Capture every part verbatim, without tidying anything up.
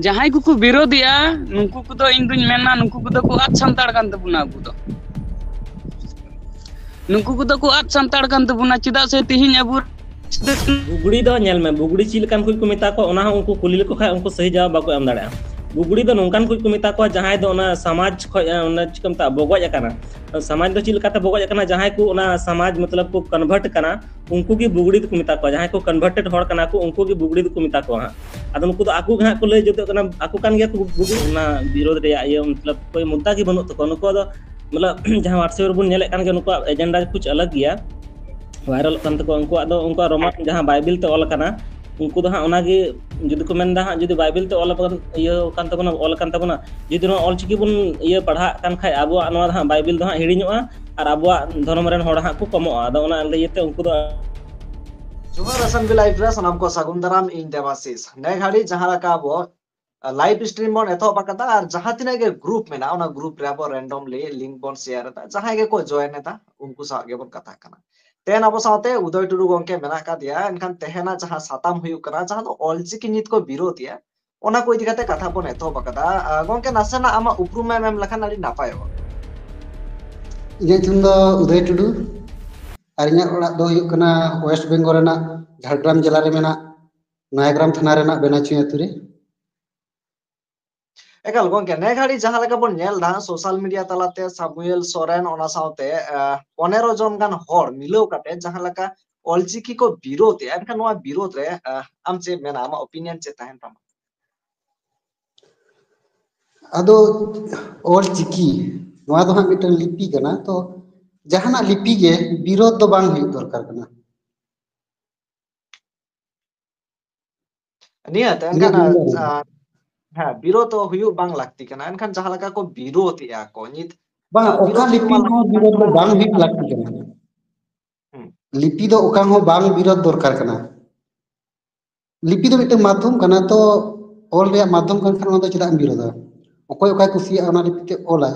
ᱡᱟᱦᱟᱸᱭ ᱠᱚᱠᱚ ᱵᱤᱨᱳᱫᱮᱜᱼᱟ, ᱱᱩᱠᱩ ᱠᱚᱫᱚ ᱤᱧ ᱫᱩᱧ ᱢᱮᱱᱟ, ᱱᱩᱠᱩ ᱠᱚᱫᱚ ᱠᱚ ᱟᱫ ᱥᱟᱱᱛᱟᱲ ᱠᱟᱱ ᱛᱟᱵᱚᱱᱟ᱾ ᱟᱵᱚ ᱫᱚ, ᱱᱩᱠᱩ ᱠᱚᱫᱚ ᱠᱚ ᱟᱫ ᱥᱟᱱᱛᱟᱲ ᱠᱟᱱ ᱛᱟᱵᱚᱱᱟ᱾ ᱪᱮᱫᱟᱜ ᱥᱮ ᱛᱤᱦᱤᱧ ᱟᱵᱚ ᱵᱩᱜᱲᱤ ᱫᱚ ᱧᱮᱞ ᱢᱮ, ᱵᱩᱜᱲᱤ ᱪᱮᱫ ᱞᱮᱠᱟᱱ ᱠᱚ ᱠᱚ ᱢᱮᱛᱟ ᱠᱚᱣᱟ, ᱚᱱᱟ ᱦᱚᱸ ᱩᱱᱠᱩ ᱠᱩᱞᱤ ᱞᱮᱠᱚ ᱠᱷᱟᱡ ᱩᱱᱠᱩ ᱥᱟᱹᱦᱤ ᱡᱟᱣᱟᱵ ᱵᱟᱠᱚ ᱮᱢ ᱫᱟᱲᱮᱭᱟᱜᱼᱟ᱾ ᱵᱩᱜᱲᱤ ᱫᱚ ᱱᱚᱝᱠᱟᱱ ᱠᱚ ᱠᱚ ᱢᱮᱛᱟ ᱠᱚᱣᱟ, ᱡᱟᱦᱟᱸᱭ ᱫᱚ ᱚᱱᱟ ᱥᱚᱢᱟᱡᱽ ᱠᱷᱚᱡ, ᱚᱱᱟ ᱪᱮᱫ ᱠᱚ ᱢᱮᱛᱟᱜᱼᱟ, ᱵᱚᱜᱚᱡ ᱟᱠᱟᱱᱟ᱾ ᱥᱚᱢᱟᱡᱽ ᱫᱚ ᱪᱮᱫ ᱞᱮᱠᱟᱛᱮ ᱵᱚᱜᱚᱡ ᱟᱠᱟᱱᱟ? ᱡᱟᱦᱟᱸᱭ ᱠᱚ ᱚᱱᱟ ᱥᱚᱢᱟᱡᱽ ᱢᱚᱛᱞᱚᱵ ᱠᱚ convert ᱠᱟᱱᱟ, ᱩᱱᱠᱩ ᱜᱮ ᱵᱩᱜᱲᱤ ᱫᱚᱠᱚ ᱢᱮᱛᱟ ᱠᱚᱣᱟ᱾ ᱡᱟᱦᱟᱸᱭ ᱠᱚ converted ᱦᱚᱲ ᱠᱟᱱᱟ ᱠᱚ, ᱩᱱᱠᱩ ᱜᱮ ᱵᱩᱜᱲᱤ ᱫᱚᱠᱚ ᱢᱮᱛᱟ ᱠᱚᱣᱟ ᱦᱟᱸᱜ᱾ ᱟᱫᱚ ᱱᱩᱠᱩ ᱫᱚ ᱟᱠᱚ ᱜᱮ ᱦᱟᱸᱜ ᱠᱚ ᱞᱟᱹᱭ ᱡᱩᱛᱩᱜ ᱠᱟᱱᱟ, ᱟᱠᱚ ᱠᱟᱱ ᱜᱮᱭᱟ ᱠᱚ ᱵᱩᱜᱲᱤ᱾ ᱚᱱᱟ ᱵᱤᱨᱳᱫᱷ ᱨᱮᱭᱟᱜ ᱤᱭᱟᱹ ᱢᱚᱛᱞᱚᱵ ᱠᱳᱭ ᱢᱩᱫᱽᱫᱟ ᱜᱮ ᱵᱟᱹᱱᱩᱜ ᱛᱟᱠᱚᱣᱟ᱾ ᱱᱩᱠᱩᱣᱟᱜ ᱫᱚ ᱢᱚᱛᱞᱚᱵ ᱡᱟᱦᱟᱸ WhatsApp ᱨᱮᱵᱚᱱ ᱧᱮᱞᱮᱫ ᱠᱟᱱ ᱜᱮᱭᱟ, ᱱᱩᱠᱩᱣᱟᱜ agenda ᱠᱩᱪ ᱟᱞᱟᱜᱽ ᱜᱮᱭᱟ᱾ ᱵᱷᱟᱭᱨᱟᱞᱚᱜ ᱠᱟᱱ ᱛᱟᱠᱚᱣᱟ᱾ ᱩᱱᱠᱩᱣᱟᱜ ᱫᱚ ᱩᱱᱠᱩᱣᱟᱜ ᱨᱳᱢᱟᱱ ᱡᱟᱦᱟᱸ ᱵᱟᱭᱵᱮᱞ ᱛᱮ ᱚᱞ ᱟᱠᱟᱱᱟ, ᱩᱱᱠᱩ ᱫᱚ ᱦᱟᱸᱜ ᱚᱱᱟᱜᱮ ᱡᱩᱫᱤ ᱠᱚ ᱢᱮᱱᱫᱟ ᱦᱟᱸᱜ, ᱡᱩᱫᱤ ᱵᱟᱭᱵᱮᱞ ᱛᱮ ᱚᱞ ᱟᱠᱟᱱ, ᱤᱭᱟᱹ ᱟᱠᱟᱱ ᱛᱟᱵᱚᱱᱟ, ᱚᱞ ᱟᱠᱟᱱ ᱛᱟᱵᱚᱱᱟ, ᱡᱩᱫᱤ ᱱᱚᱣᱟ ᱚᱞᱪᱤᱠᱤ ᱵᱚᱱ ᱤᱭᱟᱹ ᱯᱟᱲᱦᱟᱜ ᱠᱟᱱ ᱠᱷᱟᱡ, ᱟᱵᱚᱣᱟᱜ ᱱᱚᱣᱟ ᱫᱚ ᱦᱟᱸᱜ ᱵᱟᱭᱵᱮᱞ ᱫᱚ ᱦᱟᱸᱜ ᱦᱤᱲᱤᱧᱚᱜᱼᱟ ᱟᱨ ᱟᱵᱚᱣᱟᱜ ᱫᱷᱚᱨᱚᱢ ᱨᱮᱱ ᱦᱚᱲ ᱦᱟᱸᱜ ᱠᱚ ᱠᱚᱢᱚᱜᱼᱟ᱾ ᱟᱫᱚ ᱚᱱᱟ ᱤᱭᱟᱹᱛᱮ ᱩᱱᱠᱩ ᱫᱚ ᱡᱚᱦᱟᱨ ᱮᱥ ᱮᱱ ᱵᱤ ᱞᱟᱭᱤᱵᱷ ᱨᱮ ᱥᱟᱱᱟᱢ ᱠᱚ ᱥᱟᱹᱜᱩᱱ ᱫᱟᱨᱟᱢ᱾ ᱤᱧ ᱫᱮᱵᱟᱥᱤᱥ᱾ ᱱᱮ ᱜᱷᱟᱹᱲᱤ ᱡᱟᱦᱟᱸ ᱞᱮᱠᱟ ᱟᱵᱚ ᱞᱟᱭᱤᱵᱷ ᱥᱴᱨᱤᱢ ᱵᱚᱱ ᱮᱛᱚᱦᱚᱵ ᱟᱠᱟᱫᱟ ᱟᱨ ᱡᱟᱦᱟᱸ ᱛᱤᱱᱟᱹᱜ ᱜᱮ ᱜᱨᱩᱯ ᱢᱮᱱᱟᱜᱼᱟ, ᱚᱱᱟ ᱜᱨᱩᱯ ᱨᱮ ᱟᱵᱚ randomly link ᱵᱚᱱ share ᱮᱫᱟ᱾ ᱡᱟᱦᱟᱸᱭ ᱜᱮᱠᱚ join ᱮᱫᱟ, ᱩᱱᱠᱩ ᱥᱟᱶ ᱜᱮᱵᱚᱱ ᱠᱟᱛᱷᱟ ᱠᱟᱱᱟ᱾ ᱛᱮᱦᱮᱧ ᱟᱵᱚ ᱥᱟᱶᱛᱮ ᱩᱫᱚᱭ ᱴᱩᱰᱩ ᱜᱚᱝᱠᱮ ᱢᱮᱱᱟᱜ ᱟᱠᱟᱫᱮᱭᱟ᱾ ᱮᱱᱠᱷᱟᱱ ᱛᱮᱦᱮᱧᱟᱜ ᱡᱟᱦᱟᱸ ᱥᱟᱛᱟᱢ ᱦᱩᱭᱩᱜ ᱠᱟᱱᱟ, ᱡᱟᱦᱟᱸ ᱫᱚ ᱚᱞᱪᱤᱠᱤ ᱱᱤᱛ ᱠᱚ ᱵᱤᱨᱳᱫᱷ ᱮᱭᱟ, ᱚᱱᱟ ᱠᱚ ᱤᱫᱤ ᱠᱟᱛᱮ ᱠᱟᱛᱷᱟ ᱵᱚᱱ ᱮᱛᱚᱦᱚᱵ ᱟᱠᱟᱫᱟ᱾ ᱟᱸ, ᱜᱚᱝᱠᱮ, ᱱᱟᱥᱮᱱᱟᱜ ᱟᱢᱟᱜ ᱩᱯᱨᱩᱢ ᱮᱢ ᱮᱢ ᱞᱮᱠᱷᱟᱱ ᱟᱹᱰᱤ ᱱᱟᱯᱟᱭᱚᱜᱼᱟ᱾ ᱤᱧᱟᱹᱜ ᱧᱩᱛᱩᱢ ᱫᱚ ᱩᱫᱚᱭ ᱴᱩᱰᱩ ᱟᱨ ᱤᱧᱟᱹᱜ ᱚᱲᱟᱜ ᱫᱚ ᱦᱩᱭᱩᱜ ᱠᱟᱱᱟ ᱳᱭᱮᱥᱴ ᱵᱮᱝᱜᱚᱞ ᱨᱮᱱᱟᱜ ᱡᱷᱟᱲᱜᱨᱟᱢ ᱡᱮᱞᱟ ᱨᱮ ᱢᱮᱱᱟᱜ ᱱᱚᱭᱟᱜᱨᱟᱢ ᱛᱷᱟᱱᱟ ᱨᱮᱱᱟᱜ ᱵᱮᱱᱟᱪᱩᱭ ᱟᱹᱛᱩ ᱨᱮ᱾ ᱮᱠᱟᱞ ᱜᱚᱝᱠᱮ, ᱱᱮ ᱜᱷᱟᱹᱲᱤ ᱡᱟᱦᱟᱸ ᱞᱮᱠᱟ ᱵᱚᱱ ᱧᱮᱞ ᱮᱫᱟ, ᱥᱳᱥᱟᱞ ᱢᱤᱰᱤᱭᱟ ᱛᱟᱞᱟᱛᱮ ᱥᱟᱢᱩᱭᱮᱞ ᱥᱚᱨᱮᱱ, ᱚᱱᱟ ᱥᱟᱶᱛᱮ, ᱟᱸ, ᱯᱚᱱᱮᱨᱚ ᱡᱚᱱ ᱜᱟᱱ ᱦᱚᱲ ᱢᱤᱞᱟᱹᱣ ᱠᱟᱛᱮ ᱡᱟᱦᱟᱸ ᱞᱮᱠᱟ ᱚᱞᱪᱤᱠᱤ ᱠᱚ ᱵᱤᱨᱳᱫᱷ ᱮᱫᱼᱟ, ᱮᱱᱠᱷᱟᱱ ᱱᱚᱣᱟ ᱵᱤᱨᱳᱫᱷ ᱨᱮ, ᱟᱸ, ᱟᱢ ᱪᱮᱫ ᱢᱮᱱᱟ, ᱟᱢᱟᱜ opinion ᱪᱮᱫ ᱛᱟᱦᱮᱱ ᱛᱟᱢᱟ? ᱟᱫᱚ ᱚᱞᱪᱤᱠᱤ ᱱᱚᱣᱟ ᱫᱚ ᱦᱟᱸᱜ ᱢᱤᱫᱴᱟᱝ ᱞᱤᱯᱤ ᱠᱟᱱᱟ, ᱛᱚ ᱡᱟᱦᱟᱱᱟᱜ ᱞᱤᱯᱤ ᱜᱮ ᱵᱤᱨᱳᱫᱷ ᱫᱚ ᱵᱟᱝ ᱦᱩᱭᱩᱜ ᱫᱚᱨᱠᱟᱨ ᱠᱟᱱᱟ᱾ ᱱᱤᱦᱟᱹᱛ, ᱤᱧᱟᱹᱜ ᱮᱱᱠᱷᱟᱱ, ᱢᱚᱱᱮ ᱫᱚ᱾ ᱟᱸ, ᱦᱮᱸ, ᱵᱤᱨᱳᱫᱷ ᱫᱚ ᱦᱩᱭᱩᱜ ᱵᱟᱝ ᱞᱟᱹᱠᱛᱤ ᱠᱟᱱᱟ᱾ ᱮᱱᱠᱷᱟᱱ ᱡᱟᱦᱟᱸ ᱞᱮᱠᱟ ᱠᱚ ᱵᱤᱨᱳᱫᱷ ᱮᱫᱼᱟ ᱠᱚ ᱱᱤᱛ, ᱵᱟᱝ, ᱟᱸ, ᱚᱠᱟ ᱵᱤᱨᱳᱫᱷ ᱦᱩᱭᱩᱜ ᱞᱤᱯᱤ ᱢᱟ ᱦᱚᱸ ᱞᱟᱹᱠᱛᱤ ᱵᱤᱨᱳᱫᱷ ᱫᱚ ᱠᱟᱱᱟ᱾ ᱵᱟᱝ ᱦᱩᱭᱩᱜ ᱞᱟᱹᱠᱛᱤ ᱠᱟᱱᱟ᱾ ᱦᱩᱸ᱾ ᱞᱤᱯᱤ ᱫᱚ ᱚᱠᱟ ᱦᱚᱸ ᱵᱟᱝ ᱵᱤᱨᱳᱫᱷ ᱫᱚᱨᱠᱟᱨ ᱠᱟᱱᱟ᱾ ᱞᱤᱯᱤ ᱫᱚ ᱢᱤᱫᱴᱟᱝ ᱢᱟᱫᱽᱫᱷᱚᱢ ᱠᱟᱱᱟ, ᱛᱚ ᱚᱞ ᱨᱮᱭᱟᱜ ᱢᱟᱫᱽᱫᱷᱚᱢ ᱠᱟᱱ ᱠᱷᱟᱱ ᱚᱱᱟ ᱫᱚ ᱪᱮᱫᱟᱜ ᱮᱢ ᱵᱤᱨᱳᱫᱷᱟ? ᱚᱠᱚᱭ ᱚᱠᱟᱭ ᱠᱩᱥᱤᱭᱟᱜᱼᱟ ᱚᱱᱟ ᱞᱤᱯᱤ ᱛᱮ ᱚᱞᱟᱭ᱾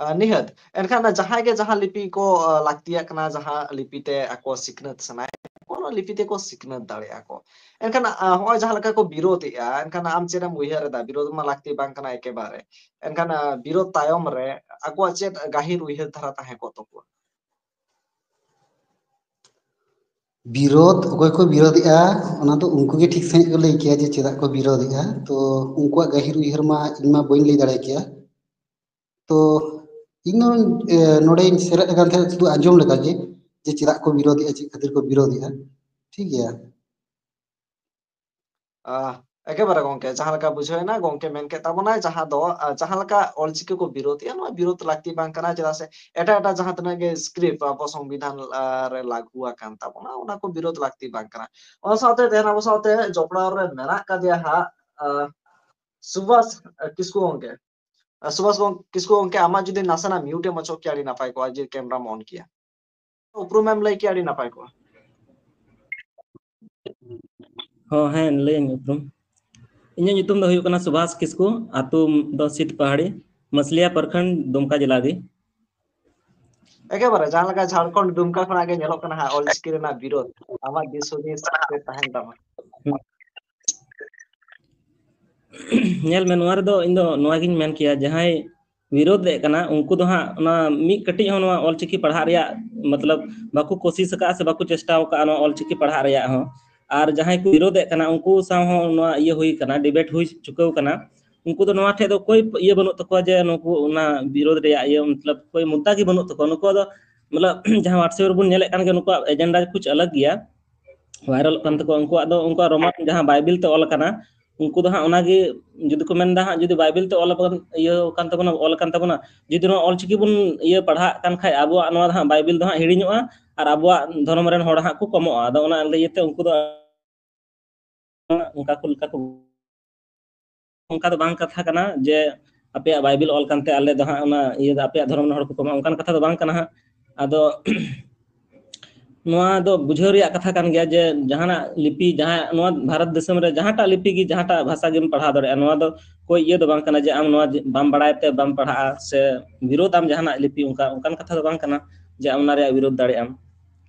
ᱟᱸ, ᱱᱤᱦᱟᱹᱛ᱾ ᱮᱱᱠᱷᱟᱱ ᱡᱟᱦᱟᱸᱭ ᱜᱮ ᱡᱟᱦᱟᱸ ᱞᱤᱯᱤ ᱠᱚ, ᱟᱸ, ᱞᱟᱹᱠᱛᱤᱭᱟᱜ ᱠᱟᱱᱟ, ᱡᱟᱦᱟᱸ ᱞᱤᱯᱤ ᱛᱮ ᱟᱠᱚ ᱥᱤᱠᱷᱱᱟᱹᱛ ᱥᱟᱱᱟᱭᱮᱫ, ᱠᱳᱱᱳ ᱞᱤᱯᱤ ᱛᱮᱠᱚ ᱥᱤᱠᱷᱱᱟᱹᱛ ᱫᱟᱲᱮᱭᱟᱜᱼᱟ ᱠᱚ᱾ ᱮᱱᱠᱷᱟᱱ ᱟᱸ, ᱦᱚᱸᱜᱼᱚᱭ ᱡᱟᱦᱟᱸ ᱞᱮᱠᱟ ᱠᱚ ᱵᱤᱨᱳᱫᱮᱜᱼᱟ, ᱮᱱᱠᱷᱟᱱ ᱟᱢ ᱪᱮᱫ ᱮᱢ ᱩᱭᱦᱟᱹᱨ ᱮᱫᱟ? ᱵᱤᱨᱳᱫ ᱢᱟ ᱞᱟᱹᱠᱛᱤ ᱵᱟᱝ ᱠᱟᱱᱟ ᱮᱠᱮᱵᱟᱨᱮ᱾ ᱮᱱᱠᱷᱟᱱ ᱟᱸ, ᱵᱤᱨᱳᱫ ᱛᱟᱭᱚᱢ ᱨᱮ ᱟᱠᱚᱣᱟᱜ ᱪᱮᱫ ᱜᱟᱹᱦᱤᱨ ᱩᱭᱦᱟᱹᱨ ᱫᱷᱟᱨᱟ ᱛᱟᱦᱮᱸ ᱠᱚᱜ ᱛᱟᱠᱚᱣᱟ? ᱵᱤᱨᱳᱫ, ᱚᱠᱚᱭ ᱠᱚ ᱵᱤᱨᱳᱫᱮᱜᱼᱟ, ᱚᱱᱟ ᱫᱚ ᱩᱱᱠᱩ ᱜᱮ ᱴᱷᱤᱠ ᱥᱟᱺᱦᱤᱡ ᱠᱚ ᱞᱟᱹᱭ ᱠᱮᱭᱟ ᱡᱮ ᱪᱮᱫᱟᱜ ᱠᱚ ᱵᱤᱨᱳᱫᱮᱜᱼᱟ᱾ ᱛᱚ ᱩᱱᱠᱩᱣᱟᱜ ᱜᱟᱹᱦᱤᱨ ᱩᱭᱦᱟᱹᱨ ᱢᱟ ᱤᱧ ᱢᱟ ᱵᱟᱹᱧ ᱞᱟᱹᱭ ᱫᱟᱲᱮ ᱠᱮᱭᱟ᱾ ᱛᱚ ᱤᱧ ᱫᱚ, ᱮ, ᱱᱚᱰᱮᱧ ᱥᱮᱞᱮᱫ ᱟᱠᱟᱱ ᱛᱟᱦᱮᱸᱫ ᱥᱩᱫᱷᱩ ᱟᱸᱡᱚᱢ ᱞᱮᱠᱟ ᱜᱮ, ᱡᱮ ᱪᱮᱫᱟᱜ ᱠᱚ ᱵᱤᱨᱳᱫᱮᱜᱼᱟ, ᱪᱮᱫ ᱠᱷᱟᱹᱛᱤᱨ ᱠᱚ ᱵᱤᱨᱳᱫᱮᱜᱼᱟ᱾ ᱴᱷᱤᱠ ᱜᱮᱭᱟ᱾ ᱟᱦ, ᱮᱠᱮᱵᱟᱨᱮ ᱜᱚᱝᱠᱮ, ᱡᱟᱦᱟᱸ ᱞᱮᱠᱟ ᱵᱩᱡᱷᱟᱹᱣ ᱮᱱᱟ, ᱜᱚᱝᱠᱮ ᱢᱮᱱ ᱠᱮᱫ ᱛᱟᱵᱚᱱᱟᱭ, ᱡᱟᱦᱟᱸ ᱫᱚ, ᱟᱦ, ᱡᱟᱦᱟᱸ ᱞᱮᱠᱟ ᱚᱞᱪᱤᱠᱤ ᱠᱚ ᱵᱤᱨᱳᱫᱮᱜᱼᱟ, ᱱᱚᱣᱟ ᱵᱤᱨᱳᱫ ᱞᱟᱹᱠᱛᱤ ᱵᱟᱝ ᱠᱟᱱᱟ, ᱪᱮᱫᱟᱜ ᱥᱮ ᱮᱴᱟᱜ ᱮᱴᱟᱜ ᱡᱟᱦᱟᱸ ᱛᱤᱱᱟᱹᱜ ᱜᱮ script ᱟᱵᱚ ᱥᱚᱝᱵᱤᱫᱷᱟᱱ, ᱟᱦ, ᱨᱮ ᱞᱟᱹᱜᱩ ᱟᱠᱟᱱ ᱛᱟᱵᱚᱱᱟ, ᱚᱱᱟ ᱠᱚ ᱵᱤᱨᱳᱫ ᱞᱟᱹᱠᱛᱤ ᱵᱟᱝ ᱠᱟᱱᱟ᱾ ᱚᱱᱟ ᱥᱟᱶᱛᱮ ᱛᱮᱦᱮᱧ ᱟᱵᱚ ᱥᱟᱶᱛᱮ ᱡᱚᱯᱲᱟᱣ ᱨᱮ ᱢᱮᱱᱟᱜ ᱠᱟᱫᱮᱭᱟ ᱦᱟᱸᱜ, ᱟᱦ, ᱥᱩᱵᱷᱟᱥ, ᱟᱦ, ᱠᱤᱥᱠᱩ ᱜᱚᱝᱠᱮ᱾ ᱟᱦ, ᱥᱩᱵᱷᱟᱥ ᱜᱚᱝ-, ᱠᱤᱥᱠᱩ ᱜᱚᱝᱠᱮ, ᱟᱢᱟᱜ ᱡᱩᱫᱤ ᱱᱟᱥᱮᱱᱟᱜ mute ᱮᱢ ᱚᱪᱚᱜ ᱠᱮᱭᱟ, ᱟᱹᱰᱤ ᱱᱟᱯᱟᱭ ᱠᱚᱜᱼᱟ, ᱡᱮ camera ᱢ on ᱠᱮᱭᱟ᱾ ᱩᱯᱨᱩᱢ ᱮᱢ ᱞᱟᱹᱭ ᱠᱮᱭᱟ, ᱟᱹᱰᱤ ᱱᱟᱯᱟᱭ ᱠᱚᱜᱼᱟ᱾ ᱦᱚᱸ, ᱦᱮᱸ, ᱞᱟᱹᱭᱟᱹᱧ ᱩᱯᱨᱩᱢ᱾ ᱤᱧᱟᱹᱜ ᱧᱩᱛᱩᱢ ᱫᱚ ᱦᱩᱭᱩᱜ ᱠᱟᱱᱟ ᱥᱩᱵᱷᱟᱥ ᱠᱤᱥᱠᱩ, ᱟᱹᱛᱩ ᱫᱚ ᱥᱤᱛᱯᱟᱦᱟᱲᱤ, ᱢᱟᱥᱞᱤᱭᱟ ᱯᱨᱚᱠᱷᱚᱸᱰ, ᱫᱩᱢᱠᱟ ᱡᱮᱞᱟ ᱜᱮ᱾ ᱮᱠᱮᱵᱟᱨᱮ ᱡᱟᱦᱟᱸ ᱞᱮᱠᱟ ᱡᱷᱟᱲᱠᱷᱚᱸᱰ ᱫᱩᱢᱠᱟ ᱠᱷᱚᱱᱟᱜ ᱜᱮ ᱧᱮᱞᱚᱜ ᱠᱟᱱᱟ ᱦᱟᱸᱜ, ᱚᱞᱪᱤᱠᱤ ᱨᱮᱱᱟᱜ ᱵᱤᱨᱳᱫ, ᱟᱢᱟᱜ ᱫᱤᱥ ᱦᱩᱫᱤᱥ ᱪᱮᱫ ᱛᱟᱦᱮᱱ ᱛᱟᱢᱟ? ᱧᱮᱞ ᱢᱮ, ᱱᱚᱣᱟ ᱨᱮᱫᱚ ᱤᱧ ᱫᱚ ᱱᱚᱣᱟ ᱜᱤᱧ ᱢᱮᱱ ᱠᱮᱭᱟ, ᱡᱟᱦᱟᱸᱭ ᱵᱤᱨᱳᱫ ᱮᱫ ᱠᱟᱱᱟ, ᱩᱱᱠᱩ ᱫᱚ ᱦᱟᱸᱜ ᱚᱱᱟ ᱢᱤᱫ ᱠᱟᱹᱴᱤᱡ ᱦᱚᱸ ᱱᱚᱣᱟ ᱚᱞᱪᱤᱠᱤ ᱯᱟᱲᱦᱟᱜ ᱨᱮᱭᱟᱜ, ᱢᱚᱛᱞᱚᱵ, ᱵᱟᱠᱚ ᱠᱳᱥᱤᱥ ᱟᱠᱟᱫᱼᱟ ᱥᱮ ᱵᱟᱠᱚ ᱪᱮᱥᱴᱟ ᱟᱠᱟᱫᱼᱟ ᱱᱚᱣᱟ ᱚᱞᱪᱤᱠᱤ ᱯᱟᱲᱦᱟᱜ ᱨᱮᱭᱟᱜ ᱦᱚᱸ᱾ ᱟᱨ ᱡᱟᱦᱟᱸᱭ ᱠᱚ ᱵᱤᱨᱳᱫ ᱮᱫ ᱠᱟᱱᱟ, ᱩᱱᱠᱩ ᱥᱟᱶ ᱦᱚᱸ ᱱᱚᱣᱟ ᱤᱭᱟᱹ ᱦᱩᱭ ᱠᱟᱱᱟ, debate ᱦᱩᱭ ᱪᱩᱠᱟᱹᱣ ᱠᱟᱱᱟ᱾ ᱩᱱᱠᱩ ᱫᱚ ᱱᱚᱣᱟ ᱴᱷᱮᱡ ᱫᱚ ᱠᱳᱭ ᱤᱭᱟᱹ ᱵᱟᱹᱱᱩᱜ ᱛᱟᱠᱚᱣᱟ ᱡᱮ ᱱᱩᱠᱩ ᱚᱱᱟ ᱵᱤᱨᱳᱫ ᱨᱮᱭᱟᱜ ᱤᱭᱟᱹ, ᱢᱚᱛᱞᱚᱵ, ᱠᱳᱭ ᱢᱩᱫᱽᱫᱟ ᱜᱮ ᱵᱟᱹᱱᱩᱜ ᱛᱟᱠᱚᱣᱟ᱾ ᱱᱩᱠᱩᱣᱟᱜ ᱫᱚ, ᱢᱚᱛᱞᱚᱵ, ᱡᱟᱦᱟᱸ WhatsApp ᱨᱮᱵᱚᱱ ᱧᱮᱞᱮᱫ ᱠᱟᱱ ᱜᱮᱭᱟ, ᱱᱩᱠᱩᱣᱟᱜ agenda ᱠᱩᱪ ᱟᱞᱟᱜᱽ ᱜᱮᱭᱟ, ᱵᱷᱟᱭᱨᱟᱞᱚᱜ ᱠᱟᱱ ᱛᱟᱠᱚᱣᱟ᱾ ᱩᱱᱠᱩᱣᱟᱜ ᱫᱚ, ᱩᱱᱠᱩᱣᱟᱜ ᱨᱳᱢᱟᱱ ᱡᱟᱦᱟᱸ ᱵᱟᱭᱵᱮᱞ ᱛᱮ ᱚᱞ ᱟᱠᱟᱱᱟ, ᱩᱱᱠᱩ ᱫᱚ ᱦᱟᱸᱜ ᱚᱱᱟᱜᱮ, ᱡᱩᱫᱤ ᱠᱚ ᱢᱮᱱᱫᱟ ᱦᱟᱸᱜ, ᱡᱩᱫᱤ ᱵᱟᱭᱵᱮᱞ ᱛᱮ ᱚᱞ ᱟᱠᱟᱱ, ᱤᱭᱟᱹ ᱟᱠᱟᱱ ᱛᱟᱵᱚᱱᱟ, ᱚᱞ ᱟᱠᱟᱱ ᱛᱟᱵᱚᱱᱟ, ᱡᱩᱫᱤ ᱱᱚᱣᱟ ᱚᱞᱪᱤᱠᱤ ᱵᱚᱱ ᱤᱭᱟᱹ ᱯᱟᱲᱦᱟᱜ ᱠᱟᱱ ᱠᱷᱟᱡ, ᱟᱵᱚᱣᱟᱜ ᱱᱚᱣᱟ ᱫᱚ ᱦᱟᱸᱜ ᱵᱟᱭᱵᱮᱞ ᱫᱚ ᱦᱟᱸᱜ ᱦᱤᱲᱤᱧᱚᱜᱼᱟ ᱟᱨ ᱟᱵᱚᱣᱟᱜ ᱫᱷᱚᱨᱚᱢ ᱨᱮᱱ ᱦᱚᱲ ᱦᱟᱸᱜ ᱠᱚ ᱠᱚᱢᱚᱜᱼᱟ᱾ ᱟᱫᱚ ᱚᱱᱟ ᱤᱭᱟᱹᱛᱮ ᱩᱱᱠᱩ ᱫᱚ ᱚᱱᱠᱟ ᱠᱚ ᱞᱮᱠᱟ ᱠᱚ, ᱚᱱᱠᱟ ᱫᱚ ᱵᱟᱝ ᱠᱟᱛᱷᱟ ᱠᱟᱱᱟ ᱡᱮ ᱟᱯᱮᱭᱟᱜ ᱵᱟᱭᱵᱮᱞ ᱚᱞ ᱠᱟᱱᱛᱮ ᱟᱞᱮ ᱫᱚ ᱦᱟᱸᱜ ᱚᱱᱟ ᱤᱭᱟᱹ ᱫᱚ ᱟᱯᱮᱭᱟᱜ ᱫᱷᱚᱨᱚᱢ ᱨᱮᱱ ᱦᱚᱲ ᱠᱚ ᱠᱚᱢᱚᱜᱼᱟ, ᱚᱱᱠᱟᱱ ᱠᱟᱛᱷᱟ ᱫᱚ ᱵᱟᱝ ᱠᱟᱱᱟ ᱦᱟᱸᱜ᱾ ᱟᱫᱚ ᱱᱚᱣᱟ ᱫᱚ ᱵᱩᱡᱷᱟᱹᱣ ᱨᱮᱭᱟᱜ ᱠᱟᱛᱷᱟ ᱠᱟᱱ ᱜᱮᱭᱟ ᱡᱮ ᱡᱟᱦᱟᱱᱟᱜ ᱞᱤᱯᱤ, ᱡᱟᱦᱟᱸ ᱱᱚᱣᱟ ᱵᱷᱟᱨᱚᱛ ᱫᱤᱥᱚᱢ ᱨᱮ ᱡᱟᱦᱟᱸᱴᱟᱜ ᱞᱤᱯᱤ ᱜᱮ, ᱡᱟᱦᱟᱸᱴᱟᱜ ᱵᱷᱟᱥᱟ ᱜᱮᱢ ᱯᱟᱲᱦᱟᱣ ᱫᱟᱲᱮᱭᱟᱜᱼᱟ, ᱱᱚᱣᱟ ᱫᱚ ᱠᱳᱭ ᱤᱭᱟᱹ ᱫᱚ ᱵᱟᱝ ᱠᱟᱱᱟ ᱡᱮ ᱟᱢ ᱱᱚᱣᱟ ᱵᱟᱢ ᱵᱟᱲᱟᱭ ᱛᱮ ᱵᱟᱢ ᱯᱟᱲᱦᱟᱜᱼᱟ ᱥᱮ ᱵᱤᱨᱳᱫ ᱟᱢ ᱡᱟᱦᱟᱱᱟᱜ ᱞᱤᱯᱤ, ᱚᱱᱠᱟ, ᱚᱱᱠᱟᱱ ᱠᱟᱛᱷᱟ ᱫᱚ ᱵᱟᱝ ᱠᱟᱱᱟ ᱡᱮ ᱟᱢ ᱚᱱᱟ ᱨᱮᱭᱟᱜ ᱵᱤᱨᱳᱫ ᱫᱟᱲᱮᱭᱟᱜ ᱟᱢ᱾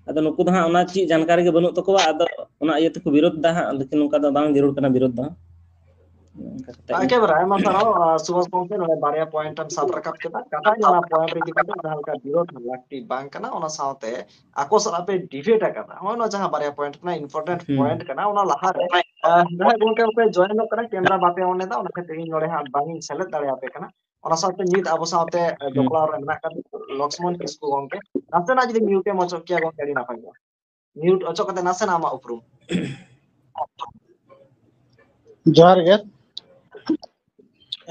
ᱟᱫᱚ ᱱᱩᱠᱩ ᱫᱚ ᱦᱟᱸᱜ ᱚᱱᱟ ᱪᱮᱫ ᱡᱟᱱᱠᱟᱨᱤ ᱜᱮ ᱵᱟᱹᱱᱩᱜ ᱛᱟᱠᱚᱣᱟ, ᱟᱫᱚ ᱚᱱᱟ ᱤᱭᱟᱹ ᱛᱮᱠᱚ ᱵᱤᱨᱳᱫ ᱫᱟ ᱦᱟᱸᱜ, ᱞᱮᱠᱤᱱ ᱱᱚᱝᱠᱟ ᱫᱚ ᱵᱟᱝ ᱡᱟᱹᱨᱩᱲ ᱠᱟᱱᱟ ᱵᱤᱨᱳᱫ ᱫᱚ᱾ ᱚᱱᱠᱟ ᱠᱟᱛᱮ ᱜᱮ᱾ ᱮᱠᱮᱵᱟᱨᱮ ᱟᱭᱢᱟ ᱥᱟᱨᱦᱟᱣ, ᱟᱨ ᱥᱩᱵᱷᱟᱥ ᱜᱚᱢᱠᱮ, ᱱᱚᱰᱮ ᱵᱟᱨᱭᱟ point ᱮᱢ ᱥᱟᱵ ᱨᱟᱠᱟᱵ ᱠᱮᱫᱟ᱾ ᱠᱟᱛᱷᱟ ᱜᱮ ᱚᱱᱟ point ᱨᱮ ᱤᱫᱤ ᱠᱟᱛᱮ ᱡᱟᱦᱟᱸ ᱞᱮᱠᱟ ᱵᱤᱨᱳᱫ ᱞᱟᱹᱠᱛᱤ ᱵᱟᱝ ᱠᱟᱱᱟ, ᱚᱱᱟ ᱥᱟᱶᱛᱮ ᱟᱠᱚ ᱥᱟᱞᱟᱜ ᱯᱮ debate ᱟᱠᱟᱫᱟ᱾ ᱦᱚᱸᱜᱼᱚᱭ ᱱᱚᱣᱟ ᱡᱟᱦᱟᱸ ᱵᱟᱨᱭᱟ point ᱠᱟᱱᱟ, important ᱦᱩᱸ᱾ Point ᱠᱟᱱᱟ, ᱚᱱᱟ ᱞᱟᱦᱟᱨᱮ, ᱟᱦ, ᱡᱟᱦᱟᱸᱭ ᱜᱚᱢᱠᱮ ᱠᱚᱯᱮ join ᱚᱜ ᱠᱟᱱᱟ, camera ᱵᱟᱯᱮ on ᱮᱫᱟ, ᱚᱱᱟ ᱠᱷᱟᱹᱛᱤᱨ ᱤᱧ ᱱᱚᱰᱮ ᱦᱟᱸᱜ ᱵᱟᱝ ᱤᱧ ᱥᱮᱞᱮᱫ ᱫᱟᱲᱮᱭᱟᱯᱮ ᱠᱟᱱᱟ᱾ ᱚᱱᱟ ᱥᱟᱶᱛᱮ ᱱᱤᱛ ᱟᱵᱚ ᱥᱟᱶᱛᱮ, ᱟᱦ, ᱦᱩᱸ᱾ ᱡᱚᱯᱲᱟᱣ ᱨᱮ ᱢᱮᱱᱟᱜ ᱟᱠᱟᱫ ᱞᱚᱠᱥᱢᱚᱱ ᱠᱤᱥᱠᱩ ᱜᱚᱢᱠᱮ, ᱱᱟᱥᱮᱱᱟᱜ ᱡᱩᱫᱤ mute ᱮᱢ ᱚᱪᱚᱜ ᱠᱮᱭᱟ ᱜᱚᱢᱠᱮ, ᱟᱹᱰᱤ ᱱᱟᱯᱟᱭ ᱠᱚᱜᱼᱟ᱾ Mute ᱚᱪᱚᱜ ᱠᱟᱛᱮ ᱱᱟᱥᱮᱱᱟᱜ ᱟᱢᱟᱜ ᱩᱯᱨᱩᱢ᱾ ᱡᱚᱦᱟᱨ ᱜᱮ᱾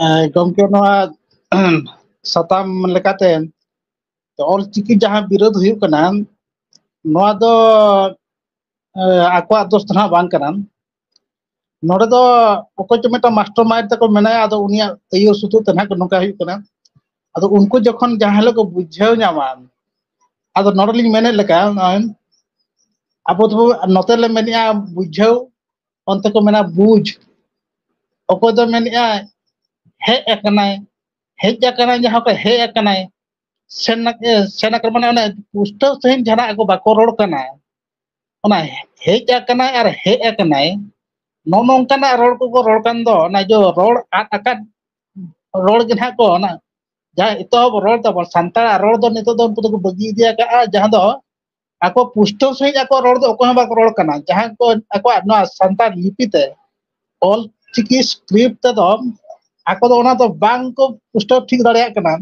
ᱮ, ᱜᱚᱢᱠᱮ, ᱱᱚᱣᱟ ᱥᱟᱛᱟᱢ ᱞᱮᱠᱟᱛᱮ ᱚᱞᱪᱤᱠᱤ ᱡᱟᱦᱟᱸ ᱵᱤᱨᱳᱫ ᱦᱩᱭᱩᱜ ᱠᱟᱱᱟ, ᱱᱚᱣᱟ ᱫᱚ, ᱮ, ᱟᱠᱚᱣᱟᱜ ᱫᱳᱥ ᱫᱚ ᱱᱟᱦᱟᱜ ᱵᱟᱝ ᱠᱟᱱᱟ᱾ ᱱᱚᱰᱮ ᱫᱚ ᱚᱠᱚᱭ ᱪᱚ ᱢᱤᱫᱴᱟᱝ mastermind ᱛᱟᱠᱚ ᱢᱮᱱᱟᱭᱟ, ᱟᱫᱚ ᱩᱱᱤᱭᱟᱜ ᱟᱹᱭᱩᱨ ᱥᱩᱛᱩᱜ ᱛᱮ ᱱᱟᱦᱟᱜ ᱱᱚᱝᱠᱟ ᱦᱩᱭᱩᱜ ᱠᱟᱱᱟ᱾ ᱟᱫᱚ ᱩᱱᱠᱩ ᱡᱚᱠᱷᱚᱱ ᱡᱟᱦᱟᱸ ᱦᱤᱞᱳᱜ ᱠᱚ ᱵᱩᱡᱷᱟᱹᱣ ᱧᱟᱢᱟ, ᱟᱫᱚ ᱱᱚᱰᱮ ᱞᱤᱧ ᱢᱮᱱᱮᱫ ᱞᱮᱠᱟ, ᱱᱚᱜᱼᱚᱭ ᱟᱵᱚ ᱫᱚ ᱱᱚᱛᱮ ᱞᱮ ᱢᱮᱱᱮᱫᱼᱟ ᱵᱩᱡᱷᱟᱹᱣ, ᱚᱱᱛᱮ ᱠᱚ ᱢᱮᱱᱟ ᱵᱩᱡᱽ᱾ ᱚᱠᱚᱭ ᱫᱚ ᱢᱮᱱᱮᱫᱼᱟ ᱦᱮᱡ ᱟᱠᱟᱱᱟᱭ, ᱦᱮᱡ ᱟᱠᱟᱱᱟᱭ, ᱡᱟᱦᱟᱸ ᱠᱚ ᱦᱮᱡ ᱟᱠᱟᱱᱟᱭ, ᱥᱮᱱ ᱟᱠ-, ᱮ, ᱥᱮᱱ ᱟᱠᱟᱱ, ᱢᱟᱱᱮ ᱚᱱᱮ ᱯᱩᱥᱴᱟᱹᱣ ᱥᱟᱺᱦᱤᱡ ᱡᱟᱦᱟᱱᱟᱜ ᱟᱠᱚ ᱵᱟᱠᱚ ᱨᱚᱲ ᱠᱟᱱᱟ᱾ ᱚᱱᱟ ᱦᱮᱡ ᱟᱠᱟᱱᱟᱭ ᱟᱨ ᱦᱮᱡ ᱟᱠᱟᱱᱟᱭ, ᱱᱚᱜᱼᱚ ᱱᱚᱝᱠᱟᱱᱟᱜ ᱨᱚᱲ ᱠᱚᱠᱚ ᱨᱚᱲ ᱠᱟᱱ ᱫᱚ, ᱚᱱᱟ ᱡᱚ ᱨᱚᱲ ᱟᱫ ᱟᱠᱟᱫ ᱨᱚᱲ ᱜᱮ ᱱᱟᱦᱟᱜ ᱠᱚ, ᱚᱱᱟ ᱡᱟᱦᱟᱸ ᱮᱛᱚᱦᱚᱵ ᱨᱚᱲ ᱛᱟᱵᱚᱱ, ᱥᱟᱱᱛᱟᱲᱟᱜ ᱨᱚᱲ ᱫᱚ ᱱᱤᱛᱚᱜ ᱫᱚ ᱩᱱᱠᱩ ᱫᱚᱠᱚ ᱵᱟᱹᱜᱤ ᱤᱫᱤ ᱟᱠᱟᱫᱼᱟ, ᱡᱟᱦᱟᱸ ᱫᱚ ᱟᱠᱚ ᱯᱩᱥᱴᱟᱹᱣ ᱥᱟᱺᱦᱤᱡ ᱟᱠᱚ ᱨᱚᱲ ᱫᱚ ᱚᱠᱚᱭ ᱦᱚᱸ ᱵᱟᱠᱚ ᱨᱚᱲ ᱠᱟᱱᱟ᱾ ᱡᱟᱦᱟᱸ ᱠᱚ ᱟᱠᱚᱣᱟᱜ ᱱᱚᱣᱟ ᱥᱟᱱᱛᱟᱲ ᱞᱤᱯᱤ ᱛᱮ ᱚᱞ ᱪᱤᱠᱤ script ᱛᱮᱫᱚ ᱟᱠᱚ ᱫᱚ ᱚᱱᱟ ᱫᱚ ᱵᱟᱝ ᱠᱚ ᱯᱩᱥᱴᱟᱹᱣ ᱴᱷᱤᱠ ᱫᱟᱲᱮᱭᱟᱜ ᱠᱟᱱᱟ᱾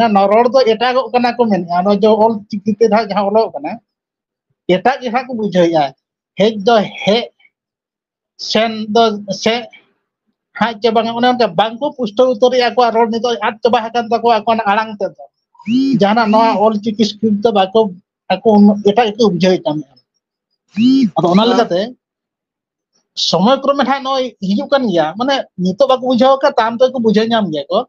ᱚᱱᱟ ᱨᱚᱲ ᱫᱚ ᱮᱴᱟᱜᱚᱜ ᱠᱟᱱᱟ ᱠᱚ ᱢᱮᱱᱮᱫᱼᱟ, ᱚᱱᱟ ᱡᱮ ᱚᱞ ᱪᱤᱠᱤ ᱛᱮ ᱱᱟᱦᱟᱜ ᱡᱟᱦᱟᱸ ᱚᱞᱚᱜ ᱠᱟᱱᱟ, ᱮᱴᱟᱜ ᱜᱮ ᱱᱟᱦᱟᱜ ᱠᱚ ᱵᱩᱡᱷᱟᱹᱣᱮᱫᱼᱟ᱾ ᱦᱮᱡ ᱫᱚ ᱦᱮᱡ, ᱥᱮᱱ ᱫᱚ ᱥᱮ, ᱦᱟᱸᱜ ᱪᱮ ᱵᱟᱝ, ᱚᱱᱮ ᱚᱱᱠᱟ ᱵᱟᱝᱠᱚ ᱯᱩᱥᱴᱟᱹᱣ ᱩᱛᱟᱹᱨᱮᱜᱼᱟ, ᱟᱠᱚᱣᱟᱜ ᱨᱚᱲ ᱱᱤᱛᱚᱜ ᱟᱫ ᱪᱟᱵᱟ ᱟᱠᱟᱱ ᱛᱟᱠᱚᱣᱟ, ᱟᱠᱚᱣᱟᱜ ᱟᱲᱟᱝ ᱛᱮᱫᱚ᱾ ᱡᱟᱦᱟᱱᱟᱜ ᱱᱚᱣᱟ ᱚᱞ ᱪᱤᱠᱤ script ᱫᱚ ᱵᱟᱠᱚ, ᱟᱠᱚ ᱩᱱᱟᱹᱜ ᱮᱴᱟᱜ ᱜᱮᱠᱚ ᱵᱩᱡᱷᱟᱹᱣᱮᱫ ᱠᱟᱱ᱾ ᱟᱫᱚ ᱚᱱᱟ ᱦᱮᱸ᱾ ᱞᱮᱠᱟᱛᱮ ᱥᱚᱢᱚᱭ ᱠᱨᱚᱢᱮ ᱱᱟᱦᱟᱜ ᱱᱚᱜᱼᱚᱭ ᱦᱤᱡᱩᱜ ᱠᱟᱱ ᱜᱮᱭᱟ, ᱢᱟᱱᱮ ᱱᱤᱛᱚᱜ ᱵᱟᱠᱚ ᱵᱩᱡᱷᱟᱹᱣ ᱟᱠᱟᱫ, ᱛᱟᱭᱚᱢ ᱛᱮᱠᱚ ᱵᱩᱡᱷᱟᱹᱣ ᱧᱟᱢ ᱜᱮᱭᱟ ᱠᱚ᱾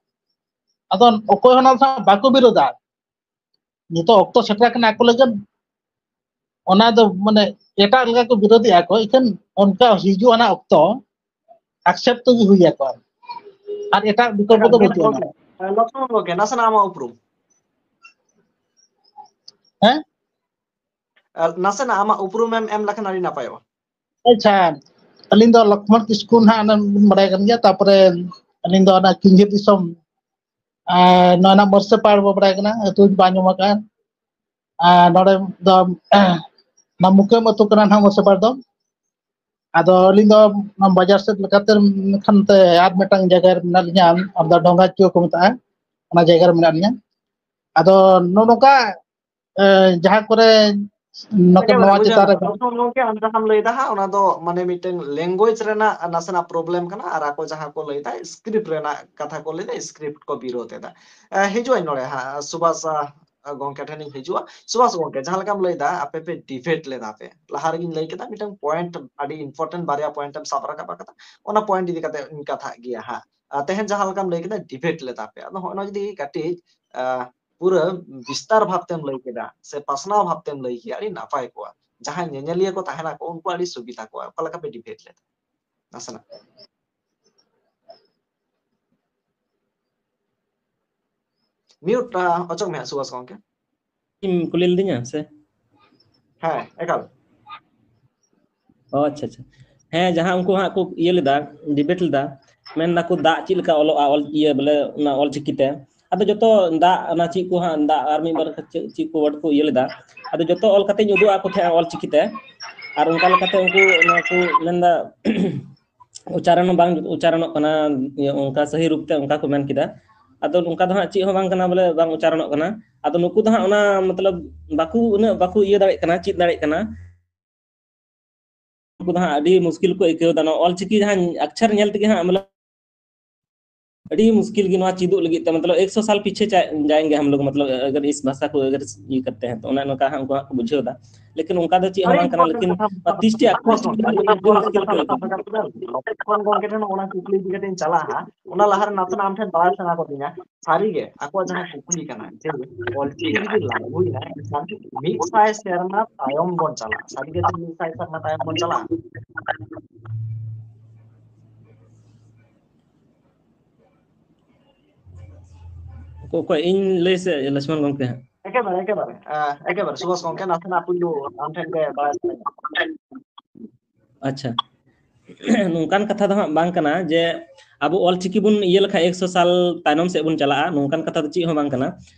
ᱟᱫᱚ ᱚᱠᱚᱭ ᱦᱚᱸ ᱚᱱᱟ ᱫᱚ ᱵᱟᱠᱚ ᱵᱤᱨᱳᱫᱟ᱾ ᱱᱤᱛᱚᱜ ᱚᱠᱛᱚ ᱥᱮᱴᱮᱨ ᱟᱠᱟᱱᱟ ᱟᱠᱚ ᱞᱟᱹᱜᱤᱫ, ᱚᱱᱟ ᱫᱚ ᱢᱟᱱᱮ ᱮᱴᱟᱜ ᱞᱮᱠᱟ ᱠᱚ ᱵᱤᱨᱳᱫᱮᱜᱼᱟ ᱠᱚ, ᱤᱠᱷᱟᱹᱱ ᱚᱱᱠᱟ ᱦᱤᱡᱩᱜ ᱟᱱᱟᱜ ᱚᱠᱛᱚ accept ᱜᱮ ᱦᱩᱭ ᱟᱠᱚᱣᱟ, ᱟᱨ ᱮᱴᱟᱜ ᱵᱤᱠᱚᱞᱯᱚ ᱫᱚ ᱵᱟᱹᱪᱩᱜ ᱟᱱᱟ᱾ ᱞᱚᱠᱥᱢᱚᱱ ᱜᱚᱢᱠᱮ, ᱱᱟᱥᱮᱱᱟᱜ ᱟᱢᱟᱜ ᱩᱯᱨᱩᱢ᱾ ᱦᱮᱸ? ᱟᱨ ᱱᱟᱥᱮᱱᱟᱜ ᱟᱢᱟᱜ ᱩᱯᱨᱩᱢ ᱮᱢ ᱮᱢ ᱞᱮᱠᱷᱟᱱ ᱟᱹᱰᱤ ᱱᱟᱯᱟᱭᱚᱜᱼᱟ᱾ ᱟᱪᱪᱷᱟ, ᱟᱹᱞᱤᱧ ᱫᱚ ᱞᱚᱠᱷᱢᱚᱬ ᱠᱤᱥᱠᱩ ᱱᱟᱦᱟᱜ ᱚᱱᱮ ᱵᱟᱲᱟᱭ ᱠᱟᱱ ᱜᱮᱭᱟ᱾ ᱛᱟᱨᱯᱚᱨᱮ ᱟᱹᱞᱤᱧ ᱫᱚ ᱚᱱᱟ ᱠᱤᱧᱡᱷᱤᱨ ᱫᱤᱥᱚᱢ, ᱟᱨ ᱱᱚᱣᱟ ᱱᱟᱜ ᱢᱚᱨᱥᱮᱯᱟᱲ ᱵᱚ ᱵᱟᱲᱟᱭ ᱠᱟᱱᱟ, ᱟᱹᱛᱩ ᱵᱟᱝ ᱟᱸᱡᱚᱢ ᱟᱠᱟᱫ᱾ ᱟᱨ ᱱᱚᱰᱮ ᱫᱚ ᱚᱱᱟ ᱢᱩᱠᱟᱹᱢ ᱟᱹᱛᱩ ᱠᱟᱱᱟ ᱱᱟᱦᱟᱜ ᱢᱚᱨᱥᱮᱯᱟᱲ ᱫᱚ᱾ ᱟᱫᱚ ᱟᱹᱞᱤᱧ ᱫᱚ ᱚᱱᱟ ᱵᱟᱡᱟᱨ ᱥᱮᱫ ᱞᱮᱠᱟᱛᱮ ᱠᱷᱟᱱ ᱛᱮ ᱟᱨ ᱢᱤᱫᱴᱟᱝ ᱡᱟᱭᱜᱟ ᱨᱮ ᱢᱮᱱᱟᱜ ᱞᱤᱧᱟ, ᱟᱨ ᱫᱚ ᱰᱷᱚᱸᱜᱟ ᱪᱩᱣᱟᱹ ᱠᱚ ᱢᱮᱛᱟᱜᱼᱟ, ᱚᱱᱟ ᱡᱟᱭᱜᱟ ᱨᱮ ᱢᱮᱱᱟᱜ ᱞᱤᱧᱟ᱾ ᱟᱫᱚ ᱱᱚᱜᱼᱚ ᱱᱚᱝᱠᱟ ᱮ, ᱡᱟᱦᱟᱸ ᱠᱚᱨᱮ ᱱᱚᱛᱮ ᱮᱠᱮᱵᱟᱨᱮ ᱱᱚᱣᱟ ᱵᱩᱡᱷᱟᱹᱣ ᱪᱮᱛᱟᱱ ᱨᱮ ᱫᱟᱲᱮᱭᱟᱜ ᱠᱟᱱᱟ᱾ ᱞᱚᱠᱷᱢᱚᱬ ᱜᱚᱢᱠᱮ, ᱟᱢ ᱡᱟᱦᱟᱸᱢ ᱞᱟᱹᱭ ᱮᱫᱟ ᱦᱟᱸᱜ, ᱚᱱᱟ ᱫᱚ ᱢᱟᱱᱮ ᱢᱤᱫᱴᱟᱝ language ᱨᱮᱱᱟᱜ ᱱᱟᱥᱮᱱᱟᱜ problem ᱠᱟᱱᱟ, ᱟᱨ ᱟᱠᱚ ᱡᱟᱦᱟᱸ ᱠᱚ ᱞᱟᱹᱭ ᱮᱫᱟ, script ᱨᱮᱱᱟᱜ ᱠᱟᱛᱷᱟ ᱠᱚ ᱞᱟᱹᱭ ᱮᱫᱟ, script ᱠᱚ ᱵᱤᱨᱳᱫᱷ ᱮᱫᱟ᱾ ᱮ, ᱦᱤᱡᱩᱜ ᱟᱹᱧ ᱱᱚᱰᱮ ᱦᱟᱸᱜ, ᱥᱩᱵᱷᱟᱥ, ᱟ, ᱜᱚᱢᱠᱮ ᱴᱷᱮᱱᱤᱧ ᱦᱤᱡᱩᱜᱼᱟ᱾ ᱥᱩᱵᱷᱟᱥ ᱜᱚᱢᱠᱮ, ᱡᱟᱦᱟᱸ ᱞᱮᱠᱟᱢ ᱞᱟᱹᱭ ᱮᱫᱟ, ᱟᱯᱮ ᱯᱮ debate ᱞᱮᱫᱟ ᱯᱮ, ᱞᱟᱦᱟ ᱨᱮᱜᱤᱧ ᱞᱟᱹᱭ ᱠᱮᱫᱟ, ᱢᱤᱫᱴᱟᱝ point ᱟᱹᱰᱤ important ᱵᱟᱨᱭᱟ point ᱮᱢ ᱥᱟᱵ ᱨᱟᱠᱟᱵ ᱟᱠᱟᱫᱟ, ᱚᱱᱟ point ᱤᱫᱤ ᱠᱟᱛᱮ ᱤᱧ ᱠᱟᱛᱷᱟᱜ ᱜᱮᱭᱟ ᱦᱟᱸᱜ᱾ ᱟ, ᱛᱮᱦᱮᱧ ᱡᱟᱦᱟᱸ ᱞᱮᱠᱟᱢ ᱞᱟᱹᱭ ᱠᱮᱫᱟ, debate ᱞᱮᱫᱟ ᱯᱮ, ᱟᱫᱚ ᱦᱚᱸᱜᱼᱚᱭ ᱱᱚᱣᱟ ᱡᱩᱫᱤ ᱠᱟᱹᱴᱤᱡ, ᱟ, ᱯᱩᱨᱟᱹ ᱵᱤᱥᱛᱟᱨ ᱵᱷᱟᱵ ᱛᱮᱢ ᱞᱟᱹᱭ ᱠᱮᱫᱟ ᱥᱮ ᱯᱟᱥᱱᱟᱣ ᱵᱷᱟᱵ ᱛᱮᱢ ᱞᱟᱹᱭ ᱠᱮᱭᱟ, ᱟᱹᱰᱤ ᱱᱟᱯᱟᱭ ᱠᱚᱜᱼᱟ᱾ ᱡᱟᱦᱟᱸᱭ ᱧᱮᱧᱮᱞᱤᱭᱟᱹ ᱠᱚ ᱛᱟᱦᱮᱱᱟ ᱠᱚ, ᱩᱱᱠᱩ ᱟᱹᱰᱤ ᱥᱩᱵᱤᱫᱷᱟ ᱠᱚᱜᱼᱟ᱾ ᱚᱠᱟ ᱞᱮᱠᱟ ᱯᱮ debate ᱞᱮᱫᱟ? ᱱᱟᱥᱮᱱᱟᱜ mute, ᱟ, ᱚᱪᱚᱜ ᱢᱮ ᱦᱟᱸᱜ, ᱥᱩᱵᱷᱟᱥ ᱜᱚᱢᱠᱮ᱾ ᱮᱢ ᱠᱩᱞᱤ ᱞᱤᱫᱤᱧᱟ ᱥᱮ? ᱦᱮᱸ, ᱮᱠᱟᱞ᱾ ᱚ, ᱟᱪᱪᱷᱟ, ᱟᱪᱪᱷᱟ᱾ ᱦᱮᱸ, ᱡᱟᱦᱟᱸ ᱩᱱᱠᱩ ᱦᱟᱸᱜ ᱠᱚ ᱤᱭᱟᱹ ᱞᱮᱫᱟ, debate ᱞᱮᱫᱟ, ᱢᱮᱱ ᱫᱟᱠᱚ ᱫᱟᱜ ᱪᱮᱫ ᱞᱮᱠᱟ ᱚᱞᱚᱜᱼᱟ, ᱚᱞ ᱤᱭᱟᱹ ᱵᱚᱞᱮ ᱚᱱᱟ ᱚᱞᱪᱤᱠᱤ ᱛᱮ᱾ ᱟᱫᱚ ᱡᱚᱛᱚ ᱫᱟᱜ ᱚᱱᱟ ᱪᱮᱫ ᱠᱚ ᱦᱟᱸᱜ, ᱫᱟᱜ ᱟᱨ ᱢᱤᱫ ᱵᱟᱨ ᱪᱮᱫ, ᱪᱮᱫ ᱠᱚ word ᱠᱚ ᱤᱭᱟᱹ ᱞᱮᱫᱟ, ᱟᱫᱚ ᱡᱚᱛᱚ ᱚᱞ ᱠᱟᱛᱮᱧ ᱩᱫᱩᱜ ᱟᱫ ᱠᱚ ᱛᱟᱦᱮᱸᱜᱼᱟ ᱚᱞᱪᱤᱠᱤ ᱛᱮ᱾ ᱟᱨ ᱚᱱᱠᱟ ᱞᱮᱠᱟᱛᱮ ᱩᱱᱠᱩ ᱚᱱᱟ ᱠᱚ ᱢᱮᱱᱫᱟ ᱩᱪᱪᱟᱨᱚᱱ ᱦᱚᱸ ᱵᱟᱝ ᱩᱪᱪᱟᱨᱚᱱᱚᱜ ᱠᱟᱱᱟ, ᱤᱭᱟᱹ, ᱚᱱᱠᱟ ᱥᱟᱹᱦᱤ ᱨᱩᱯ ᱛᱮ ᱚᱱᱠᱟ ᱠᱚ ᱢᱮᱱ ᱠᱮᱫᱟ᱾ ᱟᱫᱚ ᱚᱱᱠᱟ ᱫᱚ ᱦᱟᱸᱜ ᱪᱮᱫ ᱦᱚᱸ ᱵᱟᱝ ᱠᱟᱱᱟ, ᱵᱚᱞᱮ ᱵᱟᱝ ᱩᱪᱪᱟᱨᱚᱱᱚᱜ ᱠᱟᱱᱟ᱾ ᱟᱫᱚ ᱱᱩᱠᱩ ᱫᱚ ᱦᱟᱸᱜ ᱚᱱᱟ ᱢᱚᱛᱞᱚᱵ ᱵᱟᱠᱚ, ᱩᱱᱟᱹᱜ ᱵᱟᱠᱚ ᱤᱭᱟᱹ ᱫᱟᱲᱮᱭᱟᱜ ᱠᱟᱱᱟ, ᱪᱮᱫ ᱫᱟᱲᱮᱭᱟᱜ ᱠᱟᱱᱟ᱾ ᱩᱱᱠᱩ ᱫᱚ ᱦᱟᱸᱜ ᱟᱹᱰᱤ ᱢᱩᱥᱠᱤᱞ ᱠᱚ ᱟᱹᱭᱠᱟᱹᱣ ᱮᱫᱟ᱾ ᱱᱚᱣᱟ ᱚᱞᱪᱤᱠᱤ ᱡᱟᱦᱟᱸ ᱟᱠᱪᱷᱟᱨ ᱧᱮᱞ ᱛᱮᱜᱮ ᱦᱟᱸᱜ, ᱢᱚᱛᱞᱚᱵ, ᱟᱹᱰᱤ ᱢᱩᱥᱠᱤᱞ ᱜᱮ ᱱᱚᱣᱟ ᱪᱮᱫᱚᱜ ᱞᱟᱹᱜᱤᱫ ᱛᱮ, ᱢᱚᱛᱞᱚᱵ, ᱮᱠᱥᱚ ᱥᱟᱞ ᱯᱤᱪᱷᱮ ᱪᱟ-, ᱡᱟᱭᱮᱸᱜᱮ ᱦᱟᱢ ᱞᱳᱜ, ᱢᱚᱛᱞᱚᱵ, ᱟᱜᱟᱨ ᱤᱥ ᱵᱷᱟᱥᱟ ᱠᱚ ᱟᱜᱟᱨ ᱤᱭᱟᱹ ᱠᱟᱨᱛᱮ ᱦᱮᱸ, ᱛᱚ ᱚᱱᱮ ᱱᱚᱝᱠᱟ ᱦᱟᱸᱜ ᱩᱱᱠᱩ ᱦᱟᱸᱜ ᱠᱚ ᱵᱩᱡᱷᱟᱹᱣ ᱮᱫᱟ᱾ ᱞᱮᱠᱤᱱ ᱚᱱᱠᱟ ᱫᱚ ᱪᱮᱫ ᱦᱚᱸ ᱟᱹᱰᱤ ᱵᱟᱝ ᱠᱟᱱᱟ, important ᱞᱮᱠᱤᱱ ᱠᱟᱛᱷᱟᱢ ᱱᱚᱣᱟ ᱛᱤᱥ ᱴᱤ ᱟᱠᱷᱚᱨ ᱪᱮᱫ ᱞᱟᱹᱜᱤᱫ ᱟᱹᱰᱤ ᱢᱩᱥᱠᱤᱞ ᱠᱚ ᱟᱹᱭᱠᱟᱹᱣ ᱮᱫᱟ᱾ ᱞᱚᱠᱠᱷᱚᱱ ᱜᱚᱢᱠᱮ ᱴᱷᱮᱱ ᱚᱱᱟ ᱠᱩᱠᱞᱤ ᱤᱫᱤ ᱠᱟᱛᱮ ᱤᱧ ᱪᱟᱞᱟᱜᱼᱟ ᱦᱟᱸᱜ, ᱚᱱᱟ ᱞᱟᱦᱟᱨᱮ ᱱᱟᱥᱮᱱᱟᱜ ᱟᱢ ᱴᱷᱮᱱ ᱵᱟᱲᱟᱭ ᱥᱟᱱᱟ ᱠᱚ ᱛᱤᱧᱟ, ᱥᱟᱹᱨᱤᱜᱮ ᱟᱠᱚᱣᱟᱜ ᱡᱟᱦᱟᱸ ᱠᱩᱠᱞᱤ ᱠᱟᱱᱟ ᱡᱮ ᱚᱞᱪᱤᱠᱤ ᱡᱩᱫᱤ ᱞᱟᱹᱜᱩᱭᱮᱱᱟ ᱮᱱᱠᱷᱟᱱ ᱢᱤᱫ ᱥᱟᱭ ᱥᱮᱨᱢᱟ ᱛᱟᱭᱚᱢ ᱵᱚᱱ ᱪᱟᱞᱟᱜᱼᱟ, ᱥᱟᱹᱨᱤᱜᱮ ᱢᱤᱫ ᱥᱟᱭ ᱥᱮᱨᱢᱟ ᱛᱟᱭᱚᱢ ᱵᱚᱱ ᱪᱟᱞᱟᱜᱼᱟ? ᱚᱠᱚᱭ, ᱚᱠᱚᱭ, ᱤᱧ ᱞᱟᱹᱭ ᱥᱮ ᱞᱚᱪᱷᱢᱚᱱ ᱜᱚᱢᱠᱮ ᱦᱟᱸᱜ? ᱮᱠᱮᱵᱟᱨᱮ, ᱮᱠᱮᱵᱟᱨᱮ, ᱮᱠᱮᱵᱟᱨᱮ ᱥᱩᱵᱷᱟᱥ ᱜᱚᱝᱠᱮ, ᱱᱟᱥᱮᱱᱟᱜ ᱯᱩᱭᱞᱩ ᱟᱢ ᱴᱷᱮᱱ ᱜᱮ ᱵᱟᱲᱟᱭ ᱥᱟᱱᱟᱧᱟ᱾ ᱟᱪᱪᱷᱟ, ᱱᱚᱝᱠᱟᱱ ᱠᱟᱛᱷᱟ ᱫᱚ ᱦᱟᱸᱜ ᱵᱟᱝ ᱠᱟᱱᱟ ᱡᱮ ᱟᱵᱚ ᱚᱞᱪᱤᱠᱤ ᱵᱚᱱ ᱤᱭᱟᱹ ᱞᱮᱠᱷᱟᱱ ᱮᱠᱥᱚ ᱥᱟᱞ ᱛᱟᱭᱱᱚᱢ ᱥᱮᱫ ᱵᱚᱱ ᱪᱟᱞᱟᱜᱼᱟ, ᱱᱚᱝᱠᱟᱱ ᱠᱟᱛᱷᱟ ᱫᱚ ᱪᱮᱫ ᱦᱚᱸ ᱵᱟᱝ ᱠᱟᱱᱟ᱾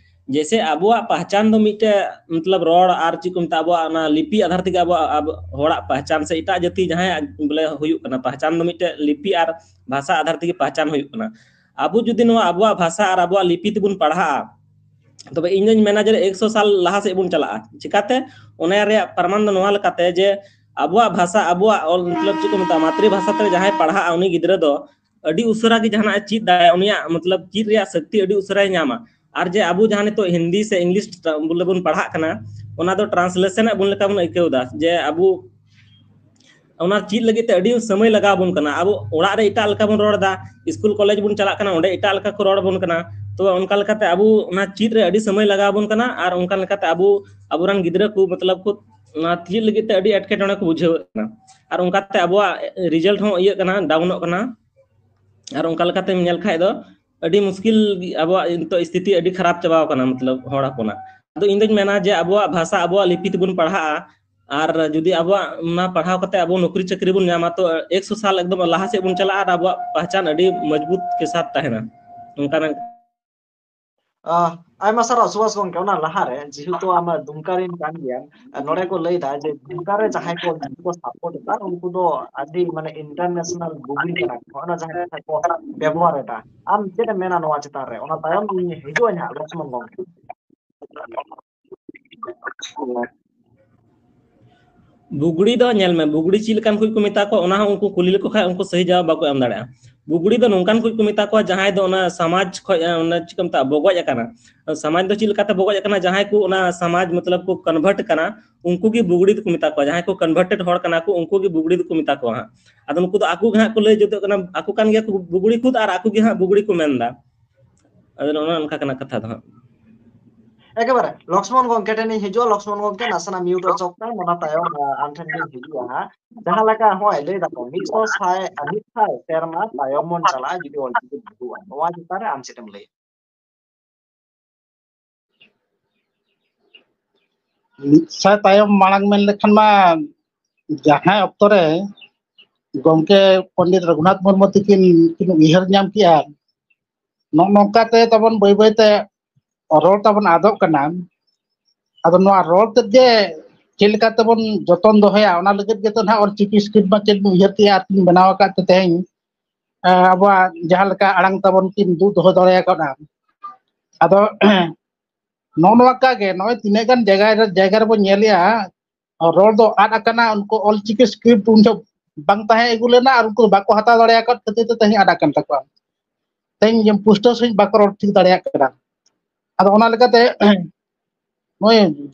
ᱡᱮᱭᱥᱮ ᱟᱵᱚᱣᱟᱜ ᱯᱟᱦᱪᱟᱱ ᱫᱚ ᱢᱤᱫᱴᱮᱡ, ᱢᱚᱛᱞᱚᱵ, ᱨᱚᱲ ᱟᱨ ᱪᱮᱫ ᱠᱚ ᱢᱮᱛᱟᱜᱼᱟ, ᱟᱵᱚᱣᱟᱜ ᱚᱱᱟ ᱞᱤᱯᱤ ᱟᱫᱷᱟᱨ ᱛᱮᱜᱮ ᱟᱵᱚᱣᱟᱜ, ᱟᱵᱚ ᱦᱚᱲᱟᱜ ᱯᱟᱦᱪᱟᱱ ᱥᱮ ᱮᱴᱟᱜ ᱡᱟᱹᱛᱤ ᱡᱟᱦᱟᱸᱭᱟᱜ ᱵᱚᱞᱮ ᱦᱩᱭᱩᱜ ᱠᱟᱱᱟ, ᱯᱟᱦᱪᱟᱱ ᱫᱚ ᱢᱤᱫᱴᱮᱡ ᱞᱤᱯᱤ ᱟᱨ ᱵᱷᱟᱥᱟ ᱟᱫᱷᱟᱨ ᱛᱮᱜᱮ ᱯᱟᱦᱪᱟᱱ ᱦᱩᱭᱩᱜ ᱠᱟᱱᱟ᱾ ᱟᱵᱚ ᱡᱩᱫᱤ ᱱᱚᱣᱟ ᱟᱵᱚᱣᱟᱜ ᱵᱷᱟᱥᱟ ᱟᱨ ᱟᱵᱚᱣᱟᱜ ᱞᱤᱯᱤ ᱛᱮᱵᱚᱱ ᱯᱟᱲᱦᱟᱜᱼᱟ, ᱛᱚᱵᱮ ᱤᱧ ᱫᱚᱧ ᱢᱮᱱᱟ ᱡᱮ ᱮᱠᱥᱚ ᱥᱟᱞ ᱞᱟᱦᱟ ᱥᱮᱫ ᱵᱚᱱ ᱪᱟᱞᱟᱜᱼᱟ᱾ ᱪᱤᱠᱟᱛᱮ? ᱚᱱᱟ ᱨᱮᱭᱟᱜ ᱯᱨᱚᱢᱟᱱ ᱫᱚ ᱱᱚᱣᱟ ᱞᱮᱠᱟᱛᱮ ᱡᱮ ᱟᱵᱚᱣᱟᱜ ᱵᱷᱟᱥᱟ, ᱟᱵᱚᱣᱟᱜ ᱚᱞ, ᱢᱚᱛᱞᱚᱵ ᱪᱮᱫ ᱠᱚ ᱢᱮᱛᱟᱜᱼᱟ, ᱢᱟᱛᱨᱤ ᱵᱷᱟᱥᱟ ᱛᱮ ᱡᱟᱦᱟᱸᱭ ᱯᱟᱲᱦᱟᱜᱼᱟ, ᱩᱱᱤ ᱜᱤᱫᱽᱨᱟᱹ ᱫᱚ ᱟᱹᱰᱤ ᱩᱥᱟᱹᱨᱟ ᱜᱮ ᱡᱟᱦᱟᱱᱟᱜ ᱮ ᱪᱮᱫ ᱫᱟᱲᱮᱭᱟᱜᱼᱟ, ᱩᱱᱤᱭᱟᱜ, ᱢᱚᱛᱞᱚᱵ, ᱪᱮᱫ ᱨᱮᱭᱟᱜ ᱥᱚᱠᱛᱤ ᱟᱹᱰᱤ ᱩᱥᱟᱹᱨᱟᱭ ᱧᱟᱢᱟ᱾ ᱟᱨ ᱡᱮ ᱟᱵᱚ ᱡᱟᱦᱟᱸ ᱱᱤᱛᱚᱜ ᱦᱤᱱᱫᱤ ᱥᱮ ᱤᱝᱞᱤᱥ ᱵᱚᱞᱮ ᱵᱚᱱ ᱯᱟᱲᱦᱟᱜ ᱠᱟᱱᱟ, ᱚᱱᱟ ᱫᱚ ᱴᱨᱟᱱᱥᱞᱮᱥᱚᱱ ᱮᱫ ᱵᱚᱱ ᱞᱮᱠᱟ ᱵᱚᱱ ᱟᱹᱭᱠᱟᱹᱣ ᱮᱫᱟ, ᱡᱮ ᱟᱵᱚ ᱚᱱᱟ ᱪᱮᱫ ᱞᱟᱹᱜᱤᱫ ᱛᱮ ᱟᱹᱰᱤ ᱥᱚᱢᱚᱭ ᱞᱟᱜᱟᱣ ᱟᱵᱚᱱ ᱠᱟᱱᱟ᱾ ᱟᱵᱚ ᱚᱲᱟᱜ ᱨᱮ ᱮᱴᱟᱜ ᱞᱮᱠᱟ ᱵᱚᱱ ᱨᱚᱲ ᱮᱫᱟ, ᱥᱠᱩᱞ ᱠᱚᱞᱮᱡᱽ ᱵᱚᱱ ᱪᱟᱞᱟᱜ ᱠᱟᱱᱟ, ᱚᱸᱰᱮ ᱮᱴᱟᱜ ᱞᱮᱠᱟ ᱠᱚ ᱨᱚᱲ ᱟᱵᱚᱱ ᱠᱟᱱᱟ᱾ ᱛᱚ ᱚᱱᱠᱟ ᱞᱮᱠᱟᱛᱮ ᱟᱵᱚ ᱚᱱᱟ ᱪᱮᱫ ᱨᱮ ᱟᱹᱰᱤ ᱥᱚᱢᱚᱭ ᱞᱟᱜᱟᱣ ᱟᱵᱚᱱ ᱠᱟᱱᱟ, ᱟᱨ ᱚᱱᱠᱟ ᱞᱮᱠᱟᱛᱮ ᱟᱵᱚ, ᱟᱵᱚᱨᱮᱱ ᱜᱤᱫᱽᱨᱟᱹ ᱠᱚ, ᱢᱚᱛᱞᱚᱵ, ᱠᱚ ᱚᱱᱟ ᱪᱮᱫ ᱞᱟᱹᱜᱤᱫ ᱛᱮ ᱟᱹᱰᱤ ᱮᱴᱠᱮᱴᱚᱬᱮ ᱠᱚ ᱵᱩᱡᱷᱟᱹᱣ ᱮᱫ ᱠᱟᱱᱟ, ᱟᱨ ᱚᱱᱠᱟᱛᱮ ᱟᱵᱚᱣᱟᱜ ᱨᱤᱡᱟᱞᱴ ᱦᱚᱸ ᱤᱭᱟᱹᱜ ᱠᱟᱱᱟ, ᱰᱟᱣᱩᱱᱚᱜ ᱠᱟᱱᱟ᱾ ᱟᱨ ᱚᱱᱠᱟ ᱞᱮᱠᱟᱛᱮᱢ ᱧᱮᱞ ᱠᱷᱟᱡ ᱫᱚ ᱟᱹᱰᱤ ᱢᱩᱥᱠᱤᱞ ᱜᱮ ᱟᱵᱚᱣᱟᱜ ᱱᱤᱛᱚᱜ ᱥᱛᱷᱤᱛᱤ ᱟᱹᱰᱤ ᱠᱷᱟᱨᱟᱯ ᱪᱟᱵᱟᱣ ᱠᱟᱱᱟ, ᱢᱚᱛᱞᱚᱵ, ᱦᱚᱲ ᱦᱚᱯᱚᱱᱟᱜ᱾ ᱟᱫᱚ ᱤᱧ ᱫᱚᱧ ᱢᱮᱱᱟ ᱡᱮ ᱟᱵᱚᱣᱟᱜ ᱵᱷᱟᱥᱟ, ᱟᱵᱚᱣᱟᱜ ᱞᱤᱯᱤ ᱛᱮᱵᱚᱱ ᱯᱟᱲᱦᱟᱜᱼᱟ, ᱟᱨ ᱡᱩᱫᱤ ᱟᱵᱚᱣᱟᱜ ᱚᱱᱟ ᱯᱟᱲᱦᱟᱣ ᱠᱟᱛᱮ ᱟᱵᱚ ᱱᱚᱠᱨᱤ ᱪᱟᱹᱠᱨᱤ ᱵᱚᱱ ᱧᱟᱢᱟ, ᱛᱚ ᱮᱠᱥᱚ ᱥᱟᱞ ᱮᱠᱫᱚᱢ ᱞᱟᱦᱟ ᱥᱮᱫ ᱵᱚᱱ ᱪᱟᱞᱟᱜᱼᱟ ᱟᱨ ᱟᱵᱚᱣᱟᱜ ᱯᱟᱦᱪᱟᱱ ᱟᱹᱰᱤ ᱢᱚᱡᱽᱵᱩᱛ ᱠᱮ ᱥᱟᱛ ᱛᱟᱦᱮᱱᱟ᱾ ᱚᱱᱠᱟᱱᱟᱜ ᱟᱦ, ᱟᱭᱢᱟ ᱥᱟᱨᱦᱟᱣ ᱥᱩᱵᱷᱟᱥ ᱜᱚᱝᱠᱮ᱾ ᱚᱱᱟ ᱞᱟᱦᱟᱨᱮ ᱡᱮᱦᱮᱛᱩ ᱟᱢ ᱫᱩᱢᱠᱟ ᱨᱮᱱ ᱠᱟᱱ ᱜᱮᱭᱟᱢ, ᱱᱚᱰᱮ ᱠᱚ ᱞᱟᱹᱭᱫᱟ ᱡᱮ ᱫᱩᱢᱠᱟ ᱨᱮ ᱡᱟᱦᱟᱸᱭ ᱠᱚ, ᱡᱟᱦᱟᱸᱭ ᱠᱚ ᱥᱟᱯᱳᱨᱴ ᱮᱫᱟ, ᱩᱱᱠᱩ ᱫᱚ ᱟᱹᱰᱤ, ᱢᱟᱱᱮ, ᱤᱱᱴᱟᱨᱱᱮᱥᱚᱱᱟᱞ ᱵᱩᱜᱤ ᱠᱟᱱᱟ ᱠᱚ, ᱚᱱᱟ ᱡᱟᱦᱟᱸ ᱠᱟᱛᱷᱟ ᱠᱚ ᱵᱮᱵᱚᱦᱟᱨ ᱮᱫᱟ᱾ ᱟᱢ ᱪᱮᱫ ᱮᱢ ᱢᱮᱱᱟ ᱱᱚᱣᱟ ᱪᱮᱛᱟᱱ ᱨᱮ? ᱚᱱᱟ ᱛᱟᱭᱚᱢ ᱤᱧ ᱦᱤᱡᱩᱜ ᱟᱹᱧ ᱦᱟᱸᱜ, ᱞᱚᱠᱥᱢᱚᱱ ᱜᱚᱝᱠᱮ᱾ ᱵᱩᱜᱲᱤ ᱫᱚ ᱧᱮᱞ ᱢᱮ, ᱵᱩᱜᱲᱤ ᱪᱮᱫ ᱞᱮᱠᱟᱱ ᱠᱚ ᱢᱮᱛᱟ ᱠᱚᱣᱟ, ᱚᱱᱟ ᱦᱚᱸ ᱩᱱᱠᱩ ᱠᱩᱞᱤ ᱞᱮᱠᱚ ᱠᱷᱟᱡ ᱩᱱᱠᱩ ᱥᱟᱹᱦᱤ ᱡᱟᱣᱟᱵ ᱵᱟᱠᱚ ᱮᱢ ᱫᱟᱲᱮᱭᱟᱜᱼᱟ᱾ ᱵᱩᱜᱲᱤ ᱫᱚ ᱱᱚᱝᱠᱟᱱ ᱠᱚ ᱢᱮᱛᱟ ᱠᱚᱣᱟ ᱡᱟᱦᱟᱸᱭ ᱫᱚ ᱚᱱᱟ ᱥᱚᱢᱟᱡᱽ ᱠᱷᱚᱡ, ᱚᱱᱟ ᱪᱮᱫ ᱠᱚ ᱢᱮᱛᱟᱜᱼᱟ, ᱵᱚᱜᱚᱡ ᱟᱠᱟᱱᱟ᱾ ᱥᱚᱢᱟᱡᱽ ᱫᱚ ᱪᱮᱫ ᱞᱮᱠᱟᱛᱮ ᱵᱚᱜᱚᱡ ᱟᱠᱟᱱᱟ? ᱡᱟᱦᱟᱸᱭ ᱠᱚ ᱚᱱᱟ ᱥᱚᱢᱟᱡᱽ, ᱢᱚᱛᱞᱚᱵ, ᱠᱚ ᱠᱚᱱᱵᱷᱟᱨᱴ ᱠᱟᱱᱟ, ᱩᱱᱠᱩ ᱜᱮ ᱵᱩᱜᱲᱤ ᱫᱚᱠᱚ ᱢᱮᱛᱟ ᱠᱚᱣᱟ᱾ ᱡᱟᱦᱟᱸᱭ ᱠᱚ ᱠᱚᱱᱵᱷᱟᱨᱴᱮᱰ ᱦᱚᱲ ᱠᱟᱱᱟ ᱠᱚ, ᱩᱱᱠᱩ ᱜᱮ ᱵᱩᱜᱲᱤ ᱫᱚᱠᱚ ᱢᱮᱛᱟ ᱠᱚᱣᱟ ᱦᱟᱸᱜ᱾ ᱟᱫᱚ ᱱᱩᱠᱩ ᱫᱚ ᱟᱠᱚ ᱜᱮ ᱦᱟᱸᱜ ᱠᱚ ᱞᱟᱹᱭ ᱡᱩᱛᱩᱜ ᱠᱟᱱᱟ, ᱟᱠᱚ ᱠᱟᱱ ᱜᱮᱭᱟ ᱠᱚ ᱵᱩᱜᱲᱤ ᱠᱷᱩᱫ, ᱟᱨ ᱟᱠᱚ ᱜᱮ ᱦᱟᱸᱜ ᱵᱩᱜᱲᱤ ᱠᱚ ᱢᱮᱱᱫᱟ᱾ ᱟᱫᱚ ᱱᱚᱜᱼᱚ ᱱᱚᱝᱠᱟ ᱠᱟᱱᱟ ᱠᱟᱛᱷᱟ ᱫᱚ ᱦᱟᱸᱜ᱾ ᱮᱠᱮᱵᱟᱨᱮ ᱞᱚᱠᱥᱢᱚᱱ ᱜᱚᱝᱠᱮ ᱴᱷᱮᱱ ᱤᱧ ᱦᱤᱡᱩᱜᱼᱟ᱾ ᱞᱚᱠᱥᱢᱚᱱ ᱜᱚᱝᱠᱮ, ᱱᱟᱥᱮᱱᱟᱜ ᱢᱤᱭᱩᱴ ᱚᱪᱚᱜ ᱛᱟᱢ, ᱚᱱᱟ ᱛᱟᱭᱚᱢ, ᱟ, ᱟᱢ ᱴᱷᱮᱱ ᱜᱤᱧ ᱦᱤᱡᱩᱜᱼᱟ ᱦᱟᱸᱜ᱾ ᱡᱟᱦᱟᱸ ᱞᱮᱠᱟ ᱦᱚᱸᱜᱼᱚᱭ ᱞᱟᱹᱭ ᱫᱟᱠᱚ, ᱢᱤᱫ ᱥᱚ ᱥᱟᱭ, ᱢᱤᱫ ᱥᱟᱭ ᱥᱮᱨᱢᱟ ᱛᱟᱭᱚᱢ ᱵᱚᱱ ᱪᱟᱞᱟᱜᱼᱟ ᱡᱩᱫᱤ ᱚᱞᱪᱤᱠᱤ ᱵᱷᱩᱞᱩᱜᱼᱟ, ᱱᱚᱣᱟ ᱪᱮᱛᱟᱱ ᱨᱮ ᱟᱢ ᱪᱮᱫ ᱮᱢ ᱞᱟᱹᱭᱟ? ᱢᱤᱫ ᱥᱟᱭ ᱛᱟᱭᱚᱢ ᱢᱟᱲᱟᱝ ᱢᱮᱱ ᱞᱮᱠᱷᱟᱱ ᱢᱟ, ᱡᱟᱦᱟᱸ ᱚᱠᱛᱚ ᱨᱮ ᱜᱚᱢᱠᱮ ᱯᱚᱱᱰᱤᱛ ᱨᱚᱜᱷᱩᱱᱟᱛᱷ ᱢᱩᱨᱢᱩ ᱛᱤᱠᱤᱱ ᱠᱤᱱ ᱩᱭᱦᱟᱹᱨ ᱧᱟᱢ ᱠᱮᱜᱼᱟ, ᱱᱚᱜᱼᱚ ᱱᱚᱝᱠᱟ ᱛᱮ ᱛᱟᱵᱚᱱ ᱵᱟᱹᱭ ᱵᱟᱹᱭ ᱛᱮ ᱨᱚᱲ ᱛᱟᱵᱚᱱ ᱟᱫᱚᱜ ᱠᱟᱱᱟ᱾ ᱟᱫᱚ ᱱᱚᱣᱟ ᱨᱚᱲ ᱛᱮᱫ ᱜᱮ ᱪᱮᱫ ᱞᱮᱠᱟ ᱛᱮᱵᱚᱱ ᱡᱚᱛᱚᱱ ᱫᱚᱦᱚᱭᱟ, ᱚᱱᱟ ᱞᱟᱹᱜᱤᱫ ᱜᱮᱛᱚ ᱱᱟᱦᱟᱜ ᱚᱞᱪᱤᱠᱤ ᱥᱠᱨᱤᱯᱴ ᱢᱟ ᱪᱮᱫ ᱵᱚᱱ ᱩᱭᱦᱟᱹᱨ ᱠᱮᱜᱼᱟ ᱟᱨ ᱵᱚᱱ ᱵᱮᱱᱟᱣ ᱟᱠᱟᱫ ᱛᱮ ᱛᱮᱦᱮᱧ, ᱮ, ᱟᱵᱚᱣᱟᱜ ᱡᱟᱦᱟᱸ ᱞᱮᱠᱟ ᱟᱲᱟᱝ ᱛᱟᱵᱚᱱ ᱠᱤᱱ ᱫᱩᱜ ᱫᱚᱦᱚ ᱫᱟᱲᱮ ᱟᱠᱟᱫᱼᱟ᱾ ᱟᱫᱚ ᱱᱚᱜᱼᱚ ᱱᱚᱣᱟ ᱠᱟ ᱜᱮ ᱱᱚᱜᱼᱚᱭ ᱛᱤᱱᱟᱹᱜ ᱜᱟᱱ ᱡᱟᱭᱜᱟ ᱨᱮ, ᱡᱟᱭᱜᱟ ᱨᱮᱵᱚᱱ ᱧᱮᱞᱮᱜᱼᱟ, ᱨᱚᱲ ᱫᱚ ᱟᱫ ᱟᱠᱟᱱᱟ᱾ ᱩᱱᱠᱩ ᱚᱞᱪᱤᱠᱤ ᱥᱠᱨᱤᱯᱴ ᱩᱱ ᱡᱚᱦᱚᱜ ᱵᱟᱝ ᱛᱟᱦᱮᱸ ᱟᱹᱜᱩ ᱞᱮᱱᱟ ᱟᱨ ᱩᱱᱠᱩ ᱵᱟᱠᱚ ᱦᱟᱛᱟᱣ ᱫᱟᱲᱮ ᱟᱠᱟᱫ ᱠᱷᱟᱹᱛᱤᱨ ᱛᱮ ᱛᱮᱦᱮᱧ ᱟᱫ ᱟᱠᱟᱱ ᱛᱟᱠᱚᱣᱟ᱾ ᱛᱮᱦᱮᱧ ᱯᱩᱥᱴᱟᱹᱣ ᱥᱟᱺᱦᱤᱡ ᱵᱟᱠᱚ ᱨᱚᱲ ᱴᱷᱤᱠ ᱫᱟᱲᱮᱭᱟᱜ ᱠᱟᱱᱟ᱾ ᱟᱫᱚ ᱚᱱᱟ ᱞᱮᱠᱟᱛᱮ ᱱᱚᱜᱼᱚᱭ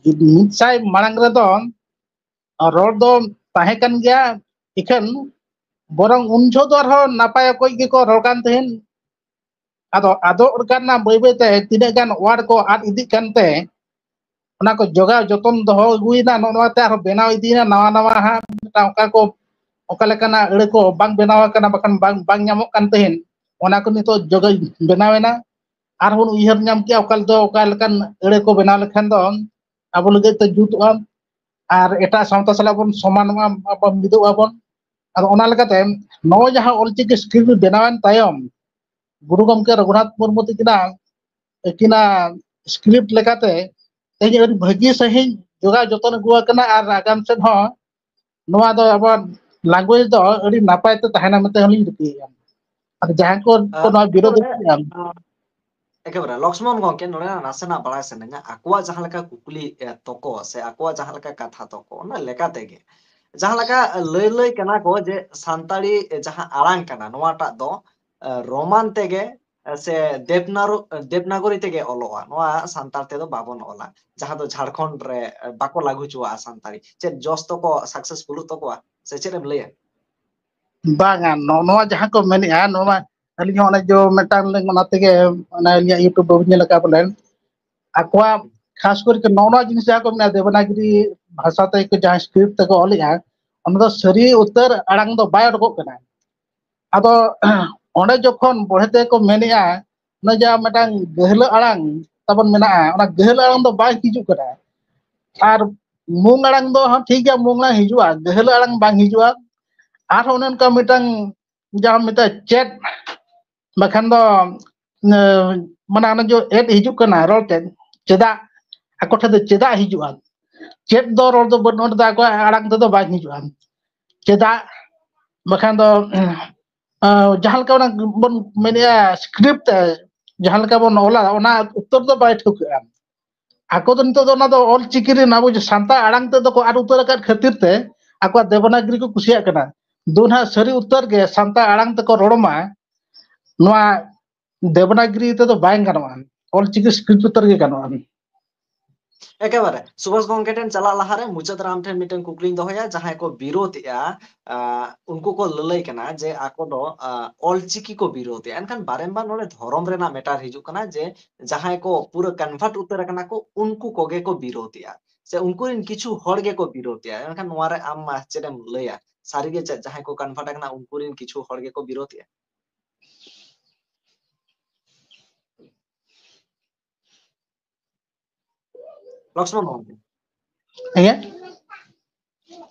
ᱢᱤᱫ ᱥᱟᱭ ᱢᱟᱲᱟᱝ ᱨᱮᱫᱚ ᱨᱚᱲ ᱫᱚ ᱛᱟᱦᱮᱸ ᱠᱟᱱ ᱜᱮᱭᱟ, ᱤᱠᱷᱟᱹᱱ ᱵᱚᱨᱚᱝ ᱩᱱ ᱡᱚᱦᱚᱜ ᱫᱚ ᱟᱨᱦᱚᱸ ᱱᱟᱯᱟᱭ ᱚᱠᱚᱡ ᱜᱮᱠᱚ ᱨᱚᱲ ᱠᱟᱱ ᱛᱟᱦᱮᱸᱱ᱾ ᱟᱫᱚ ᱟᱫᱚᱜ ᱠᱟᱱᱟ ᱵᱟᱹᱭ ᱵᱟᱹᱭ ᱛᱮ, ᱛᱤᱱᱟᱹᱜ ᱜᱟᱱ ᱣᱟᱨᱰ ᱠᱚ ᱟᱫ ᱤᱫᱤᱜ ᱠᱟᱱᱛᱮ, ᱚᱱᱟ ᱠᱚ ᱡᱚᱜᱟᱣ ᱡᱚᱛᱚᱱ ᱫᱚᱦᱚ ᱟᱹᱜᱩᱭᱮᱱᱟ᱾ ᱱᱚᱜᱼᱚ ᱱᱚᱣᱟ ᱛᱮ ᱟᱨᱦᱚᱸ ᱵᱮᱱᱟᱣ ᱤᱫᱤᱭᱮᱱᱟ ᱱᱟᱣᱟ ᱱᱟᱣᱟ ᱦᱟᱸᱜ ᱢᱤᱫᱴᱟᱝ ᱚᱠᱟ ᱠᱚ, ᱚᱠᱟ ᱞᱮᱠᱟᱱᱟᱜ ᱟᱹᱲᱟᱹ ᱠᱚ ᱵᱟᱝ ᱵᱮᱱᱟᱣ ᱟᱠᱟᱱᱟ, ᱵᱟᱠᱷᱟᱱ ᱵᱟᱝ, ᱵᱟᱝ ᱧᱟᱢᱚᱜ ᱠᱟᱱ ᱛᱟᱦᱮᱸᱱ, ᱚᱱᱟ ᱠᱚ ᱱᱤᱛᱚᱜ ᱡᱚᱜᱟᱣ ᱵᱮᱱᱟᱣ ᱮᱱᱟ᱾ ᱟᱨᱦᱚᱸ ᱵᱚᱱ ᱩᱭᱦᱟᱹᱨ ᱧᱟᱢ ᱠᱮᱜᱼᱟ ᱚᱠᱟ ᱫᱚ, ᱚᱠᱟ ᱞᱮᱠᱟᱱ ᱟᱹᱲᱟᱹ ᱠᱚ ᱵᱮᱱᱟᱣ ᱞᱮᱠᱷᱟᱱ ᱫᱚ ᱟᱵᱚ ᱞᱟᱹᱜᱤᱫ ᱛᱮ ᱡᱩᱛᱩᱜᱼᱟ ᱟᱨ ᱮᱴᱟᱜ ᱥᱟᱶᱛᱟ ᱥᱟᱞᱟᱜ ᱵᱚᱱ ᱥᱚᱢᱟᱱᱚᱜᱼᱟ, ᱟᱵᱚ ᱢᱤᱫᱚᱜ ᱟᱵᱚᱱ᱾ ᱟᱫᱚ ᱚᱱᱟ ᱞᱮᱠᱟᱛᱮ ᱱᱚᱜᱼᱚᱭ ᱡᱟᱦᱟᱸ ᱚᱞᱪᱤᱠᱤ ᱥᱠᱨᱤᱯᱴ ᱵᱮᱱᱟᱣᱮᱱ ᱛᱟᱭᱚᱢ, ᱜᱩᱨᱩ ᱜᱚᱢᱠᱮ ᱨᱚᱜᱷᱩᱱᱟᱛᱷ ᱢᱩᱨᱢᱩ ᱛᱟᱹᱠᱤᱱᱟᱜ, ᱟᱹᱠᱤᱱᱟᱜ ᱥᱠᱨᱤᱯᱴ ᱞᱮᱠᱟᱛᱮ ᱛᱮᱦᱮᱧ ᱟᱹᱰᱤ ᱵᱷᱟᱹᱜᱤ ᱥᱟᱺᱦᱤᱡ ᱡᱚᱜᱟᱣ ᱡᱚᱛᱚᱱ ᱟᱹᱜᱩ ᱟᱠᱟᱱᱟ ᱟᱨ ᱟᱜᱟᱢ ᱥᱮᱫ ᱦᱚᱸ ᱱᱚᱣᱟ ᱫᱚ ᱟᱵᱚᱣᱟᱜ ᱞᱮᱝᱜᱩᱭᱮᱡᱽ ᱫᱚ ᱟᱹᱰᱤ ᱱᱟᱯᱟᱭ ᱛᱮ ᱛᱟᱦᱮᱱᱟ ᱢᱮᱱᱛᱮ ᱦᱚᱸᱞᱤᱧ ᱨᱤᱠᱟᱹᱭᱮᱫᱼᱟ᱾ ᱟᱨ ᱡᱟᱦᱟᱸᱭ ᱠᱚ, ᱠᱚ ᱟᱨ ᱱᱚᱣᱟ ᱵᱤᱨᱳᱫᱷ ᱮᱠᱮᱵᱟᱨᱮ, ᱮᱫ ᱜᱮᱭᱟ, ᱟᱸ, ᱮᱠᱮᱵᱟᱨᱮ, ᱞᱚᱠᱥᱢᱚᱱ ᱜᱚᱢᱠᱮ, ᱱᱚᱰᱮ ᱱᱟᱥᱮᱱᱟᱜ ᱵᱟᱲᱟᱭ ᱥᱟᱱᱟᱧᱟ, ᱟᱠᱚᱣᱟᱜ ᱡᱟᱦᱟᱸ ᱞᱮᱠᱟ ᱠᱩᱠᱞᱤ, ᱮ, ᱛᱚᱠᱚ ᱥᱮ ᱟᱠᱚᱣᱟᱜ ᱡᱟᱦᱟᱸ ᱞᱮᱠᱟ ᱠᱟᱛᱷᱟ ᱛᱚᱠᱚ, ᱚᱱᱟ ᱞᱮᱠᱟ ᱛᱮᱜᱮ ᱡᱟᱦᱟᱸ ᱞᱮᱠᱟ ᱞᱟᱹᱭ ᱞᱟᱹᱭ ᱠᱟᱱᱟ ᱠᱚ ᱡᱮ ᱥᱟᱱᱛᱟᱲᱤ ᱡᱟᱦᱟᱸ ᱟᱲᱟᱝ ᱠᱟᱱᱟ, ᱱᱚᱣᱟᱴᱟᱜ ᱫᱚ, ᱮ, ᱨᱳᱢᱟᱱ ᱛᱮᱜᱮ, ᱮ, ᱥᱮ ᱫᱮᱵᱽᱱᱟᱨᱚ-, ᱫᱮᱵᱽᱱᱟᱜᱚᱨᱤ ᱛᱮᱜᱮ ᱚᱞᱚᱜᱼᱟ, ᱱᱚᱣᱟ ᱥᱟᱱᱛᱟᱲ ᱛᱮᱫᱚ ᱵᱟᱵᱚᱱ ᱚᱞᱟ, ᱡᱟᱦᱟᱸ ᱫᱚ ᱡᱷᱟᱲᱠᱷᱚᱸᱰ ᱨᱮ, ᱮ, ᱵᱟᱠᱚ ᱞᱟᱹᱜᱩ ᱦᱚᱪᱚᱣᱟᱜᱼᱟ ᱥᱟᱱᱛᱟᱲᱤ᱾ ᱪᱮᱫ ᱡᱚᱥ ᱛᱟᱠᱚ ᱥᱟᱠᱥᱮᱥ ᱵᱟᱹᱱᱩᱜ ᱛᱟᱠᱚᱣᱟ ᱥᱮ ᱪᱮᱫ ᱮᱢ ᱞᱟᱹᱭᱟ? ᱵᱟᱝᱟ, ᱱᱚ-, ᱱᱚᱣᱟ ᱡᱟᱦᱟᱸ ᱠᱚ ᱢᱮᱱᱮᱜᱼᱟ, ᱱᱚᱣᱟ ᱢᱟ ᱟᱹᱞᱤᱧ ᱦᱚᱸ ᱚᱱᱮ ᱡᱚ ᱢᱤᱫᱴᱟᱝ ᱞᱤᱧ ᱚᱱᱟ ᱛᱮᱜᱮ ᱚᱱᱟ ᱟᱹᱞᱤᱧᱟᱜ YouTube ᱵᱟᱵᱤᱱ ᱧᱮᱞ ᱟᱠᱟᱫ ᱵᱚᱞᱮ, ᱟᱠᱚᱣᱟᱜ ᱠᱷᱟᱥ ᱠᱚᱨᱮ ᱱᱚᱜᱼᱚ ᱱᱚᱣᱟ ᱡᱤᱱᱤᱥ ᱡᱟᱦᱟᱸ ᱠᱚ ᱢᱮᱱᱟ ᱫᱮᱵᱚᱱᱟᱜᱤᱨᱤ ᱵᱷᱟᱥᱟ ᱛᱮ ᱠᱚ ᱡᱟᱦᱟᱸ ᱥᱠᱨᱤᱯᱴ ᱛᱮᱠᱚ ᱚᱞᱮᱜᱼᱟ, ᱚᱱᱟ ᱫᱚ ᱥᱟᱹᱨᱤ ᱩᱛᱟᱹᱨ ᱟᱲᱟᱝ ᱫᱚ ᱵᱟᱭ ᱩᱰᱩᱠᱚᱜ ᱠᱟᱱᱟ᱾ ᱟᱫᱚ ᱚᱸᱰᱮ ᱡᱚᱠᱷᱚᱱ ᱵᱚᱲᱦᱮ ᱛᱮᱠᱚ ᱢᱮᱱᱮᱜᱼᱟ, ᱚᱱᱟ ᱡᱟᱦᱟᱸ ᱢᱤᱫᱴᱟᱝ ᱜᱟᱹᱦᱞᱟᱹ ᱟᱲᱟᱝ ᱛᱟᱵᱚᱱ ᱢᱮᱱᱟᱜᱼᱟ, ᱚᱱᱟ ᱜᱟᱹᱦᱞᱟᱹ ᱟᱲᱟᱝ ᱫᱚ ᱵᱟᱭ ᱦᱤᱡᱩᱜ ᱠᱟᱱᱟ᱾ ᱟᱨ ᱢᱩᱝ ᱟᱲᱟᱝ ᱫᱚ ᱦᱚᱸ ᱴᱷᱤᱠ ᱜᱮᱭᱟ, ᱢᱩᱝ ᱟᱲᱟᱝ ᱦᱤᱡᱩᱜᱼᱟ, ᱜᱟᱹᱦᱞᱟᱹ ᱟᱲᱟᱝ ᱵᱟᱝ ᱦᱤᱡᱩᱜᱼᱟ᱾ ᱟᱨᱦᱚᱸ ᱚᱱᱮ ᱚᱱᱠᱟ ᱢᱤᱫᱴᱟᱝ ᱡᱟᱦᱟᱸ ᱢᱮᱛᱟᱜᱼᱟ ᱪᱮᱫ, ᱵᱟᱠᱷᱟᱱ ᱫᱚ ᱮ, ᱢᱟᱱᱮ ᱚᱱᱟ ᱡᱮ ᱮᱫ ᱦᱤᱡᱩᱜ ᱠᱟᱱᱟ ᱨᱚᱲ ᱛᱮ, ᱪᱮᱫᱟᱜ ᱟᱠᱚ ᱴᱷᱮᱱ ᱫᱚ ᱪᱮᱫᱟᱜ ᱦᱤᱡᱩᱜᱼᱟ? ᱪᱮᱫ ᱫᱚ ᱨᱚᱲ ᱫᱚ ᱵᱟᱹᱱᱩᱜ, ᱚᱸᱰᱮ ᱫᱚ ᱟᱠᱚᱣᱟᱜ ᱟᱲᱟᱝ ᱛᱮᱫᱚ ᱵᱟᱝ ᱦᱤᱡᱩᱜᱼᱟ᱾ ᱪᱮᱫᱟᱜ? ᱵᱟᱠᱷᱟᱱ ᱫᱚ ᱮ, ᱡᱟᱦᱟᱸ ᱞᱮᱠᱟ ᱚᱱᱟ ᱵᱚᱱ ᱢᱮᱱᱮᱫᱼᱟ ᱥᱠᱨᱤᱯᱴ ᱛᱮ ᱡᱟᱦᱟᱸ ᱞᱮᱠᱟ ᱵᱚᱱ ᱚᱞᱟ, ᱚᱱᱟ ᱩᱛᱛᱚᱨ ᱫᱚ ᱵᱟᱭ ᱴᱷᱟᱹᱣᱠᱟᱹᱜᱼᱟ᱾ ᱟᱠᱚ ᱫᱚ ᱱᱤᱛᱚᱜ ᱫᱚ ᱚᱱᱟ ᱫᱚ ᱚᱞ ᱪᱤᱠᱤ ᱨᱮᱱ ᱟᱵᱚ ᱡᱮ ᱥᱟᱱᱛᱟᱲ ᱟᱲᱟᱝ ᱛᱮᱫᱚ ᱠᱚ ᱟᱫ ᱩᱛᱟᱹᱨ ᱟᱠᱟᱫ ᱠᱷᱟᱹᱛᱤᱨ ᱛᱮ ᱟᱠᱚᱣᱟᱜ ᱫᱮᱵᱚᱱᱟᱜᱽᱨᱤ ᱠᱚ ᱠᱩᱥᱤᱭᱟᱜ ᱠᱟᱱᱟ᱾ ᱫᱩ ᱱᱟᱦᱟᱜ ᱥᱟᱹᱨᱤ ᱩᱛᱟᱹᱨ ᱜᱮ ᱥᱟᱱᱛᱟᱲ ᱟᱲᱟᱝ ᱛᱮᱠᱚ ᱨᱚᱲ ᱢᱟ, ᱱᱚᱣᱟ ᱫᱮᱵᱚᱱᱟᱜᱽᱨᱤ ᱛᱮᱫᱚ ᱵᱟᱝ ᱜᱟᱱᱚᱜᱼᱟ, ᱚᱞ ᱪᱤᱠᱤ ᱥᱠᱨᱤᱯᱴ ᱩᱛᱟᱹᱨ ᱜᱮ ᱜᱟᱱᱚᱜᱼᱟ᱾ ᱮᱠᱮᱵᱟᱨᱮ ᱥᱩᱵᱷᱟᱥ ᱜᱚᱢᱠᱮ ᱴᱷᱮᱱ ᱪᱟᱞᱟᱜ ᱞᱟᱦᱟᱨᱮ ᱢᱩᱪᱟᱹᱫ ᱨᱮ ᱟᱢ ᱴᱷᱮᱱ ᱢᱤᱫᱴᱮᱱ ᱠᱩᱠᱞᱤᱧ ᱫᱚᱦᱚᱭᱟ, ᱡᱟᱦᱟᱸᱭ ᱠᱚ ᱵᱤᱨᱳᱫᱷ ᱮᱜᱼᱟ, ᱟᱸ, ᱩᱱᱠᱩ ᱠᱚ ᱞᱟᱹᱞᱟᱹᱭ ᱠᱟᱱᱟ ᱡᱮ ᱟᱠᱚ ᱫᱚ, ᱟᱸ, ᱚᱞᱪᱤᱠᱤ ᱠᱚ ᱵᱤᱨᱳᱫᱷ ᱮᱜᱼᱟ᱾ ᱮᱱᱠᱷᱟᱱ ᱵᱟᱨᱮᱢᱵᱟᱨ ᱱᱚᱰᱮ ᱫᱷᱚᱨᱚᱢ ᱨᱮᱱᱟᱜ ᱢᱮᱴᱟᱨ ᱦᱤᱡᱩᱜ ᱠᱟᱱᱟ, ᱡᱮ ᱡᱟᱦᱟᱸᱭ ᱠᱚ ᱯᱩᱨᱟᱹ ᱠᱚᱱᱵᱷᱟᱨᱴ ᱩᱛᱟᱹᱨ ᱟᱠᱟᱱᱟ ᱠᱚ, ᱩᱱᱠᱩ ᱠᱚᱜᱮ ᱠᱚ ᱵᱤᱨᱳᱫᱷ ᱮᱜᱼᱟ, ᱥᱮ ᱩᱱᱠᱩ ᱨᱮᱱ ᱠᱤᱪᱷᱩ ᱦᱚᱲ ᱜᱮᱠᱚ ᱵᱤᱨᱳᱫᱷ ᱮᱜᱼᱟ᱾ ᱮᱱᱠᱷᱟᱱ ᱱᱚᱣᱟ ᱨᱮ ᱟᱢ, ᱟᱸ, ᱪᱮᱫ ᱮᱢ ᱞᱟᱹᱭᱟ? ᱥᱟᱹᱨᱤᱜᱮ ᱪᱮᱫ ᱡᱟᱦᱟᱸᱭ ᱠᱚ ᱠᱚᱱᱵᱷᱟᱨᱴ ᱟᱠᱟᱱᱟ ᱩᱱᱠᱩ ᱨᱮᱱ ᱠᱤᱪᱷᱩ ᱦᱚᱲ ᱜᱮᱠᱚ ᱵᱤᱨᱳᱫᱷ ᱮᱜᱼᱟ? ᱞᱚᱠᱥᱢᱚᱱ ᱜᱚᱢᱠᱮ᱾ ᱤᱭᱟᱹ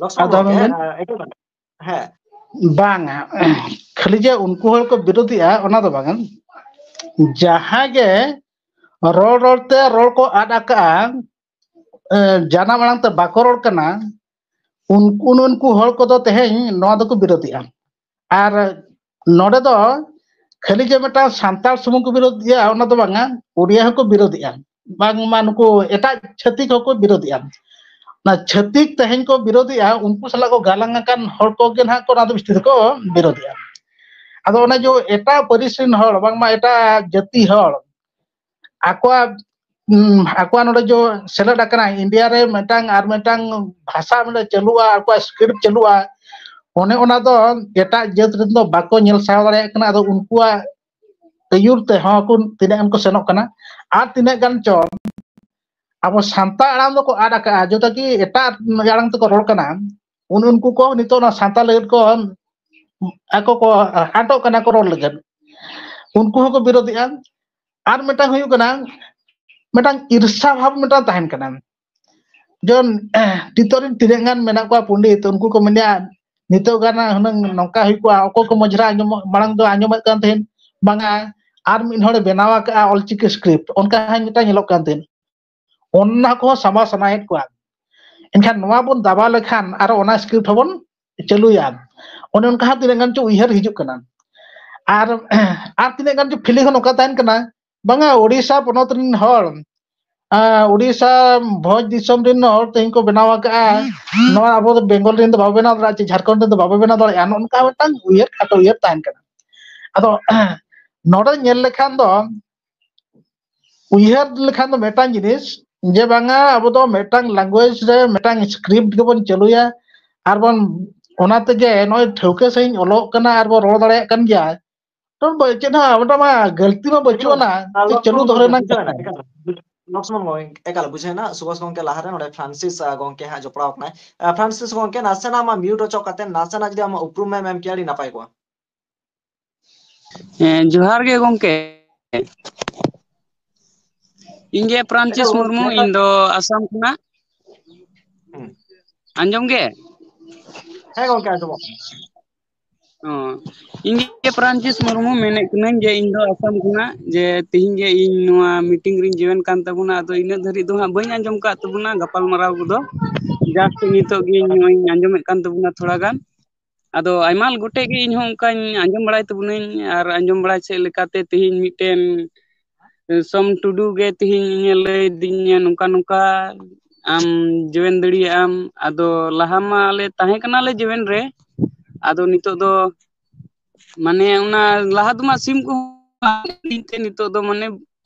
ᱞᱚᱠᱥᱢᱚᱱ ᱟᱫᱚ ᱜᱚᱢᱠᱮ, ᱟᱵᱮᱱ? ᱟᱸ, ᱮᱴᱟᱜ ᱦᱮᱸ, ᱵᱟᱝᱟ, ᱠᱷᱟᱹᱞᱤ ᱡᱮ ᱩᱱᱠᱩ ᱦᱚᱲ ᱠᱚ ᱵᱤᱨᱳᱫᱷᱤᱜᱼᱟ ᱚᱱᱟ ᱫᱚ ᱵᱟᱝᱟ᱾ ᱡᱟᱦᱟᱸ ᱜᱮ ᱨᱚᱲ ᱨᱚᱲ ᱛᱮ ᱨᱚᱲ ᱠᱚ ᱟᱫ ᱟᱠᱟᱜᱼᱟ, ᱮ, ᱡᱟᱱᱟᱢ ᱟᱲᱟᱝ ᱛᱮ ᱵᱟᱠᱚ ᱨᱚᱲ ᱠᱟᱱᱟ, ᱩᱱᱠᱩ ᱩᱱᱠᱩ ᱦᱚᱲ ᱠᱚᱫᱚ ᱛᱮᱦᱮᱧ ᱱᱚᱣᱟ ᱫᱚᱠᱚ ᱵᱤᱨᱳᱫᱷᱤᱜᱼᱟ᱾ ᱟᱨ ᱱᱚᱰᱮ ᱫᱚ ᱠᱷᱟᱹᱞᱤ ᱡᱮ ᱢᱤᱫᱴᱟᱝ ᱥᱟᱱᱛᱟᱲ ᱥᱩᱢᱩᱝ ᱠᱚ ᱵᱤᱨᱳᱫᱷᱤᱜᱼᱟ ᱚᱱᱟ ᱫᱚ ᱵᱟᱝᱟ, ᱩᱲᱤᱭᱟ ᱦᱚᱸᱠᱚ ᱵᱤᱨᱳᱫᱷᱤᱜᱼᱟ, ᱵᱟᱝᱢᱟ ᱱᱩᱠᱩ ᱮᱴᱟᱜ ᱪᱷᱟᱹᱛᱤᱠ ᱦᱚᱸᱠᱚ ᱵᱤᱨᱳᱫᱷᱤᱜᱼᱟ᱾ ᱚᱱᱟ ᱪᱷᱟᱹᱛᱤᱠ ᱛᱮᱦᱮᱧ ᱠᱚ ᱵᱤᱨᱳᱫᱷᱤᱜᱼᱟ, ᱩᱱᱠᱩ ᱥᱟᱞᱟᱜ ᱠᱚ ᱜᱟᱞᱟᱝ ᱟᱠᱟᱱ ᱦᱚᱲ ᱠᱚᱜᱮ ᱱᱟᱦᱟᱜ ᱠᱚ ᱚᱱᱟ ᱫᱚ ᱵᱤᱥᱛᱤ ᱛᱮᱠᱚ ᱵᱤᱨᱳᱫᱷᱤᱜᱼᱟ᱾ ᱟᱫᱚ ᱚᱱᱮ ᱡᱮ ᱮᱴᱟᱜ ᱯᱟᱹᱨᱤᱥ ᱨᱮᱱ ᱦᱚᱲ, ᱵᱟᱝᱢᱟ ᱮᱴᱟᱜ ᱡᱟᱹᱛᱤ ᱦᱚᱲ ᱟᱠᱚᱣᱟᱜ, ᱩᱢ, ᱟᱠᱚᱣᱟᱜ ᱱᱚᱰᱮ ᱡᱮ ᱥᱮᱞᱮᱫ ᱟᱠᱟᱱᱟ, ᱤᱱᱰᱤᱭᱟ ᱨᱮ ᱢᱤᱫᱴᱟᱝ ᱟᱨ ᱢᱤᱫᱴᱟᱝ ᱵᱷᱟᱥᱟ ᱢᱤᱫᱴᱟᱝ ᱪᱟᱹᱞᱩᱜᱼᱟ, ᱟᱠᱚᱣᱟᱜ ᱥᱠᱨᱤᱯᱴ ᱪᱟᱹᱞᱩᱜᱼᱟ, ᱚᱱᱮ ᱚᱱᱟ ᱫᱚ ᱮᱴᱟᱜ ᱡᱟᱹᱛ ᱨᱮᱱ ᱫᱚ ᱵᱟᱠᱚ ᱧᱮᱞ ᱥᱟᱦᱟᱣ ᱫᱟᱲᱮᱭᱟᱜ ᱠᱟᱱᱟ᱾ ᱟᱫᱚ ᱩᱱᱠᱩᱣᱟᱜ ᱟᱹᱭᱩᱨ ᱛᱮᱦᱚᱸ ᱠᱚ ᱛᱤᱱᱟᱹᱜ ᱜᱟᱱ ᱠᱚ ᱥᱮᱱᱚᱜ ᱠᱟᱱᱟ᱾ ᱟᱨ ᱛᱤᱱᱟᱹᱜ ᱜᱟᱱ ᱪᱚ ᱟᱵᱚ ᱥᱟᱱᱛᱟᱲ ᱟᱲᱟᱝ ᱫᱚᱠᱚ ᱟᱫ ᱟᱠᱟᱜᱼᱟ, ᱡᱚᱛᱚ ᱠᱤ ᱮᱴᱟᱜ ᱟᱲᱟᱝ ᱛᱮᱠᱚ ᱨᱚᱲ ᱠᱟᱱᱟ᱾ ᱩᱱ ᱩᱱᱠᱩ ᱠᱚ ᱱᱤᱛᱚᱜ ᱚᱱᱟ ᱥᱟᱱᱛᱟᱲ ᱞᱟᱹᱜᱤᱫ ᱠᱚ ᱟᱠᱚ ᱠᱚ ᱟᱴᱚᱜ ᱠᱟᱱᱟ ᱠᱚ ᱨᱚᱲ ᱞᱟᱹᱜᱤᱫ, ᱩᱱᱠᱩ ᱦᱚᱸᱠᱚ ᱵᱤᱨᱳᱫᱷᱮᱜᱼᱟ᱾ ᱟᱨ ᱢᱤᱫᱴᱟᱝ ᱦᱩᱭᱩᱜ ᱠᱟᱱᱟ, ᱢᱤᱫᱴᱟᱝ ᱤᱨᱥᱟ ᱵᱷᱟᱵᱽ ᱢᱤᱫᱴᱟᱝ ᱛᱟᱦᱮᱱ ᱠᱟᱱᱟ᱾ ᱡᱮᱢᱚᱱ ᱱᱤᱛᱚᱜ ᱨᱮᱱ ᱛᱤᱱᱟᱹᱜ ᱜᱟᱱ ᱢᱮᱱᱟᱜ ᱠᱚᱣᱟ ᱯᱚᱱᱰᱤᱛ, ᱩᱱᱠᱩ ᱠᱚ ᱢᱮᱱᱟ ᱱᱤᱛᱚᱜ ᱜᱟᱱ ᱦᱩᱱᱟᱹᱝ ᱱᱚᱝᱠᱟ ᱦᱩᱭ ᱠᱚᱜᱼᱟ᱾ ᱚᱠᱚᱭ ᱠᱚ ᱢᱚᱡᱽᱨᱟ ᱟᱸᱡᱚᱢᱚᱜ, ᱢᱟᱲᱟᱝ ᱫᱚ ᱟᱸᱡᱚᱢᱮᱫ ᱠᱟᱱ ᱛᱟᱦᱮᱸᱫ ᱵᱟᱝᱟ ᱟᱨ ᱢᱤᱫ ᱦᱚᱲᱮ ᱵᱮᱱᱟᱣ ᱟᱠᱟᱫᱼᱟ ᱚᱞᱪᱤᱠᱤ ᱥᱠᱨᱤᱯᱴ, ᱚᱱᱠᱟ ᱦᱚᱸ ᱢᱤᱫᱴᱟᱝ ᱧᱮᱞᱚᱜ ᱠᱟᱱ ᱛᱟᱦᱮᱸᱫ᱾ ᱚᱱᱟ ᱠᱚᱦᱚᱸ ᱥᱟᱢᱵᱟᱣ ᱥᱟᱱᱟᱭᱮᱫ ᱠᱚᱣᱟ᱾ ᱮᱱᱠᱷᱟᱱ ᱱᱚᱣᱟ ᱵᱚᱱ ᱫᱟᱵᱟᱣ ᱞᱮᱠᱷᱟᱱ ᱟᱨ ᱚᱱᱟ ᱥᱠᱨᱤᱯᱴ ᱦᱚᱸᱵᱚᱱ ᱪᱟᱹᱞᱩᱭᱟ᱾ ᱚᱱᱮ ᱚᱱᱠᱟ ᱦᱚᱸ ᱛᱤᱱᱟᱹᱜ ᱜᱟᱱ ᱪᱚ ᱩᱭᱦᱟᱹᱨ ᱦᱤᱡᱩᱜ ᱠᱟᱱᱟ᱾ ᱟᱨ ᱟᱨ ᱛᱤᱱᱟᱹᱜ ᱜᱟᱱ ᱪᱚ ᱯᱷᱤᱞᱤᱝ ᱦᱚᱸ ᱱᱚᱝᱠᱟ ᱛᱟᱦᱮᱱ ᱠᱟᱱᱟ, ᱵᱟᱝᱟ ᱳᱰᱤᱥᱟ ᱯᱚᱱᱚᱛ ᱨᱮᱱ ᱦᱚᱲ, ᱟᱨ ᱳᱰᱤᱥᱟ ᱵᱷᱚᱡᱽ ᱫᱤᱥᱚᱢ ᱨᱮᱱ ᱦᱚᱲ ᱛᱮᱦᱮᱧ ᱠᱚ ᱵᱮᱱᱟᱣ ᱟᱠᱟᱫᱼᱟ, ᱱᱚᱣᱟ ᱟᱵᱚ ᱫᱚ ᱵᱮᱝᱜᱚᱞ ᱨᱮᱱ ᱫᱚ ᱵᱟᱵᱚ ᱵᱮᱱᱟᱣ ᱫᱟᱲᱮᱭᱟᱜᱼᱟ, ᱪᱮ ᱡᱷᱟᱲᱠᱷᱚᱸᱰ ᱨᱮᱱ ᱫᱚ ᱵᱟᱵᱚ ᱵᱮᱱᱟᱣ ᱫᱟᱲᱮᱭᱟᱜᱼᱟ, ᱱᱚᱜᱼᱚ ᱱᱚᱝᱠᱟ ᱢᱤᱫᱴᱟᱝ ᱩᱭᱦᱟᱹᱨ, ᱠᱷᱟᱴᱚ ᱩᱭᱦᱟᱹᱨ ᱛᱟᱦᱮᱱ ᱠᱟᱱᱟ᱾ ᱟᱫᱚ ᱱᱚᱰᱮ ᱧᱮᱞ ᱞᱮᱠᱷᱟᱱ ᱫᱚ, ᱩᱭᱦᱟᱹᱨ ᱞᱮᱠᱷᱟᱱ ᱫᱚ ᱢᱤᱫᱴᱟᱝ ᱡᱤᱱᱤᱥ, ᱡᱮ ᱵᱟᱝᱟ ᱟᱵᱚ ᱫᱚ ᱢᱤᱫᱴᱟᱝ ᱞᱮᱝᱜᱩᱭᱮᱡᱽ ᱨᱮ ᱢᱤᱫᱴᱟᱝ ᱥᱠᱨᱤᱯᱴ ᱜᱮᱵᱚᱱ ᱪᱟᱹᱞᱩᱭᱟ, ᱟᱨ ᱵᱚᱱ ᱚᱱᱟ ᱛᱮᱜᱮ ᱱᱚᱜᱼᱚᱭ ᱴᱷᱟᱹᱣᱠᱟᱹ ᱥᱟᱺᱦᱤᱡ ᱚᱞᱚᱜ ᱠᱟᱱᱟ ᱟᱨ ᱵᱚᱱ ᱨᱚᱲ ᱫᱟᱲᱮᱭᱟᱜ ᱠᱟᱱ ᱜᱮᱭᱟ᱾ ᱛᱚ ᱵᱚ-, ᱪᱮᱫ ᱦᱚᱸ ᱚᱸᱰᱮ ᱢᱟ ᱜᱟᱹᱞᱛᱤ ᱢᱟ ᱵᱟᱹᱪᱩᱜ ᱮᱠᱫᱚᱢ, ᱟᱱᱟ, ᱟᱨ ᱪᱮᱫ ᱞᱚᱠᱥᱢᱚᱱ ᱪᱟᱹᱞᱩ ᱫᱚᱦᱚ ᱜᱚᱢᱠᱮ, ᱨᱮᱱᱟᱜ ᱵᱩᱡᱷᱟᱹᱣ ᱮᱱᱟ, ᱠᱟᱛᱷᱟ᱾ ᱮᱠᱟᱞ, ᱞᱚᱠᱥᱢᱚᱱ ᱜᱚᱢᱠᱮ, ᱮᱠᱟᱞ ᱵᱩᱡᱷᱟᱹᱣ ᱮᱱᱟ, ᱥᱩᱵᱷᱟᱥ ᱜᱚᱢᱠᱮ ᱞᱟᱦᱟ ᱨᱮ ᱱᱚᱰᱮ ᱯᱷᱨᱟᱱᱥᱤᱥ, ᱟ, ᱜᱚᱢᱠᱮ ᱦᱟᱸᱜ ᱡᱚᱯᱲᱟᱣ ᱠᱟᱱᱟᱭ᱾ ᱟ, ᱯᱷᱨᱟᱱᱥᱤᱥ ᱜᱚᱢᱠᱮ, ᱱᱟᱥᱮᱱᱟᱜ ᱟᱢᱟᱜ mute ᱚᱪᱚᱜ ᱠᱟᱛᱮ ᱱᱟᱥᱮᱱᱟᱜ ᱡᱩᱫᱤ ᱟᱢᱟᱜ ᱩᱯᱨᱩᱢ ᱮᱢ ᱮᱢ ᱠᱮᱭᱟ, ᱟᱹᱰᱤ ᱱᱟᱯᱟᱭ ᱠᱚᱜᱼᱟ᱾ ᱦᱮᱸ, ᱡᱚᱦᱟᱨ ᱜᱮ ᱜᱚᱢᱠᱮ᱾ ᱤᱧ ᱜᱮ ᱮᱠᱟᱞ ᱯᱨᱟᱱᱪᱤᱥ ᱜᱚᱢᱠᱮ, ᱢᱩᱨᱢᱩ, ᱮᱠᱟᱞ᱾ ᱤᱧ ᱫᱚ ᱟᱥᱟᱢ ᱠᱷᱚᱱᱟᱜ᱾ ᱦᱩᱸ᱾ ᱟᱸᱡᱚᱢ ᱜᱮ? ᱦᱮᱸ ᱜᱚᱢᱠᱮ, ᱟᱸᱡᱚᱢᱚᱜ ᱠᱟᱱᱟ᱾ ᱚ, ᱤᱧ ᱜᱮ ᱯᱨᱟᱱᱪᱤᱥ ᱢᱩᱨᱢᱩ ᱢᱮᱱᱮᱫ ᱠᱟᱹᱱᱟᱹᱧ ᱡᱮ ᱤᱧ ᱫᱚ ᱟᱥᱟᱢ ᱠᱷᱚᱱᱟᱜ, ᱡᱮ ᱛᱤᱦᱤᱧ ᱜᱮ ᱤᱧ ᱱᱚᱣᱟ meeting ᱨᱤᱧ join ᱠᱟᱱ ᱛᱟᱵᱚᱱᱟ᱾ ᱟᱫᱚ ᱤᱱᱟᱹᱜ ᱫᱷᱟᱹᱨᱤᱡ ᱫᱚ ᱦᱟᱸᱜ ᱵᱟᱹᱧ ᱟᱸᱡᱚᱢ ᱠᱟᱜ ᱛᱟᱵᱚᱱᱟ ᱜᱟᱯᱟᱞᱢᱟᱨᱟᱣ ᱠᱚᱫᱚ, just ᱱᱤᱛᱚᱜ ᱜᱮ ᱤᱧ ᱱᱚᱜᱼᱚᱭ ᱤᱧ ᱟᱸᱡᱚᱢᱮᱫ ᱠᱟᱱ ᱛᱟᱵᱚᱱᱟ ᱛᱷᱚᱲᱟ ᱜᱟᱱ᱾ ᱟᱫᱚ ᱟᱭᱢᱟ ᱜᱚᱴᱮᱡ ᱜᱮ ᱤᱧ ᱦᱚᱸ ᱚᱱᱠᱟᱧ ᱟᱸᱡᱚᱢ ᱵᱟᱲᱟᱭ ᱛᱟᱵᱚᱱᱟᱹᱧ, ᱟᱨ ᱟᱸᱡᱚᱢ ᱵᱟᱲᱟᱭ ᱥᱮᱫ ᱞᱮᱠᱟᱛᱮ ᱛᱤᱦᱤᱧ ᱢᱤᱫᱴᱮᱱ ᱥᱚᱢ ᱴᱩᱰᱩ ᱜᱮ ᱛᱤᱦᱤᱧ ᱤᱧᱮ ᱞᱟᱹᱭ ᱫᱤᱧᱟ ᱱᱚᱝᱠᱟ ᱱᱚᱝᱠᱟ ᱟᱢ join ᱫᱟᱲᱮᱭᱟᱜ ᱟᱢ᱾ ᱟᱫᱚ ᱞᱟᱦᱟ ᱢᱟ ᱟᱞᱮ ᱛᱟᱦᱮᱸ ᱠᱟᱱᱟᱞᱮ join ᱨᱮ, ᱟᱫᱚ ᱱᱤᱛᱚᱜ ᱫᱚ ᱢᱟᱱᱮ ᱚᱱᱟ ᱞᱟᱦᱟ ᱫᱚ ᱢᱟ ᱥᱤᱢ ᱠᱚᱦᱚᱸ ᱵᱟᱝ ᱛᱮ ᱱᱤᱛᱚᱜ ᱫᱚ ᱢᱟᱱᱮ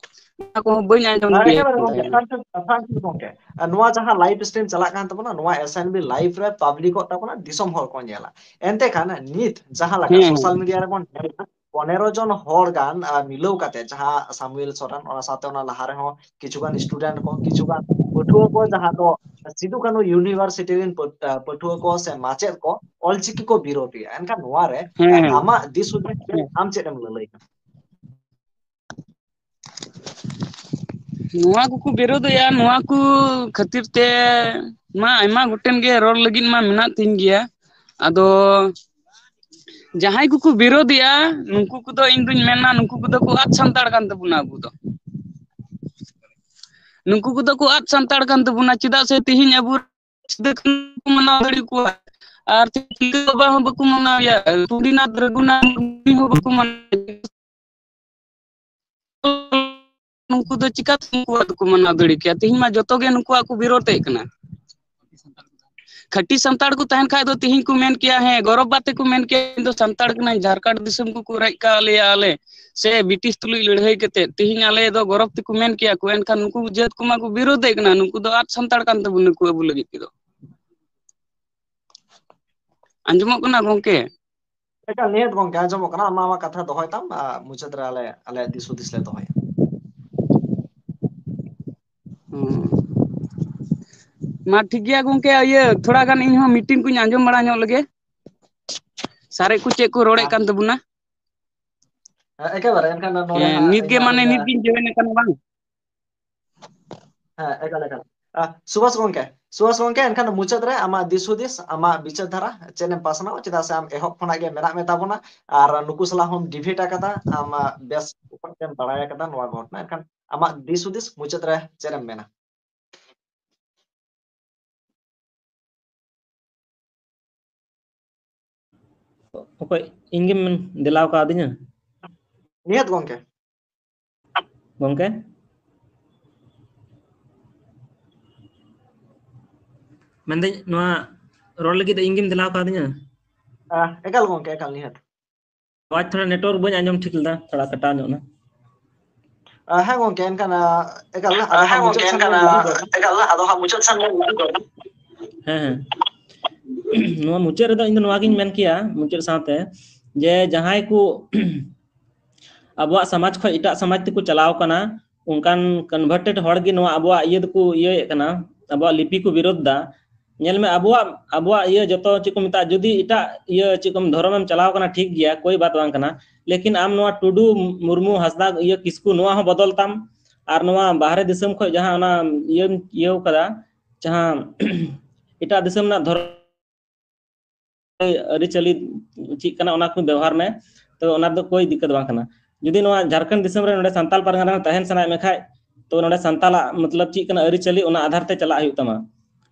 ᱚᱱᱟ ᱠᱚᱦᱚᱸ ᱵᱟᱹᱧ ᱟᱸᱡᱚᱢ ᱟᱨ ᱫᱟᱲᱮᱭᱟᱜ ᱮᱠᱮᱵᱟᱨᱮ ᱠᱟᱱ ᱜᱚᱢᱠᱮ, ᱛᱟᱦᱮᱸᱫ᱾ ᱯᱷᱨᱟᱱᱥᱤᱥ, ᱯᱷᱨᱟᱱᱥᱤᱥ ᱜᱚᱢᱠᱮ, ᱟᱨ ᱱᱚᱣᱟ ᱡᱟᱦᱟᱸ live stream ᱪᱟᱞᱟᱜ ᱠᱟᱱ ᱛᱟᱵᱚᱱᱟ, ᱱᱚᱣᱟ S N B live ᱨᱮ publicᱚᱜ ᱛᱟᱵᱚᱱᱟ, ᱫᱤᱥᱚᱢ ᱦᱚᱲ ᱠᱚ ᱧᱮᱞᱟ᱾ ᱮᱱᱛᱮ ᱠᱷᱟᱱ ᱱᱤᱛ ᱡᱟᱦᱟᱸ ᱞᱮᱠᱟ ᱦᱮᱸ, ᱦᱮᱸ᱾ Social media ᱨᱮᱵᱚᱱ ᱧᱮᱞᱟ, ᱯᱚᱱᱮᱨᱚ ᱡᱚᱱ ᱦᱚᱲ ᱜᱟᱱ, ᱟᱨ ᱢᱤᱞᱟᱹᱣ ᱠᱟᱛᱮ ᱡᱟᱦᱟᱸ ᱥᱟᱢᱩᱭᱮᱞ ᱥᱚᱨᱮᱱ, ᱚᱱᱟ ᱥᱟᱶᱛᱮ ᱚᱱᱟ ᱞᱟᱦᱟ ᱨᱮᱦᱚᱸ ᱠᱤᱪᱷᱩ ᱜᱟᱱ student ᱠᱚ, ᱠᱤᱪᱷᱩ ᱜᱟᱱ ᱯᱟᱹᱴᱷᱩᱣᱟᱹ ᱠᱚ, ᱡᱟᱦᱟᱸ ᱫᱚ ᱥᱤᱫᱩ ᱠᱟᱹᱱᱦᱩ University ᱨᱮᱱ ᱯᱟᱹ-, ᱯᱟᱹᱴᱷᱩᱣᱟᱹ ᱠᱚ ᱥᱮ ᱢᱟᱪᱮᱫ ᱠᱚ ᱚᱞᱪᱤᱠᱤ ᱠᱚ ᱵᱤᱨᱳᱫᱷᱮᱜᱼᱟ᱾ ᱮᱱᱠᱷᱟᱱ ᱱᱚᱣᱟ ᱨᱮ, ᱦᱮᱸ, ᱦᱮᱸ᱾ ᱟᱢᱟᱜ ᱫᱤᱥ ᱦᱩᱫᱤᱥ ᱦᱮᱸ᱾ ᱟᱢ ᱪᱮᱫ ᱮᱢ ᱞᱟᱹᱞᱟᱹᱭᱟ? ᱱᱚᱣᱟ ᱠᱚᱠᱚ ᱵᱤᱨᱳᱫᱮᱜᱼᱟ, ᱱᱚᱣᱟ ᱠᱚ ᱠᱷᱟᱹᱛᱤᱨ ᱛᱮ ᱢᱟ ᱟᱭᱢᱟ ᱜᱚᱴᱮᱱ ᱜᱮ ᱨᱚᱲ ᱞᱟᱹᱜᱤᱫ ᱢᱟ ᱢᱮᱱᱟᱜ ᱛᱤᱧ ᱜᱮᱭᱟ᱾ ᱟᱫᱚ ᱡᱟᱦᱟᱸᱭ ᱠᱚᱠᱚ ᱵᱤᱨᱳᱫᱮᱜᱼᱟ, ᱱᱩᱠᱩ ᱠᱚᱫᱚ ᱤᱧ ᱫᱩᱧ ᱢᱮᱱᱟ, ᱱᱩᱠᱩ ᱠᱚᱫᱚ ᱠᱚ ᱟᱫ ᱥᱟᱱᱛᱟᱲ ᱠᱟᱱ ᱛᱟᱵᱚᱱᱟ᱾ ᱟᱵᱚ ᱫᱚ, ᱱᱩᱠᱩ ᱠᱚᱫᱚ ᱠᱚ ᱟᱫ ᱥᱟᱱᱛᱟᱲ ᱠᱟᱱ ᱛᱟᱵᱚᱱᱟ᱾ ᱪᱮᱫᱟᱜ ᱥᱮ ᱛᱤᱦᱤᱧ ᱟᱵᱚ ᱥᱤᱫᱩ ᱠᱟᱹᱱᱦᱩ ᱠᱚ ᱢᱟᱱᱟᱣ ᱫᱟᱲᱮ ᱠᱚᱣᱟ, ᱟᱨ ᱛᱤᱞᱠᱟᱹ ᱵᱟᱵᱟ ᱦᱚᱸ ᱵᱟᱠᱚ ᱢᱟᱱᱟᱣᱮᱭᱟ, ᱯᱚᱱᱰᱤᱛ ᱨᱚᱜᱷᱩᱱᱟᱛᱷ ᱢᱩᱨᱢᱩ ᱦᱚᱸ ᱵᱟᱠᱚ ᱢᱟᱱᱟᱣᱮᱭᱟ᱾ ᱱᱩᱠᱩ ᱫᱚ ᱪᱤᱠᱟᱹᱛᱮ ᱱᱩᱠᱩᱣᱟᱜ ᱫᱚᱠᱚ ᱢᱟᱱᱟᱣ ᱫᱟᱲᱮ ᱠᱮᱭᱟ? ᱛᱮᱦᱮᱧ ᱢᱟ ᱡᱚᱛᱚ ᱜᱮ ᱱᱩᱠᱩᱣᱟᱜ ᱠᱚ ᱵᱤᱨᱳᱫᱮᱫ ᱠᱟᱱᱟ᱾ ᱠᱷᱟᱹᱴᱤ ᱥᱟᱱᱛᱟᱲ ᱠᱚ ᱛᱟᱦᱮᱱ ᱠᱷᱟᱡ ᱫᱚ ᱛᱮᱦᱮᱧ ᱠᱚ ᱢᱮᱱ ᱠᱮᱭᱟ, ᱦᱮᱸ, ᱜᱚᱨᱚᱵᱽ ᱵᱟᱛᱮ ᱠᱚ ᱢᱮᱱ ᱠᱮᱭᱟ, "ᱤᱧ ᱫᱚ ᱥᱟᱱᱛᱟᱲ ᱠᱟᱹᱱᱟᱹᱧ, ᱡᱷᱟᱨᱠᱷᱚᱸᱰ ᱫᱤᱥᱚᱢ ᱠᱚᱠᱚ ᱨᱮᱡ ᱠᱟᱜ ᱞᱮᱭᱟ ᱟᱞᱮ, ᱥᱮ ᱵᱨᱤᱴᱤᱥ ᱛᱩᱞᱩᱡ ᱞᱟᱹᱲᱦᱟᱹᱭ ᱠᱟᱛᱮ", ᱛᱮᱦᱮᱧ ᱟᱞᱮ ᱫᱚ ᱜᱚᱨᱚᱵᱽ ᱛᱮᱠᱚ ᱢᱮᱱ ᱠᱮᱭᱟ ᱠᱚ᱾ ᱮᱱᱠᱷᱟᱱ ᱱᱩᱠᱩ ᱡᱟᱹᱛ ᱠᱚᱢᱟ ᱠᱚ ᱵᱤᱨᱳᱫᱮᱫ ᱠᱟᱱᱟ, ᱱᱩᱠᱩ ᱫᱚ ᱟᱫ ᱥᱟᱱᱛᱟᱲ ᱠᱟᱱ ᱛᱟᱵᱚᱱᱟ ᱠᱚ ᱟᱵᱚ ᱞᱟᱹᱜᱤᱫ ᱛᱮᱫᱚ᱾ ᱟᱸᱡᱚᱢᱚᱜ ᱠᱟᱱᱟ ᱜᱚᱝᱠᱮ? ᱮᱠᱟᱞ, ᱱᱤᱦᱟᱹᱛ ᱜᱚᱝᱠᱮ, ᱟᱸᱡᱚᱢᱚᱜ ᱠᱟᱱᱟ᱾ ᱟᱢᱟᱜ, ᱟᱢᱟᱜ ᱠᱟᱛᱷᱟ ᱫᱚᱦᱚᱭ ᱛᱟᱢ, ᱟᱨ ᱢᱩᱪᱟᱹᱫ ᱨᱮ ᱟᱞᱮ, ᱟᱞᱮᱭᱟᱜ ᱫᱤᱥ ᱦᱩᱫᱤᱥ ᱞᱮ ᱫᱚᱦᱚᱭᱟ᱾ ᱦᱩᱸ᱾ ᱢᱟ ᱴᱷᱤᱠ ᱜᱮᱭᱟ ᱜᱚᱝᱠᱮ, ᱤᱭᱟᱹ, ᱛᱷᱚᱲᱟ ᱜᱟᱱ ᱤᱧ ᱦᱚᱸ ᱢᱤᱴᱤᱝ ᱠᱚᱧ ᱟᱸᱡᱚᱢ ᱵᱟᱲᱟ ᱧᱚᱜ ᱞᱮᱜᱮ᱾ ᱥᱟᱨᱮᱡ ᱠᱚ ᱪᱮᱫ ᱠᱚ ᱨᱚᱲᱮᱫ ᱟᱪᱪᱷᱟ᱾ ᱠᱟᱱ ᱛᱟᱵᱚᱱᱟ? ᱦᱮᱸ, ᱮᱠᱮᱵᱟᱨᱮ, ᱮᱱᱠᱷᱟᱱ ᱱᱚᱰᱮ ᱦᱮᱸ, ᱦᱟᱸᱜ ᱱᱤᱛ ᱜᱮ, ᱤᱧ ᱦᱚᱸ ᱢᱟᱱᱮ, ᱟᱹᱞᱤᱧᱟᱜ ᱱᱤᱛ ᱜᱤᱧ join ᱟᱠᱟᱱᱟ ᱵᱟᱝ? ᱦᱮᱸ, ᱮᱠᱟᱞ, ᱮᱠᱟᱞ᱾ ᱟ, ᱥᱩᱵᱷᱟᱥ ᱜᱚᱝᱠᱮ, ᱥᱩᱵᱷᱟᱥ ᱜᱚᱝᱠᱮ, ᱮᱱᱠᱷᱟᱱ ᱢᱩᱪᱟᱹᱫ ᱨᱮ ᱟᱢᱟᱜ ᱫᱤᱥ ᱦᱩᱫᱤᱥ, ᱟᱢᱟᱜ ᱵᱤᱪᱟᱹᱨ ᱫᱷᱟᱨᱟ ᱪᱮᱫ ᱮᱢ ᱯᱟᱥᱱᱟᱣᱟ? ᱪᱮᱫᱟᱜ ᱥᱮ ᱟᱢ ᱮᱦᱚᱵ ᱠᱷᱚᱱᱟᱜ ᱜᱮ ᱢᱮᱱᱟᱜ ᱢᱮ ᱛᱟᱵᱚᱱᱟ, ᱟᱨ ᱱᱩᱠᱩ ᱥᱟᱞᱟᱜ ᱦᱚᱸᱢ debate ᱟᱠᱟᱫᱟ, ᱟᱢ, ᱟ, ᱵᱮᱥ ᱚᱠᱚᱡ ᱛᱮᱢ ᱵᱟᱲᱟᱭ ᱟᱠᱟᱫᱟ ᱱᱚᱣᱟ ᱜᱷᱚᱴᱚᱱᱟ᱾ ᱮᱱᱠᱷᱟᱱ ᱟᱢᱟᱜ ᱫᱤᱥ ᱦᱩᱫᱤᱥ ᱢᱩᱪᱟᱹᱫ ᱨᱮ ᱪᱮᱫ ᱮᱢ ᱢᱮᱱᱟ? ᱚᱠᱚᱭ, ᱤᱧ ᱜᱮᱢ ᱫᱮᱞᱟᱣ ᱠᱟᱣᱫᱤᱧᱟ? ᱱᱤᱦᱟᱹᱛ ᱜᱚᱝᱠᱮ᱾ ᱜᱚᱝᱠᱮ? ᱢᱮᱱᱫᱟᱹᱧ, ᱱᱚᱣᱟ ᱨᱚᱲ ᱞᱟᱹᱜᱤᱫ ᱫᱚ ᱤᱧ ᱜᱮᱢ ᱫᱮᱞᱟᱣ ᱠᱟᱣᱫᱤᱧᱟ? ᱟ, ᱮᱠᱟᱞ ᱜᱚᱝᱠᱮ, ᱮᱠᱟᱞ, ᱱᱤᱦᱟᱹᱛ᱾ ᱟᱣᱟᱡᱽ ᱛᱷᱚᱲᱟ network ᱵᱟᱹᱧ ᱟᱸᱡᱚᱢ ᱴᱷᱤᱠ ᱞᱮᱫᱟ, ᱛᱷᱚᱲᱟ ᱠᱟᱴᱟᱣ ᱧᱚᱜ ᱮᱱᱟ᱾ ᱟ, ᱦᱮᱸ ᱜᱚᱝᱠᱮ, ᱮᱱᱠᱷᱟᱱ, ᱟ, ᱮᱠᱟᱞ, ᱟᱫᱚ ᱦᱮᱸ ᱦᱟᱸᱜ ᱜᱚᱝᱠᱮ, ᱢᱩᱪᱟᱹᱫ ᱥᱮᱱ ᱮᱱᱠᱷᱟᱱ, ᱵᱚᱱ ᱟ, ᱩᱫᱩᱜᱟ᱾ ᱮᱠᱟᱞ, ᱟᱫᱚ ᱦᱟᱸᱜ ᱢᱩᱪᱟᱹᱫ ᱥᱮᱱ ᱵᱚᱱ ᱩᱫᱩᱜᱟ᱾ ᱦᱮᱸ, ᱦᱮᱸ᱾ ᱱᱚᱣᱟ ᱢᱩᱪᱟᱹᱫ ᱨᱮᱫᱚ ᱤᱧ ᱫᱚ ᱱᱚᱣᱟ ᱜᱤᱧ ᱢᱮᱱ ᱠᱮᱭᱟ, ᱢᱩᱪᱟᱹᱫ ᱥᱟᱶᱛᱮ, ᱡᱮ ᱡᱟᱦᱟᱸᱭ ᱠᱚ ᱟᱵᱚᱣᱟᱜ ᱥᱚᱢᱟᱡᱽ ᱠᱷᱚᱱ ᱮᱴᱟᱜ ᱥᱚᱢᱟᱡᱽ ᱛᱮᱠᱚ ᱪᱟᱞᱟᱣ ᱠᱟᱱᱟ, ᱚᱱᱠᱟᱱ converted ᱦᱚᱲ ᱜᱮ ᱱᱚᱣᱟ ᱟᱵᱚᱣᱟᱜ ᱤᱭᱟᱹ ᱫᱚᱠᱚ ᱤᱭᱟᱹᱭᱮᱫ ᱠᱟᱱᱟ, ᱟᱵᱚᱣᱟᱜ ᱞᱤᱯᱤ ᱠᱚ ᱵᱤᱨᱳᱫᱷ ᱫᱟ᱾ ᱧᱮᱞ ᱢᱮ, ᱟᱵᱚᱣᱟᱜ, ᱟᱵᱚᱣᱟᱜ ᱤᱭᱟᱹ ᱡᱚᱛᱚ ᱪᱮᱫ ᱠᱚ ᱢᱮᱛᱟᱜᱼᱟ, ᱡᱩᱫᱤ ᱮᱴᱟᱜ ᱤᱭᱟᱹ ᱪᱮᱫ ᱠᱚ ᱫᱷᱚᱨᱚᱢ ᱮᱢ ᱪᱟᱞᱟᱣ ᱠᱟᱱᱟ, ᱴᱷᱤᱠ ᱜᱮᱭᱟ, ᱠᱳᱭ ᱵᱟᱛ ᱵᱟᱝ ᱠᱟᱱᱟ, ᱞᱮᱠᱤᱱ ᱟᱢ ᱱᱚᱣᱟ ᱴᱩᱰᱩ, ᱢᱩᱨᱢᱩ, ᱦᱟᱸᱥᱫᱟ, ᱤᱭᱟᱹ ᱠᱤᱥᱠᱩ, ᱱᱚᱣᱟ ᱦᱚᱸ ᱵᱚᱫᱚᱞ ᱛᱟᱢ᱾ ᱟᱨ ᱱᱚᱣᱟ ᱵᱟᱦᱨᱮ ᱫᱤᱥᱚᱢ ᱠᱷᱚᱱ ᱡᱟᱦᱟᱸ ᱚᱱᱟ ᱤᱭᱟᱹ ᱤᱭᱟᱹ ᱠᱟᱫᱟ, ᱡᱟᱦᱟᱸ ᱮᱴᱟᱜ ᱫᱤᱥᱚᱢ ᱨᱮᱱᱟᱜ ᱫᱷᱚᱨᱚᱢ ᱟᱹᱨᱤᱪᱟᱹᱞᱤ ᱪᱮᱫ ᱠᱟᱱᱟ, ᱚᱱᱟ ᱠᱚ ᱵᱮᱣᱦᱟᱨ ᱢᱮ᱾ ᱛᱚ ᱚᱱᱟ ᱫᱚ ᱠᱳᱭ ᱫᱤᱠᱠᱟᱛ ᱵᱟᱝ ᱠᱟᱱᱟ᱾ ᱡᱩᱫᱤ ᱱᱚᱣᱟ ᱡᱷᱟᱲᱠᱷᱚᱸᱰ ᱫᱤᱥᱚᱢ ᱨᱮ ᱱᱚᱰᱮ ᱥᱟᱱᱛᱟᱞ ᱯᱟᱨᱜᱟᱱᱟ ᱨᱮ ᱛᱟᱦᱮᱱ ᱥᱟᱱᱟᱭᱮᱫ ᱢᱮ ᱠᱷᱟᱡ, ᱛᱚ ᱱᱚᱰᱮ ᱥᱟᱱᱛᱟᱞᱟᱜ ᱢᱚᱛᱞᱚᱵ ᱪᱮᱫ ᱠᱟᱱᱟ ᱟᱹᱨᱤᱪᱟᱹᱞᱤ, ᱚᱱᱟ ᱟᱫᱷᱟᱨ ᱛᱮ ᱪᱟᱞᱟᱜ ᱦᱩᱭᱩᱜ ᱛᱟᱢᱟ᱾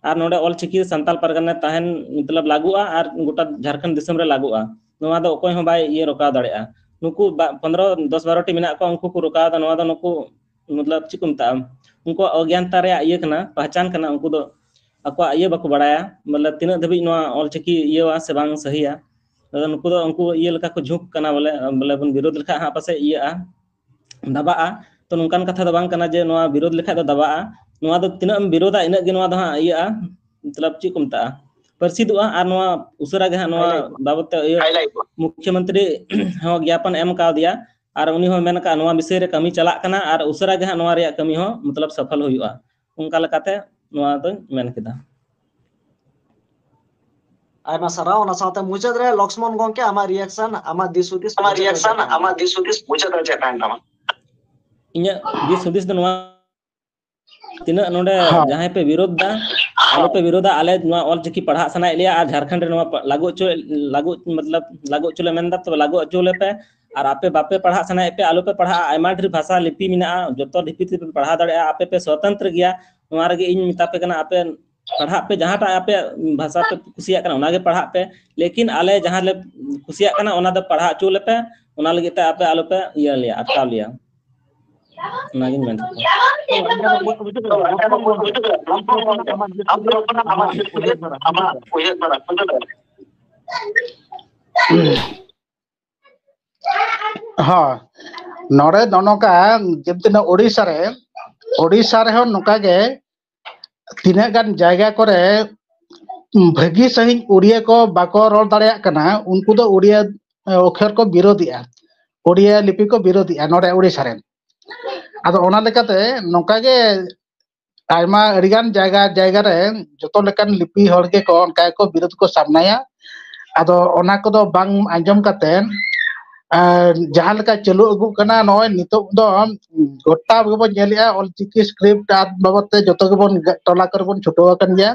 ᱟᱨ ᱱᱚᱰᱮ ᱚᱞ ᱪᱤᱠᱤ ᱥᱟᱱᱛᱟᱞ ᱯᱟᱨᱜᱟᱱᱟ ᱨᱮ ᱛᱟᱦᱮᱱ ᱢᱚᱛᱞᱚᱵ ᱞᱟᱹᱜᱩᱜᱼᱟ ᱟᱨ ᱜᱚᱴᱟ ᱡᱷᱟᱲᱠᱷᱚᱸᱰ ᱫᱤᱥᱚᱢ ᱨᱮ ᱞᱟᱹᱜᱩᱜᱼᱟ᱾ ᱱᱚᱣᱟ ᱫᱚ ᱚᱠᱚᱭ ᱦᱚᱸ ᱵᱟᱭ ᱤᱭᱟᱹ ᱨᱚᱠᱟᱣ ᱫᱟᱲᱮᱭᱟᱜᱼᱟ᱾ ᱱᱩᱠᱩ ᱵᱟ-, ᱯᱚᱱᱫᱽᱨᱚ, ᱫᱚᱥ ᱵᱟᱨᱚ ᱴᱤ ᱢᱮᱱᱟᱜ ᱠᱚᱣᱟ, ᱩᱱᱠᱩ ᱠᱚ ᱨᱚᱠᱟᱣ ᱮᱫᱟ᱾ ᱱᱚᱣᱟ ᱫᱚ ᱱᱩᱠᱩ ᱢᱚᱛᱞᱚᱵ ᱪᱮᱫ ᱠᱚ ᱢᱮᱛᱟᱜᱼᱟ, ᱩᱱᱠᱩᱣᱟᱜ ᱚᱜᱽᱭᱟᱱᱛᱟ ᱨᱮᱭᱟᱜ ᱤᱭᱟᱹ ᱠᱟᱱᱟ, ᱯᱟᱦᱪᱟᱱ ᱠᱟᱱᱟ᱾ ᱩᱱᱠᱩ ᱫᱚ ᱟᱠᱚᱣᱟᱜ ᱤᱭᱟᱹ ᱵᱟᱠᱚ ᱵᱟᱲᱟᱭᱟ, ᱢᱚᱛᱞᱚᱵ ᱛᱤᱱᱟᱹᱜ ᱫᱷᱟᱹᱵᱤᱡ ᱱᱚᱣᱟ ᱚᱞᱪᱤᱠᱤ ᱤᱭᱟᱹᱣᱟ ᱥᱮ ᱵᱟᱝ ᱥᱟᱹᱦᱤᱭᱟ᱾ ᱟᱫᱚ ᱱᱩᱠᱩ ᱫᱚ ᱩᱱᱠᱩ ᱤᱭᱟᱹ ᱞᱮᱠᱟ ᱠᱚ ᱡᱷᱩᱸᱠ ᱠᱟᱱᱟ ᱵᱚᱞᱮ, ᱵᱚᱞᱮ ᱵᱚᱱ ᱵᱤᱨᱳᱫ ᱞᱮᱠᱷᱟᱡ ᱦᱟᱸᱜ ᱯᱟᱥᱮᱡ ᱤᱭᱟᱹᱜᱼᱟ, ᱫᱟᱵᱟᱜᱼᱟ᱾ ᱛᱚ ᱱᱚᱝᱠᱟᱱ ᱠᱟᱛᱷᱟ ᱫᱚ ᱵᱟᱝ ᱠᱟᱱᱟ ᱡᱮ ᱱᱚᱣᱟ ᱵᱤᱨᱳᱫ ᱞᱮᱠᱷᱟᱡ ᱫᱚ ᱫᱟᱵᱟᱜᱼᱟ᱾ ᱱᱚᱣᱟ ᱫᱚ ᱛᱤᱱᱟᱹᱜ ᱮᱢ ᱵᱤᱨᱳᱫᱟ ᱤᱱᱟᱹᱜ ᱜᱮ ᱱᱚᱣᱟ ᱫᱚ ᱦᱟᱸᱜ ᱤᱭᱟᱹᱜᱼᱟ, ᱢᱚᱛᱞᱚᱵ ᱪᱮᱫ ᱠᱚ ᱢᱮᱛᱟᱜᱼᱟ, ᱯᱟᱹᱨᱥᱤᱫᱚᱜᱼᱟ᱾ ᱟᱨ ᱱᱚᱣᱟ ᱩᱥᱟᱹᱨᱟ ᱜᱮ ᱦᱟᱸᱜ ᱱᱚᱣᱟ ᱵᱟᱵᱚᱫ ᱛᱮ ᱤᱭᱟᱹ ᱢᱩᱠᱷᱭᱚᱢᱚᱱᱛᱨᱤ ᱦᱚᱸ ᱜᱮᱭᱟᱯᱚᱱ ᱮᱢ ᱠᱟᱣᱫᱮᱭᱟ, ᱟᱨ ᱩᱱᱤ ᱦᱚᱸ ᱢᱮᱱ ᱠᱟᱜᱼᱟ ᱱᱚᱣᱟ ᱵᱤᱥᱚᱭ ᱨᱮ ᱠᱟᱹᱢᱤ ᱪᱟᱞᱟᱜ ᱠᱟᱱᱟ ᱟᱨ ᱩᱥᱟᱹᱨᱟ ᱜᱮ ᱦᱟᱸᱜ ᱱᱚᱣᱟ ᱨᱮᱭᱟᱜ ᱠᱟᱹᱢᱤ ᱦᱚᱸ ᱢᱚᱛᱞᱚᱵ ᱥᱚᱯᱷᱚᱞ ᱦᱩᱭᱩᱜᱼᱟ᱾ ᱚᱱᱠᱟ ᱞᱮᱠᱟᱛᱮ ᱱᱚᱣᱟ ᱫᱚᱧ ᱢᱮᱱ ᱠᱮᱫᱟ᱾ ᱟᱭᱢᱟ ᱥᱟᱨᱦᱟᱣ᱾ ᱚᱱᱟ ᱥᱟᱶᱛᱮ ᱢᱩᱪᱟᱹᱫ ᱨᱮ ᱞᱚᱠᱥᱢᱚᱱ ᱜᱚᱝᱠᱮ, ᱟᱢᱟᱜ ᱨᱤᱭᱟᱠᱥᱚᱱ, ᱟᱢᱟᱜ ᱫᱤᱥ ᱦᱩᱫᱤᱥ ᱟᱢᱟᱜ ᱢᱩᱪᱟᱹᱫ ᱨᱮ ᱨᱤᱭᱟᱠᱥᱚᱱ, ᱪᱮᱫ ᱛᱟᱦᱮᱱ ᱛᱟᱢᱟ? ᱟᱢᱟᱜ ᱫᱤᱥ ᱦᱩᱫᱤᱥ ᱢᱩᱪᱟᱹᱫ ᱨᱮ ᱪᱮᱫ ᱛᱟᱦᱮᱱ ᱛᱟᱢᱟ? ᱤᱧᱟᱹᱜ ᱫᱤᱥ ᱦᱩᱫᱤᱥ ᱫᱚ ᱱᱚᱣᱟ, ᱛᱤᱱᱟᱹᱜ ᱱᱚᱰᱮ ᱦᱚᱸ᱾ ᱡᱟᱦᱟᱸᱭ ᱯᱮ ᱵᱤᱨᱳᱫ ᱫᱟ, ᱟᱞᱚ ᱯᱮ ᱵᱤᱨᱳᱫᱟ᱾ ᱟᱞᱮ ᱱᱚᱣᱟ ᱚᱞᱪᱤᱠᱤ ᱯᱟᱲᱦᱟᱜ ᱥᱟᱱᱟᱭᱮᱫ ᱞᱮᱭᱟ ᱟᱨ ᱡᱷᱟᱲᱠᱷᱚᱸᱰ ᱨᱮ ᱱᱚᱣᱟ ᱯᱟ-, ᱞᱟᱹᱜᱩ ᱦᱚᱪᱚ, ᱞᱟᱹᱜᱩ, ᱢᱚᱛᱞᱚᱵ, ᱞᱟᱹᱜᱩ ᱦᱚᱪᱚ ᱞᱮ ᱢᱮᱱᱫᱟ, ᱛᱚᱵᱮ ᱞᱟᱹᱜᱩ ᱦᱚᱪᱚ ᱞᱮᱯᱮ᱾ ᱟᱨ ᱟᱯᱮ ᱵᱟᱯᱮ ᱯᱟᱲᱦᱟᱜ ᱥᱟᱱᱟᱭᱮᱫ ᱯᱮ, ᱟᱞᱚ ᱯᱮ ᱯᱟᱲᱦᱟᱜᱼᱟ᱾ ᱟᱭᱢᱟ ᱰᱷᱮᱨ ᱵᱷᱟᱥᱟ ᱞᱤᱯᱤ ᱢᱮᱱᱟᱜᱼᱟ, ᱡᱚᱛᱚ ᱞᱤᱯᱤ ᱛᱮᱯᱮ ᱯᱟᱲᱦᱟᱣ ᱫᱟᱲᱮᱭᱟᱜᱼᱟ, ᱟᱯᱮ ᱯᱮ ᱥᱚᱛᱚᱱᱛᱨᱚ ᱜᱮᱭᱟ᱾ ᱱᱚᱣᱟ ᱨᱮᱜᱮ ᱤᱧ ᱢᱮᱛᱟ ᱯᱮ ᱠᱟᱱᱟ, ᱟᱯᱮ ᱯᱟᱲᱦᱟᱜ ᱯᱮ, ᱡᱟᱦᱟᱸᱴᱟᱜ ᱟᱯᱮᱭᱟᱜ ᱵᱷᱟᱥᱟ ᱯᱮ ᱠᱩᱥᱤᱭᱟᱜ ᱠᱟᱱᱟ ᱚᱱᱟᱜᱮ ᱯᱟᱲᱦᱟᱜ ᱯᱮ, ᱞᱮᱠᱤᱱ ᱟᱞᱮ ᱡᱟᱦᱟᱸ ᱞᱮ ᱠᱩᱥᱤᱭᱟᱜ ᱠᱟᱱᱟ ᱚᱱᱟ ᱫᱚ ᱯᱟᱲᱦᱟᱣ ᱦᱚᱪᱚ ᱞᱮᱯᱮ, ᱚᱱᱟ ᱞᱟᱹᱜᱤᱫ ᱛᱮ ᱟᱯᱮ ᱟᱞᱚ ᱯᱮ ᱤᱭᱟᱹ ᱞᱮᱭᱟ, ᱟᱴᱠᱟᱣ ᱞᱮᱭᱟ᱾ ᱚᱱᱟᱜᱤᱧ ᱢᱮᱱ ᱛᱟᱠᱚᱣᱟ᱾ ᱛᱚ, ᱤᱧ ᱫᱚ ᱵᱩᱡᱷᱟᱹᱣ ᱠᱮᱫᱟ, ᱞᱚᱠᱥᱢᱚᱱ ᱜᱚᱢᱠᱮ, ᱟᱢ ᱴᱷᱮᱱ ᱠᱷᱚᱱᱟᱜ ᱟᱢᱟᱜ ᱡᱮ ᱥᱩᱵᱤᱫᱷᱟ ᱪᱮᱫ ᱛᱟᱦᱮᱱ ᱛᱟᱢᱟ, ᱩᱭᱦᱟᱹᱨ ᱫᱷᱟᱨᱟ, ᱵᱩᱡᱷᱟᱹᱣ ᱫᱷᱟᱨᱟ᱾ ᱦᱚᱸ, ᱱᱚᱰᱮ ᱫᱚ ᱱᱚᱝᱠᱟ, ᱡᱮᱢᱛᱤᱱᱟᱹᱜ ᱳᱰᱤᱥᱟ ᱨᱮ, ᱳᱰᱤᱥᱟ ᱨᱮᱦᱚᱸ ᱱᱚᱝᱠᱟ ᱜᱮ ᱛᱤᱱᱟᱹᱜ ᱜᱟᱱ ᱡᱟᱭᱜᱟ ᱠᱚᱨᱮ ᱵᱷᱟᱹᱜᱤ ᱥᱟᱺᱦᱤᱡ ᱩᱲᱤᱭᱟᱹ ᱠᱚ ᱵᱟᱠᱚ ᱨᱚᱲ ᱫᱟᱲᱮᱭᱟᱜ ᱠᱟᱱᱟ, ᱩᱱᱠᱩ ᱫᱚ ᱩᱲᱤᱭᱟᱹ ᱚᱠᱷᱚᱨ ᱠᱚ ᱵᱤᱨᱳᱫᱮᱜᱼᱟ, ᱩᱲᱤᱭᱟᱹ ᱞᱤᱯᱤ ᱠᱚ ᱵᱤᱨᱳᱫᱮᱜᱼᱟ ᱱᱚᱰᱮ ᱳᱰᱤᱥᱟ ᱨᱮ᱾ ᱟᱫᱚ ᱚᱱᱟ ᱞᱮᱠᱟᱛᱮ ᱱᱚᱝᱠᱟ ᱜᱮ ᱟᱭᱢᱟ ᱟᱹᱰᱤᱜᱟᱱ ᱡᱟᱭᱜᱟ ᱡᱟᱭᱜᱟ ᱨᱮ ᱡᱚᱛᱚ ᱞᱮᱠᱟᱱ ᱞᱤᱯᱤ ᱦᱚᱲ ᱜᱮᱠᱚ ᱚᱱᱠᱟ ᱜᱮᱠᱚ ᱵᱤᱨᱳᱫ ᱠᱚ ᱥᱟᱢᱱᱟᱭᱟ᱾ ᱟᱫᱚ ᱚᱱᱟ ᱠᱚᱫᱚ ᱵᱟᱝ ᱟᱸᱡᱚᱢ ᱠᱟᱛᱮ ᱟᱨ ᱡᱟᱦᱟᱸ ᱞᱮᱠᱟ ᱪᱟᱹᱞᱩ ᱟᱹᱜᱩᱜ ᱠᱟᱱᱟ, ᱱᱚᱜᱼᱚᱭ ᱱᱤᱛᱚᱜ ᱫᱚ ᱜᱚᱴᱟ ᱜᱮᱵᱚᱱ ᱧᱮᱞᱮᱜᱼᱟ, ᱚᱞᱪᱤᱠᱤ ᱥᱠᱨᱤᱯᱴ ᱟᱨ ᱵᱟᱵᱚᱫ ᱛᱮ ᱡᱚᱛᱚ ᱜᱮᱵᱚᱱ ᱜᱟ-, ᱴᱚᱞᱟ ᱠᱚᱨᱮ ᱵᱚᱱ ᱪᱷᱩᱴᱟᱹᱣ ᱟᱠᱟᱱ ᱜᱮᱭᱟ᱾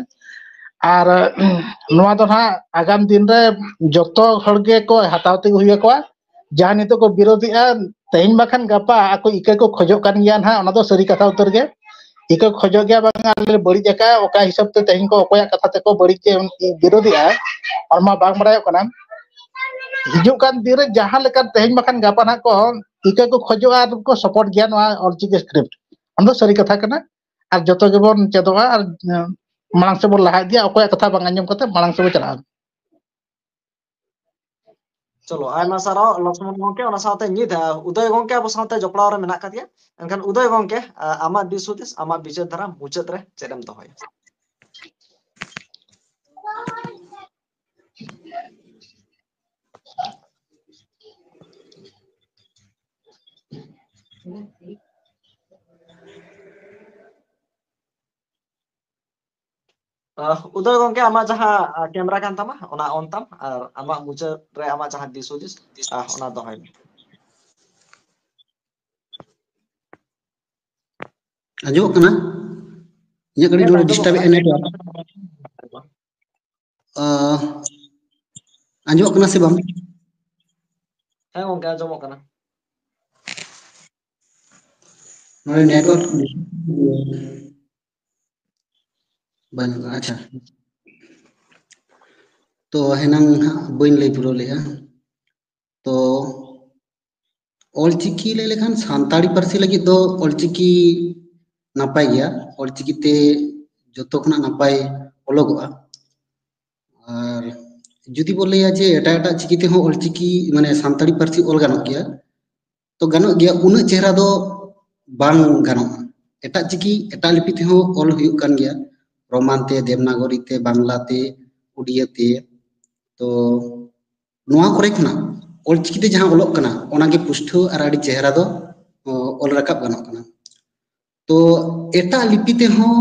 ᱟᱨ ᱱᱚᱣᱟ ᱫᱚ ᱱᱟᱦᱟᱜ ᱟᱜᱟᱢ ᱫᱤᱱ ᱨᱮ ᱡᱚᱛᱚ ᱦᱚᱲ ᱜᱮᱠᱚ ᱦᱟᱛᱟᱣ ᱛᱮᱜᱮ ᱦᱩᱭ ᱟᱠᱚᱣᱟ᱾ ᱡᱟᱦᱟᱸ ᱱᱤᱛᱚᱜ ᱠᱚ ᱵᱤᱨᱳᱫᱷᱮᱜᱼᱟ, ᱛᱮᱦᱮᱧ ᱵᱟᱠᱷᱟᱱ ᱜᱟᱯᱟ ᱟᱠᱚ ᱤᱠᱟᱹ ᱠᱚ ᱠᱷᱚᱡᱚᱜ ᱠᱟᱱ ᱜᱮᱭᱟ ᱱᱟᱦᱟᱜ, ᱚᱱᱟ ᱫᱚ ᱥᱟᱹᱨᱤ ᱠᱟᱛᱷᱟ ᱩᱛᱟᱹᱨ ᱜᱮ᱾ ᱤᱠᱟᱹ ᱠᱚ ᱠᱷᱚᱡᱚᱜ ᱜᱮᱭᱟ, ᱵᱟᱝ ᱟᱞᱮ ᱞᱮ ᱵᱟᱹᱲᱤᱡ ᱟᱠᱟᱫᱼᱟ, ᱚᱠᱟ ᱦᱤᱥᱟᱹᱵ ᱛᱮ ᱛᱮᱦᱮᱧ ᱠᱚ ᱚᱠᱚᱭᱟᱜ ᱠᱟᱛᱷᱟ ᱛᱮᱠᱚ ᱵᱟᱹᱲᱤᱡ ᱪᱮ ᱵᱤᱨᱳᱫᱷᱮᱜᱼᱟ, ᱚᱱᱟ ᱢᱟ ᱵᱟᱝ ᱵᱟᱲᱟᱭᱚᱜ ᱠᱟᱱᱟ᱾ ᱦᱤᱡᱩᱜ ᱠᱟᱱ ᱫᱤᱱ ᱨᱮ ᱡᱟᱦᱟᱸ ᱞᱮᱠᱟ ᱛᱮᱦᱮᱧ ᱵᱟᱠᱷᱟᱱ ᱜᱟᱯᱟ ᱱᱟᱦᱟᱜ ᱠᱚ ᱤᱠᱟᱹ ᱠᱚ ᱠᱷᱚᱡᱚᱜᱼᱟ ᱟᱨ ᱠᱚ ᱥᱟᱯᱳᱨᱴ ᱜᱮᱭᱟ ᱱᱚᱣᱟ ᱚᱞᱪᱤᱠᱤ ᱥᱠᱨᱤᱯᱴ, ᱚᱱᱟ ᱫᱚ ᱥᱟᱹᱨᱤ ᱠᱟᱛᱷᱟ ᱠᱟᱱᱟ᱾ ᱟᱨ ᱡᱚᱛᱚ ᱜᱮᱵᱚᱱ ᱪᱮᱫᱚᱜᱼᱟ ᱟᱨ, ᱮᱸ, ᱢᱟᱲᱟᱝ ᱥᱮᱫ ᱵᱚᱱ ᱞᱟᱦᱟ ᱤᱫᱤᱭᱟ, ᱚᱠᱚᱭᱟᱜ ᱠᱟᱛᱷᱟ ᱵᱟᱝ ᱟᱸᱡᱚᱢ ᱠᱟᱛᱮ ᱢᱟᱲᱟᱝ ᱥᱮᱫ ᱵᱚᱱ ᱪᱟᱞᱟᱜᱼᱟ᱾ ᱪᱚᱞᱚ, ᱟᱭᱢᱟ ᱥᱟᱨᱦᱟᱣ ᱞᱚᱠᱥᱢᱚᱱ ᱜᱚᱝᱠᱮ᱾ ᱚᱱᱟ ᱥᱟᱶᱛᱮ ᱧᱤᱫ, ᱟ, ᱩᱫᱚᱭ ᱜᱚᱝᱠᱮ ᱟᱵᱚ ᱥᱟᱶᱛᱮ ᱡᱚᱯᱲᱟᱣ ᱨᱮ ᱢᱮᱱᱟᱜ ᱟᱠᱟᱫᱮᱭᱟ᱾ ᱮᱱᱠᱷᱟᱱ ᱩᱫᱚᱭ ᱜᱚᱝᱠᱮ, ᱟ, ᱟᱢᱟᱜ ᱫᱤᱥ ᱦᱩᱫᱤᱥ, ᱟᱢᱟᱜ ᱵᱤᱪᱟᱹᱨ ᱫᱷᱟᱨᱟ ᱢᱩᱪᱟᱹᱫ ᱨᱮ ᱪᱮᱫ ᱮᱢ ᱫᱚᱦᱚᱭᱟ? ᱟ, ᱩᱫᱚᱭ ᱜᱚᱝᱠᱮ, ᱟᱢᱟᱜ ᱡᱟᱦᱟᱸ, ᱟ, ᱠᱮᱢᱮᱨᱟ ᱠᱟᱱ ᱛᱟᱢᱟ, ᱚᱱᱟ ᱚᱱ ᱛᱟᱢ, ᱟᱨ ᱟᱢᱟᱜ ᱢᱩᱪᱟᱹᱫ ᱨᱮ ᱟᱢᱟᱜ ᱡᱟᱦᱟᱸ ᱫᱤᱥ ᱦᱩᱫᱤᱥ, ᱟ, ᱚᱱᱟ ᱫᱚᱦᱚᱭ ᱢᱮ᱾ ᱟᱸᱡᱚᱢᱚᱜ ᱠᱟᱱᱟ? ᱤᱧᱟᱹᱜ ᱠᱟᱹᱴᱤᱡ ᱦᱮᱸ, ᱱᱚᱰᱮ ᱟᱸᱡᱚᱢᱚᱜ ᱰᱤᱥᱴᱟᱵ ᱮᱫ ᱠᱟᱱᱟ᱾ ᱟᱭ ᱱᱮᱴᱣᱟᱨᱠ᱾ ᱟ, ᱟᱸᱡᱚᱢᱚᱜ ᱠᱟᱱᱟ ᱥᱮ ᱵᱟᱝ? ᱦᱮᱸ ᱜᱚᱝᱠᱮ, ᱟᱸᱡᱚᱢᱚᱜ ᱠᱟᱱᱟ᱾ ᱱᱚᱰᱮ ᱱᱮᱴᱣᱟᱨᱠ ᱵᱟᱹᱱᱩᱜᱼᱟ᱾ ᱟᱪᱪᱷᱟ, ᱛᱚ ᱦᱮᱱᱟᱝ ᱦᱟᱸᱜ ᱵᱟᱹᱧ ᱞᱟᱹᱭ ᱯᱩᱨᱟᱹᱣ ᱞᱮᱜᱼᱟ᱾ ᱛᱚ ᱚᱞᱪᱤᱠᱤ ᱞᱟᱹᱭ ᱞᱮᱠᱷᱟᱱ ᱥᱟᱱᱛᱟᱲᱤ ᱯᱟᱹᱨᱥᱤ ᱞᱟᱹᱜᱤᱫ ᱫᱚ ᱚᱞᱪᱤᱠᱤ ᱱᱟᱯᱟᱭ ᱜᱮᱭᱟ᱾ ᱚᱞᱪᱤᱠᱤ ᱛᱮ ᱡᱚᱛᱚ ᱠᱷᱚᱱᱟᱜ ᱱᱟᱯᱟᱭ ᱚᱞᱚᱜᱚᱜᱼᱟ᱾ ᱟᱨ ᱡᱩᱫᱤ ᱵᱚ ᱞᱟᱹᱭᱟ ᱡᱮ ᱮᱴᱟᱜ ᱮᱴᱟᱜ ᱪᱤᱠᱤ ᱛᱮᱦᱚᱸ ᱚᱞᱪᱤᱠᱤ, ᱢᱟᱱᱮ ᱥᱟᱱᱛᱟᱲᱤ ᱯᱟᱹᱨᱥᱤ ᱚᱞ ᱜᱟᱱᱚᱜ ᱜᱮᱭᱟ, ᱛᱚ ᱜᱟᱱᱚᱜ ᱜᱮᱭᱟ, ᱩᱱᱟᱹᱜ ᱪᱮᱦᱨᱟ ᱫᱚ ᱵᱟᱝ ᱜᱟᱱᱚᱜᱼᱟ᱾ ᱮᱴᱟᱜ ᱪᱤᱠᱤ, ᱮᱴᱟᱜ ᱞᱤᱯᱤ ᱛᱮᱦᱚᱸ ᱚᱞ ᱦᱩᱭᱩᱜ ᱠᱟᱱ ᱜᱮᱭᱟ, ᱨᱳᱢᱟᱱ ᱛᱮ, ᱫᱮᱵᱽᱱᱟᱜᱚᱨᱤ ᱛᱮ, ᱵᱟᱝᱞᱟ ᱛᱮ, ᱩᱰᱤᱭᱟᱹ ᱛᱮ᱾ ᱛᱚ ᱱᱚᱣᱟ ᱠᱚᱨᱮ ᱠᱷᱚᱱᱟᱜ ᱚᱞᱪᱤᱠᱤ ᱛᱮ ᱡᱟᱦᱟᱸ ᱚᱞᱚᱜ ᱠᱟᱱᱟ, ᱚᱱᱟᱜᱮ ᱯᱩᱥᱴᱟᱹᱣ ᱟᱨ ᱟᱹᱰᱤ ᱪᱮᱦᱨᱟ ᱫᱚ, ᱚ, ᱚᱞ ᱨᱟᱠᱟᱵ ᱜᱟᱱᱚᱜ ᱠᱟᱱᱟ᱾ ᱛᱚ ᱮᱴᱟᱜ ᱞᱤᱯᱤ ᱛᱮᱦᱚᱸ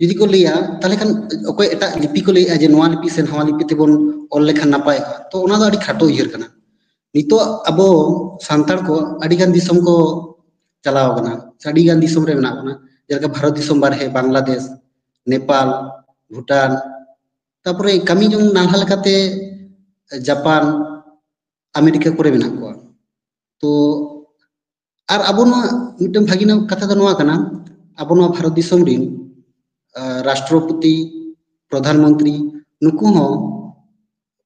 ᱡᱩᱫᱤ ᱠᱚ ᱞᱟᱹᱭᱟ, ᱛᱟᱦᱚᱞᱮ ᱠᱷᱟᱱ ᱚᱠᱚᱭ ᱮᱴᱟᱜ ᱞᱤᱯᱤ ᱠᱚ ᱞᱟᱹᱭᱮᱜᱼᱟ ᱡᱮ ᱱᱚᱣᱟ ᱞᱤᱯᱤ ᱥᱮ ᱱᱟᱣᱟ ᱞᱤᱯᱤ ᱛᱮᱵᱚᱱ ᱚᱞ ᱞᱮᱠᱷᱟᱱ ᱱᱟᱯᱟᱭᱚᱜᱼᱟ, ᱛᱚ ᱚᱱᱟ ᱫᱚ ᱟᱹᱰᱤ ᱠᱷᱟᱴᱚ ᱩᱭᱦᱟᱹᱨ ᱠᱟᱱᱟ᱾ ᱱᱤᱛᱚᱜ ᱟᱵᱚ ᱥᱟᱱᱛᱟᱲ ᱠᱚ ᱟᱹᱰᱤ ᱜᱟᱱ ᱫᱤᱥᱚᱢ ᱠᱚ ᱪᱟᱞᱟᱣ ᱟᱠᱟᱱᱟ, ᱥᱮ ᱟᱹᱰᱤ ᱜᱟᱱ ᱫᱤᱥᱚᱢ ᱨᱮ ᱢᱮᱱᱟᱜ ᱵᱚᱱᱟ, ᱡᱮᱞᱮᱠᱟ ᱵᱷᱟᱨᱚᱛ ᱫᱤᱥᱚᱢ ᱵᱟᱨᱦᱮ, ᱵᱟᱝᱞᱟᱫᱮᱥ, ᱱᱮᱯᱟᱞ, ᱵᱷᱩᱴᱟᱱ, ᱛᱟᱯᱚᱨᱮ ᱠᱟᱹᱢᱤ ᱡᱚᱝ ᱱᱟᱞᱦᱟ ᱞᱮᱠᱟᱛᱮ ᱡᱟᱯᱟᱱ, ᱟᱢᱮᱨᱤᱠᱟ ᱠᱚᱨᱮ ᱢᱮᱱᱟᱜ ᱠᱚᱣᱟ᱾ ᱛᱚ ᱟᱨ ᱟᱵᱚ ᱱᱚᱣᱟ ᱢᱤᱫᱴᱟᱝ ᱵᱷᱟᱹᱜᱤ ᱠᱟᱛᱷᱟ ᱫᱚ ᱱᱚᱣᱟ ᱠᱟᱱᱟ, ᱟᱵᱚ ᱱᱚᱣᱟ ᱵᱷᱟᱨᱚᱛ ᱫᱤᱥᱚᱢ ᱨᱤᱱ ᱨᱟᱥᱴᱨᱚᱯᱚᱛᱤ, ᱯᱨᱚᱫᱷᱟᱱ ᱢᱚᱱᱛᱨᱤ, ᱱᱩᱠᱩ ᱦᱚᱸ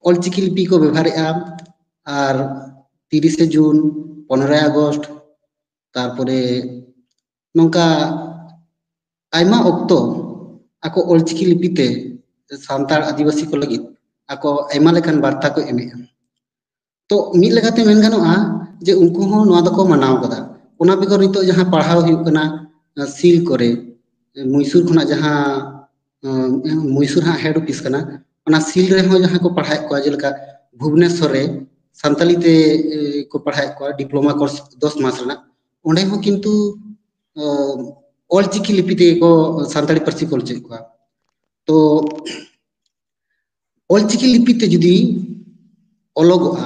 ᱚᱞᱪᱤᱠᱤ ᱞᱤᱯᱤ ᱠᱚ ᱵᱮᱵᱷᱟᱨᱮᱫᱼᱟ᱾ ᱟᱨ ᱛᱤᱨᱤᱥᱮ ᱡᱩᱱ, ᱯᱚᱱᱨᱚᱭ ᱟᱜᱚᱥᱴ, ᱛᱟᱨᱯᱚᱨᱮ ᱱᱚᱝᱠᱟ ᱟᱭᱢᱟ ᱚᱠᱛᱚ ᱟᱠᱚ ᱚᱞᱪᱤᱠᱤ ᱞᱤᱯᱤ ᱛᱮ ᱥᱟᱱᱛᱟᱲ ᱟᱹᱫᱤᱵᱟᱹᱥᱤ ᱠᱚ ᱞᱟᱹᱜᱤᱫ ᱟᱠᱚ ᱟᱭᱢᱟ ᱞᱮᱠᱟᱱ ᱵᱟᱨᱛᱟ ᱠᱚ ᱮᱢᱮᱫᱼᱟ᱾ ᱛᱚ ᱢᱤᱫ ᱞᱮᱠᱟᱛᱮ ᱢᱮᱱ ᱜᱟᱱᱚᱜᱼᱟ ᱡᱮ ᱩᱱᱠᱩ ᱦᱚᱸ ᱱᱚᱣᱟ ᱫᱚᱠᱚ ᱢᱟᱱᱟᱣ ᱠᱟᱫᱟ᱾ ᱚᱱᱟ ᱵᱮᱜᱚᱨ ᱱᱤᱛᱚᱜ ᱡᱟᱦᱟᱸ ᱯᱟᱲᱦᱟᱣ ᱦᱩᱭᱩᱜ ᱠᱟᱱᱟ ᱥᱤᱞ ᱠᱚᱨᱮ, ᱢᱚᱭᱥᱩᱨ ᱠᱷᱚᱱᱟᱜ ᱡᱟᱦᱟᱸ ᱢᱚᱭᱥᱩᱨ ᱦᱟᱸᱜ ᱦᱮᱰ ᱚᱯᱷᱤᱥ ᱠᱟᱱᱟ, ᱚᱱᱟ ᱥᱤᱞ ᱨᱮᱦᱚᱸ ᱡᱟᱦᱟᱸ ᱠᱚ ᱯᱟᱲᱦᱟᱣᱮᱫ ᱠᱚᱣᱟ, ᱡᱮᱞᱮᱠᱟ ᱵᱷᱩᱵᱽᱱᱮᱥᱚᱨ ᱨᱮ ᱥᱟᱱᱛᱟᱞᱤ ᱛᱮ ᱠᱚ ᱯᱟᱲᱦᱟᱣᱮᱫ ᱠᱚᱣᱟ, ᱰᱤᱯᱞᱳᱢᱟ ᱠᱳᱨᱥ ᱫᱚᱥ ᱢᱟᱥ ᱨᱮᱱᱟᱜ, ᱚᱸᱰᱮ ᱦᱚᱸ ᱠᱤᱱᱛᱩ ᱚᱞᱪᱤᱠᱤ ᱞᱤᱯᱤ ᱛᱮᱜᱮ ᱠᱚ ᱥᱟᱱᱛᱟᱲᱤ ᱯᱟᱹᱨᱥᱤ ᱠᱚ ᱚᱞ ᱦᱚᱪᱚᱭᱮᱫ ᱠᱚᱣᱟ᱾ ᱛᱚ ᱚᱞᱪᱤᱠᱤ ᱞᱤᱯᱤ ᱛᱮ ᱡᱩᱫᱤ ᱚᱞᱚᱜᱚᱜᱼᱟ,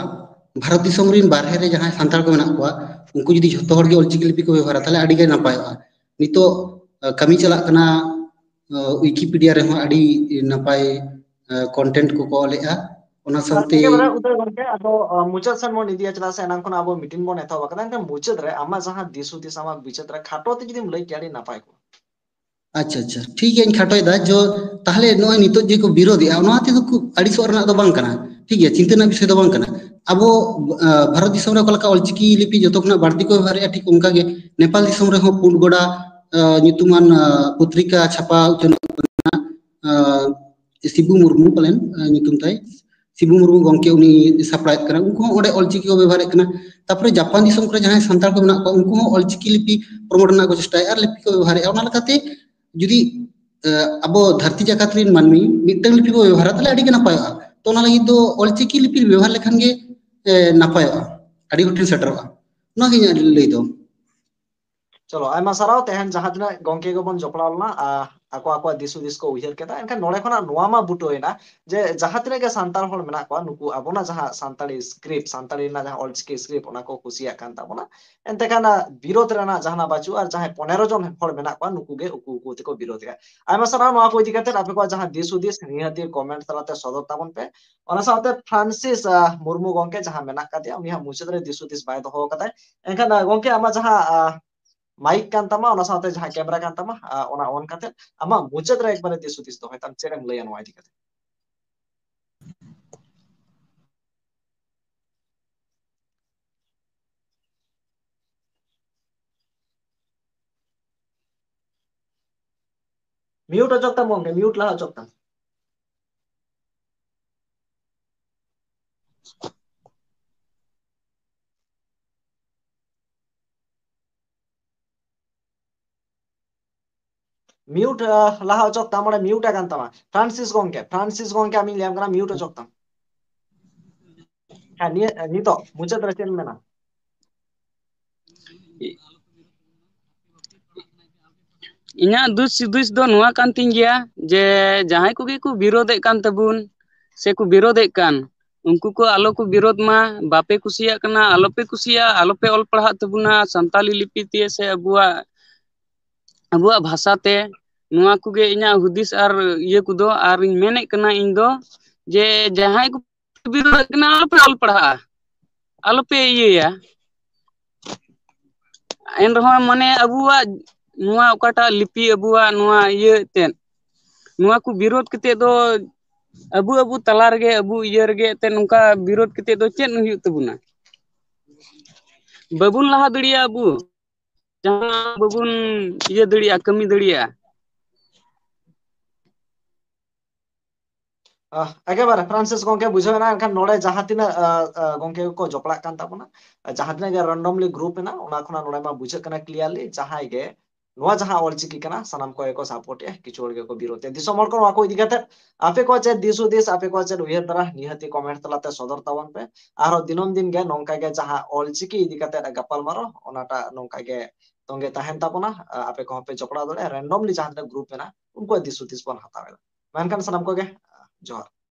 ᱵᱷᱟᱨᱚᱛ ᱫᱤᱥᱚᱢ ᱨᱮᱱ ᱵᱟᱨᱦᱮ ᱨᱮ ᱡᱟᱦᱟᱸᱭ ᱥᱟᱱᱛᱟᱲ ᱠᱚ ᱢᱮᱱᱟᱜ ᱠᱚᱣᱟ, ᱩᱱᱠᱩ ᱡᱩᱫᱤ ᱡᱷᱚᱛᱚ ᱦᱚᱲ ᱜᱮ ᱚᱞᱪᱤᱠᱤ ᱞᱤᱯᱤ ᱠᱚ ᱵᱮᱵᱚᱦᱟᱨᱟ, ᱛᱟᱦᱚᱞᱮ ᱟᱹᱰᱤ ᱜᱮ ᱱᱟᱯᱟᱭᱚᱜᱼᱟ᱾ ᱱᱤᱛᱚᱜ ᱠᱟᱹᱢᱤ ᱪᱟᱞᱟᱜ ᱠᱟᱱᱟ, ᱣᱤᱠᱤᱯᱤᱰᱤᱭᱟ ᱨᱮᱦᱚᱸ ᱟᱹᱰᱤ ᱱᱟᱯᱟᱭ ᱠᱚᱱᱴᱮᱱᱴ ᱠᱚᱠᱚ ᱚᱞᱮᱜᱼᱟ᱾ ᱚᱱᱟ ᱥᱟᱶᱛᱮ ᱮᱠᱮᱵᱟᱨᱮ ᱩᱫᱟᱹᱨ ᱜᱚᱢᱠᱮ, ᱟᱫᱚ ᱢᱩᱪᱟᱹᱫ ᱥᱮᱫ ᱵᱚᱱ ᱤᱫᱤᱭᱟ, ᱪᱮᱫᱟᱜ ᱥᱮ ᱮᱱᱟᱝ ᱠᱷᱚᱱ ᱟᱵᱚ ᱢᱤᱴᱤᱝ ᱵᱚᱱ ᱮᱛᱚᱦᱚᱵ ᱟᱠᱟᱫᱟ᱾ ᱮᱱᱠᱷᱟᱱ ᱢᱩᱪᱟᱹᱫ ᱨᱮ ᱟᱢᱟᱜ ᱡᱟᱦᱟᱸ ᱫᱤᱥ ᱦᱩᱫᱤᱥ, ᱟᱢᱟᱜ ᱵᱤᱪᱟᱹᱨ ᱨᱮ ᱠᱷᱟᱴᱚ ᱛᱮ ᱡᱩᱫᱤᱢ ᱞᱟᱹᱭ ᱠᱮᱭᱟ, ᱟᱹᱰᱤ ᱱᱟᱯᱟᱭ ᱠᱚᱜᱼᱟ᱾ ᱟᱪᱪᱷᱟ ᱟᱪᱪᱷᱟ, ᱴᱷᱤᱠ ᱜᱮᱭᱟ, ᱤᱧ ᱠᱷᱟᱴᱚᱭᱮᱫᱟ᱾ ᱡᱚ ᱛᱟᱦᱞᱮ ᱱᱚᱜᱼᱚᱭ ᱱᱤᱛᱚᱜ ᱡᱮ ᱠᱚ ᱵᱤᱨᱳᱫᱮᱜᱼᱟ, ᱚᱱᱟ ᱛᱮᱫᱚ ᱠᱷᱩᱵ ᱟᱹᱲᱤᱥᱚᱜ ᱨᱮᱱᱟᱜ ᱫᱚ ᱵᱟᱝ ᱠᱟᱱᱟ, ᱴᱷᱤᱠ ᱜᱮᱭᱟ, ᱪᱤᱱᱛᱟᱹ ᱨᱮᱱᱟᱜ ᱵᱤᱥᱚᱭ ᱫᱚ ᱵᱟᱝ ᱠᱟᱱᱟ᱾ ᱟᱵᱚ ᱵᱷᱟᱨᱚᱛ ᱫᱤᱥᱚᱢ ᱨᱮ ᱚᱠᱟ ᱞᱮᱠᱟ ᱚᱞᱪᱤᱠᱤ ᱞᱤᱯᱤ ᱡᱚᱛᱚ ᱠᱷᱚᱱᱟᱜ ᱵᱟᱹᱲᱛᱤ ᱠᱚ ᱵᱮᱵᱚᱦᱟᱨᱮᱫᱼᱟ, ᱴᱷᱤᱠ ᱚᱱᱠᱟ ᱜᱮ ᱱᱮᱯᱟᱞ ᱫᱤᱥᱚᱢ ᱨᱮᱦᱚᱸ ᱯᱩᱸᱰ ᱜᱚᱰᱟ ᱧᱩᱛᱩᱢᱟᱱ ᱯᱚᱛᱨᱤᱠᱟ ᱪᱷᱟᱯᱟ ᱩᱪᱷᱟᱹᱱᱚᱜ ᱠᱟᱱᱟ᱾ ᱥᱤᱵᱩ ᱢᱩᱨᱢᱩ ᱯᱟᱞᱮᱱ ᱧᱩᱛᱩᱢ ᱛᱟᱭ, ᱥᱤᱵᱩ ᱢᱩᱨᱢᱩ ᱜᱚᱢᱠᱮ ᱩᱱᱤ ᱥᱟᱯᱲᱟᱣᱮᱫ ᱠᱟᱱᱟ᱾ ᱩᱱᱠᱩ ᱦᱚᱸ ᱚᱸᱰᱮ ᱚᱞᱪᱤᱠᱤ ᱠᱚ ᱵᱮᱵᱚᱦᱟᱨᱮᱫ ᱠᱟᱱᱟ᱾ ᱛᱟᱨᱯᱚᱨᱮ ᱡᱟᱯᱟᱱ ᱫᱤᱥᱚᱢ ᱠᱚᱨᱮ ᱡᱟᱦᱟᱸᱭ ᱥᱟᱱᱛᱟᱲ ᱠᱚ ᱢᱮᱱᱟᱜ ᱠᱚᱣᱟ, ᱩᱱᱠᱩ ᱦᱚᱸ ᱚᱞᱪᱤᱠᱤ ᱞᱤᱯᱤ ᱯᱨᱚᱢᱳᱴ ᱨᱮᱱᱟᱜ ᱠᱚ ᱪᱮᱥᱴᱟᱭᱮᱫᱼᱟ ᱟᱨ ᱞᱤᱯᱤ ᱠᱚ ᱵᱮᱵᱚᱦᱟᱨᱮᱫᱼᱟ᱾ ᱚᱱᱟ ᱞᱮᱠᱟᱛᱮ ᱡᱩᱫᱤ ᱟᱵᱚ ᱫᱷᱟᱹᱨᱛᱤ ᱡᱟᱠᱟᱛ ᱨᱮᱱ ᱢᱟᱹᱱᱢᱤ ᱢᱤᱫᱴᱟᱝ ᱞᱤᱯᱤ ᱵᱚ ᱵᱮᱵᱚᱦᱟᱨᱟ, ᱛᱟᱦᱞᱮ ᱟᱹᱰᱤ ᱜᱮ ᱱᱟᱯᱟᱭᱚᱜᱼᱟ᱾ ᱛᱚ ᱚᱱᱟ ᱞᱟᱹᱜᱤᱫ ᱫᱚ ᱚᱞᱪᱤᱠᱤ ᱞᱤᱯᱤ ᱵᱮᱵᱚᱦᱟᱨ ᱞᱮᱠᱷᱟᱱ ᱜᱮ ᱱᱟᱯᱟᱭᱚᱜᱼᱟ, ᱟᱹᱰᱤ ᱦᱚᱲ ᱴᱷᱮᱱ ᱥᱮᱴᱮᱨᱚᱜᱼᱟ᱾ ᱱᱚᱣᱟ ᱜᱮ ᱤᱧᱟᱹᱜ ᱞᱟᱹᱭ ᱫᱚ᱾ ᱪᱚᱞᱚ, ᱟᱭᱢᱟ ᱥᱟᱨᱦᱟᱣ᱾ ᱛᱮᱦᱮᱧ ᱡᱟᱦᱟᱸ ᱛᱤᱱᱟᱹᱜ ᱜᱚᱝᱠᱮ ᱠᱚᱵᱚᱱ ᱡᱚᱯᱲᱟᱣ ᱞᱮᱱᱟ, ᱟᱨ ᱟᱠᱚ ᱟᱠᱚᱣᱟᱜ ᱫᱤᱥ ᱦᱩᱫᱤᱥ ᱠᱚ ᱩᱭᱦᱟᱹᱨ ᱠᱮᱫᱟ᱾ ᱮᱱᱠᱷᱟᱱ ᱱᱚᱰᱮ ᱠᱷᱚᱱᱟᱜ ᱱᱚᱣᱟ ᱢᱟ ᱵᱩᱴᱟᱹᱭᱮᱱᱟ ᱡᱮ ᱡᱟᱦᱟᱸ ᱛᱤᱱᱟᱹᱜ ᱜᱮ ᱥᱟᱱᱛᱟᱲ ᱦᱚᱲ ᱢᱮᱱᱟᱜ ᱠᱚᱣᱟ, ᱱᱩᱠᱩ ᱟᱵᱚᱱᱟᱜ ᱡᱟᱦᱟᱸ ᱥᱟᱱᱛᱟᱲᱤ ᱥᱠᱨᱤᱯᱴ, ᱥᱟᱱᱛᱟᱲᱤ ᱨᱮᱱᱟᱜ ᱡᱟᱦᱟᱸ ᱚᱞᱪᱤᱠᱤ ᱥᱠᱨᱤᱯᱴ, ᱚᱱᱟ ᱠᱚ ᱠᱩᱥᱤᱭᱟᱜ ᱠᱟᱱ ᱛᱟᱵᱚᱱᱟ, ᱮᱱᱛᱮ ᱠᱷᱟᱱ ᱵᱤᱨᱳᱫ ᱨᱮᱱᱟᱜ ᱡᱟᱦᱟᱱᱟᱜ ᱵᱟᱹᱪᱩᱜᱼᱟ᱾ ᱟᱨ ᱡᱟᱦᱟᱸᱭ ᱯᱚᱱᱮᱨᱚ ᱡᱚᱱ ᱦᱚᱲ ᱢᱮᱱᱟᱜ ᱠᱚᱣᱟ, ᱱᱩᱠᱩ ᱜᱮ ᱩᱠᱩ ᱩᱠᱩ ᱛᱮᱠᱚ ᱵᱤᱨᱳᱫᱮᱜᱼᱟ᱾ ᱟᱭᱢᱟ ᱥᱟᱨᱦᱟᱣ ᱱᱚᱣᱟ ᱠᱚ ᱤᱫᱤ ᱠᱟᱛᱮ ᱟᱯᱮ ᱠᱚᱣᱟᱜ ᱡᱟᱦᱟᱸ ᱫᱤᱥ ᱦᱩᱫᱤᱥ ᱱᱤᱦᱟᱹᱛᱤ ᱠᱚᱢᱮᱱᱴ ᱛᱟᱞᱟᱛᱮ ᱥᱚᱫᱚᱨ ᱛᱟᱵᱚᱱ ᱯᱮ᱾ ᱚᱱᱟ ᱥᱟᱶᱛᱮ ᱯᱷᱨᱟᱱᱥᱤᱥ, ᱟᱦ, ᱢᱩᱨᱢᱩ ᱜᱚᱝᱠᱮ ᱡᱟᱦᱟᱸ ᱢᱮᱱᱟᱜ ᱠᱟᱫᱮᱭᱟ, ᱩᱱᱤ ᱦᱟᱸᱜ ᱢᱩᱪᱟᱹᱫ ᱨᱮ ᱫᱤᱥ ᱦᱩᱫᱤᱥ ᱵᱟᱭ ᱫᱚᱦᱚ ᱠᱟᱫᱟᱭ᱾ ᱮᱱᱠᱷᱟᱱ, ᱟᱦ, ᱜᱚᱝᱠᱮ, ᱟᱢᱟᱜ ᱡᱟᱦᱟᱸ, ᱟᱦ, ᱢᱟᱭᱤᱠ ᱠᱟᱱ ᱛᱟᱢᱟ, ᱚᱱᱟ ᱥᱟᱶᱛᱮ ᱡᱟᱦᱟᱸ ᱠᱮᱢᱮᱨᱟ ᱠᱟᱱ ᱛᱟᱢᱟ, ᱟᱦ, ᱚᱱᱟ ᱚᱱ ᱠᱟᱛᱮ ᱟᱢᱟᱜ ᱢᱩᱪᱟᱹᱫ ᱨᱮ ᱮᱠᱵᱟᱨᱮ ᱫᱤᱥ ᱦᱩᱫᱤᱥ ᱫᱚᱦᱚᱭ ᱛᱟᱢ, ᱪᱮᱫ ᱮᱢ ᱞᱟᱹᱭᱟ ᱱᱚᱣᱟ ᱤᱫᱤ ᱠᱟᱛᱮ? ᱢᱤᱭᱩᱴ ᱚᱪᱚᱜ ᱛᱟᱢ ᱜᱚᱝᱠᱮ, ᱢᱤᱭᱩᱴ ᱞᱟᱦᱟ ᱚᱪᱚᱜ ᱛᱟᱢ᱾ ᱢᱤᱭᱩᱴ, ᱟᱦ, ᱞᱟᱦᱟ ᱚᱪᱚᱜ ᱛᱟᱢ, ᱚᱸᱰᱮ ᱢᱤᱭᱩᱴ ᱟᱠᱟᱱ ᱛᱟᱢᱟ᱾ ᱯᱷᱨᱟᱱᱥᱤᱥ ᱜᱚᱝᱠᱮ, ᱯᱷᱨᱟᱱᱥᱤᱥ ᱜᱚᱝᱠᱮ, ᱟᱢᱤᱧ ᱞᱟᱹᱭᱟᱢ ᱠᱟᱱᱟ, ᱢᱤᱭᱩᱴ ᱚᱪᱚᱜ ᱛᱟᱢ᱾ ᱦᱮᱸ, ᱱᱤᱭᱟᱹ, ᱱᱤᱛᱚᱜ ᱢᱩᱪᱟᱹᱫ ᱨᱮ ᱪᱮᱫ ᱮᱢ ᱢᱮᱱᱟ? ᱤᱧᱟᱹᱜ ᱫᱩᱥ ᱦᱩᱫᱤᱥ ᱫᱚ ᱱᱚᱣᱟ ᱠᱟᱱ ᱛᱤᱧ ᱜᱮᱭᱟ ᱡᱮ ᱡᱟᱦᱟᱸᱭ ᱠᱚᱜᱮ ᱠᱚ ᱵᱤᱨᱳᱫᱮᱫ ᱠᱟᱱ ᱛᱟᱵᱚᱱ ᱥᱮ ᱠᱚ ᱵᱤᱨᱳᱫᱮᱫ ᱠᱟᱱ, ᱩᱱᱠᱩ ᱠᱚ ᱟᱞᱚ ᱠᱚ ᱵᱤᱨᱳᱫ ᱢᱟ᱾ ᱵᱟᱯᱮ ᱠᱩᱥᱤᱭᱟᱜ ᱠᱟᱱᱟ, ᱟᱞᱚᱯᱮ ᱠᱩᱥᱤᱭᱟᱜᱼᱟ, ᱟᱞᱚᱯᱮ ᱚᱞ ᱯᱟᱲᱦᱟᱜ ᱛᱟᱵᱚᱱᱟ ᱥᱟᱱᱛᱟᱞᱤ ᱞᱤᱯᱤ ᱛᱮ ᱥᱮ ᱟᱵᱚᱣᱟᱜ, ᱟᱵᱚᱣᱟᱜ ᱵᱷᱟᱥᱟ ᱛᱮ᱾ ᱱᱚᱣᱟ ᱠᱚᱜᱮ ᱤᱧᱟᱹᱜ ᱦᱩᱫᱤᱥ ᱟᱨ ᱤᱭᱟᱹ ᱠᱚᱫᱚ᱾ ᱟᱨ ᱤᱧ ᱢᱮᱱᱮᱫ ᱠᱟᱱᱟ ᱤᱧ ᱫᱚ ᱡᱮ ᱡᱟᱦᱟᱸᱭ ᱠᱚ ᱵᱤᱨᱳᱫᱮᱫ ᱠᱟᱱᱟ, ᱟᱞᱚᱯᱮ ᱚᱞ ᱯᱟᱲᱦᱟᱜᱼᱟ, ᱟᱞᱚᱯᱮ ᱤᱭᱟᱹᱭᱟ᱾ ᱮᱱ ᱨᱮᱦᱚᱸ ᱢᱟᱱᱮ ᱟᱵᱚᱣᱟᱜ ᱱᱚᱣᱟ ᱚᱠᱟᱴᱟᱜ ᱞᱤᱯᱤ, ᱟᱵᱚᱣᱟᱜ ᱱᱚᱣᱟ ᱤᱭᱟᱹ ᱛᱮᱫ, ᱱᱚᱣᱟ ᱠᱚ ᱵᱤᱨᱳᱫ ᱠᱟᱛᱮ ᱫᱚ ᱟᱵᱚ, ᱟᱵᱚ ᱛᱟᱞᱟ ᱨᱮᱜᱮ, ᱟᱵᱚ ᱤᱭᱟᱹ ᱨᱮᱜᱮ ᱮᱱᱛᱮᱫ ᱱᱚᱝᱠᱟ ᱵᱤᱨᱳᱫ ᱠᱟᱛᱮ ᱫᱚ ᱪᱮᱫ ᱦᱩᱭᱩᱜ ᱛᱟᱵᱚᱱᱟ? ᱵᱟᱵᱚᱱ ᱞᱟᱦᱟ ᱫᱟᱲᱮᱭᱟᱜᱼᱟ, ᱟᱵᱚ ᱡᱟᱦᱟᱸ ᱵᱟᱵᱚᱱ ᱤᱭᱟᱹ ᱫᱟᱲᱮᱭᱟᱜᱼᱟ, ᱠᱟᱹᱢᱤ ᱫᱟᱲᱮᱭᱟᱜᱼᱟ᱾ ᱟᱦ, ᱮᱠᱮᱵᱟᱨᱮ ᱯᱷᱨᱟᱱᱥᱤᱥ ᱜᱚᱝᱠᱮ ᱵᱩᱡᱷᱟᱹᱣ ᱮᱱᱟ᱾ ᱮᱱᱠᱷᱟᱱ ᱱᱚᱰᱮ ᱡᱟᱦᱟᱸ ᱛᱤᱱᱟᱹᱜ, ᱟᱦ, ᱟᱦ, ᱜᱚᱝᱠᱮ ᱠᱚᱠᱚ ᱡᱚᱯᱲᱟᱜ ᱠᱟᱱ ᱛᱟᱵᱚᱱᱟ, ᱡᱟᱦᱟᱸ ᱛᱤᱱᱟᱹᱜ ᱜᱮ ᱨᱮᱱᱰᱚᱢᱞᱤ ᱜᱨᱩᱯ ᱮᱱᱟ, ᱚᱱᱟ ᱠᱷᱚᱱᱟᱜ ᱱᱚᱰᱮ ᱢᱟ ᱵᱩᱡᱷᱟᱹᱜ ᱠᱟᱱᱟ ᱠᱞᱤᱭᱟᱨᱞᱤ ᱡᱟᱦᱟᱸᱭ ᱜᱮ ᱱᱚᱣᱟ ᱡᱟᱦᱟᱸ ᱚᱞᱪᱤᱠᱤ ᱠᱟᱱᱟ, ᱥᱟᱱᱟᱢ ᱠᱚ ᱜᱮᱠᱚ ᱥᱟᱯᱳᱨᱴ ᱮᱫᱼᱟ, ᱠᱤᱪᱷᱩ ᱦᱚᱲ ᱜᱮᱠᱚ ᱵᱤᱨᱳᱫ ᱮᱫᱼᱟ᱾ ᱫᱤᱥᱚᱢ ᱦᱚᱲ ᱠᱚ ᱱᱚᱣᱟ ᱠᱚ ᱤᱫᱤ ᱠᱟᱛᱮ ᱟᱯᱮ ᱠᱚᱣᱟᱜ ᱪᱮᱫ ᱫᱤᱥ ᱦᱩᱫᱤᱥ, ᱟᱯᱮ ᱠᱚᱣᱟᱜ ᱪᱮᱫ ᱩᱭᱦᱟᱹᱨ ᱫᱷᱟᱨᱟ, ᱱᱤᱦᱟᱹᱛᱤ ᱠᱚᱢᱮᱱᱴ ᱛᱟᱞᱟᱛᱮ ᱥᱚᱫᱚᱨ ᱛᱟᱵᱚᱱ ᱯᱮ᱾ ᱟᱨᱦᱚᱸ ᱫᱤᱱᱟᱹᱢ ᱫᱤᱱ ᱜᱮ ᱱᱚᱝᱠᱟ ᱜᱮ ᱡᱟᱦᱟᱸ ᱚᱞᱪᱤᱠᱤ ᱤᱫᱤ ᱠᱟᱛᱮ ᱜᱟᱯᱟᱞ ᱢᱟᱨᱟᱣ, ᱚᱱᱟᱴᱟᱜ ᱱᱚᱝᱠᱟ ᱜᱮ ᱛᱚᱸᱜᱮ ᱛᱟᱦᱮᱱ ᱛᱟᱵᱚᱱᱟ᱾ ᱟᱯᱮ ᱠᱚᱦᱚᱸ ᱯᱮ ᱡᱚᱯᱲᱟᱣ ᱫᱟᱲᱮᱭᱟᱜᱼᱟ, ᱨᱮᱱᱰᱚᱢᱞᱤ ᱡᱟᱦᱟᱸ ᱛᱤᱱᱟᱹᱜ ᱜᱨᱩᱯ ᱢᱮᱱᱟᱜᱼᱟ, ᱩᱱᱠᱩᱣᱟᱜ ᱫᱤᱥ ᱦᱩᱫᱤᱥ ᱵᱚᱱ ᱦᱟᱛᱟᱣ ᱮᱫᱟ᱾ ᱢᱮᱱᱠᱷᱟᱱ ᱥᱟᱱᱟᱢ ᱠᱚᱜᱮ ᱡᱚᱦᱟᱨ᱾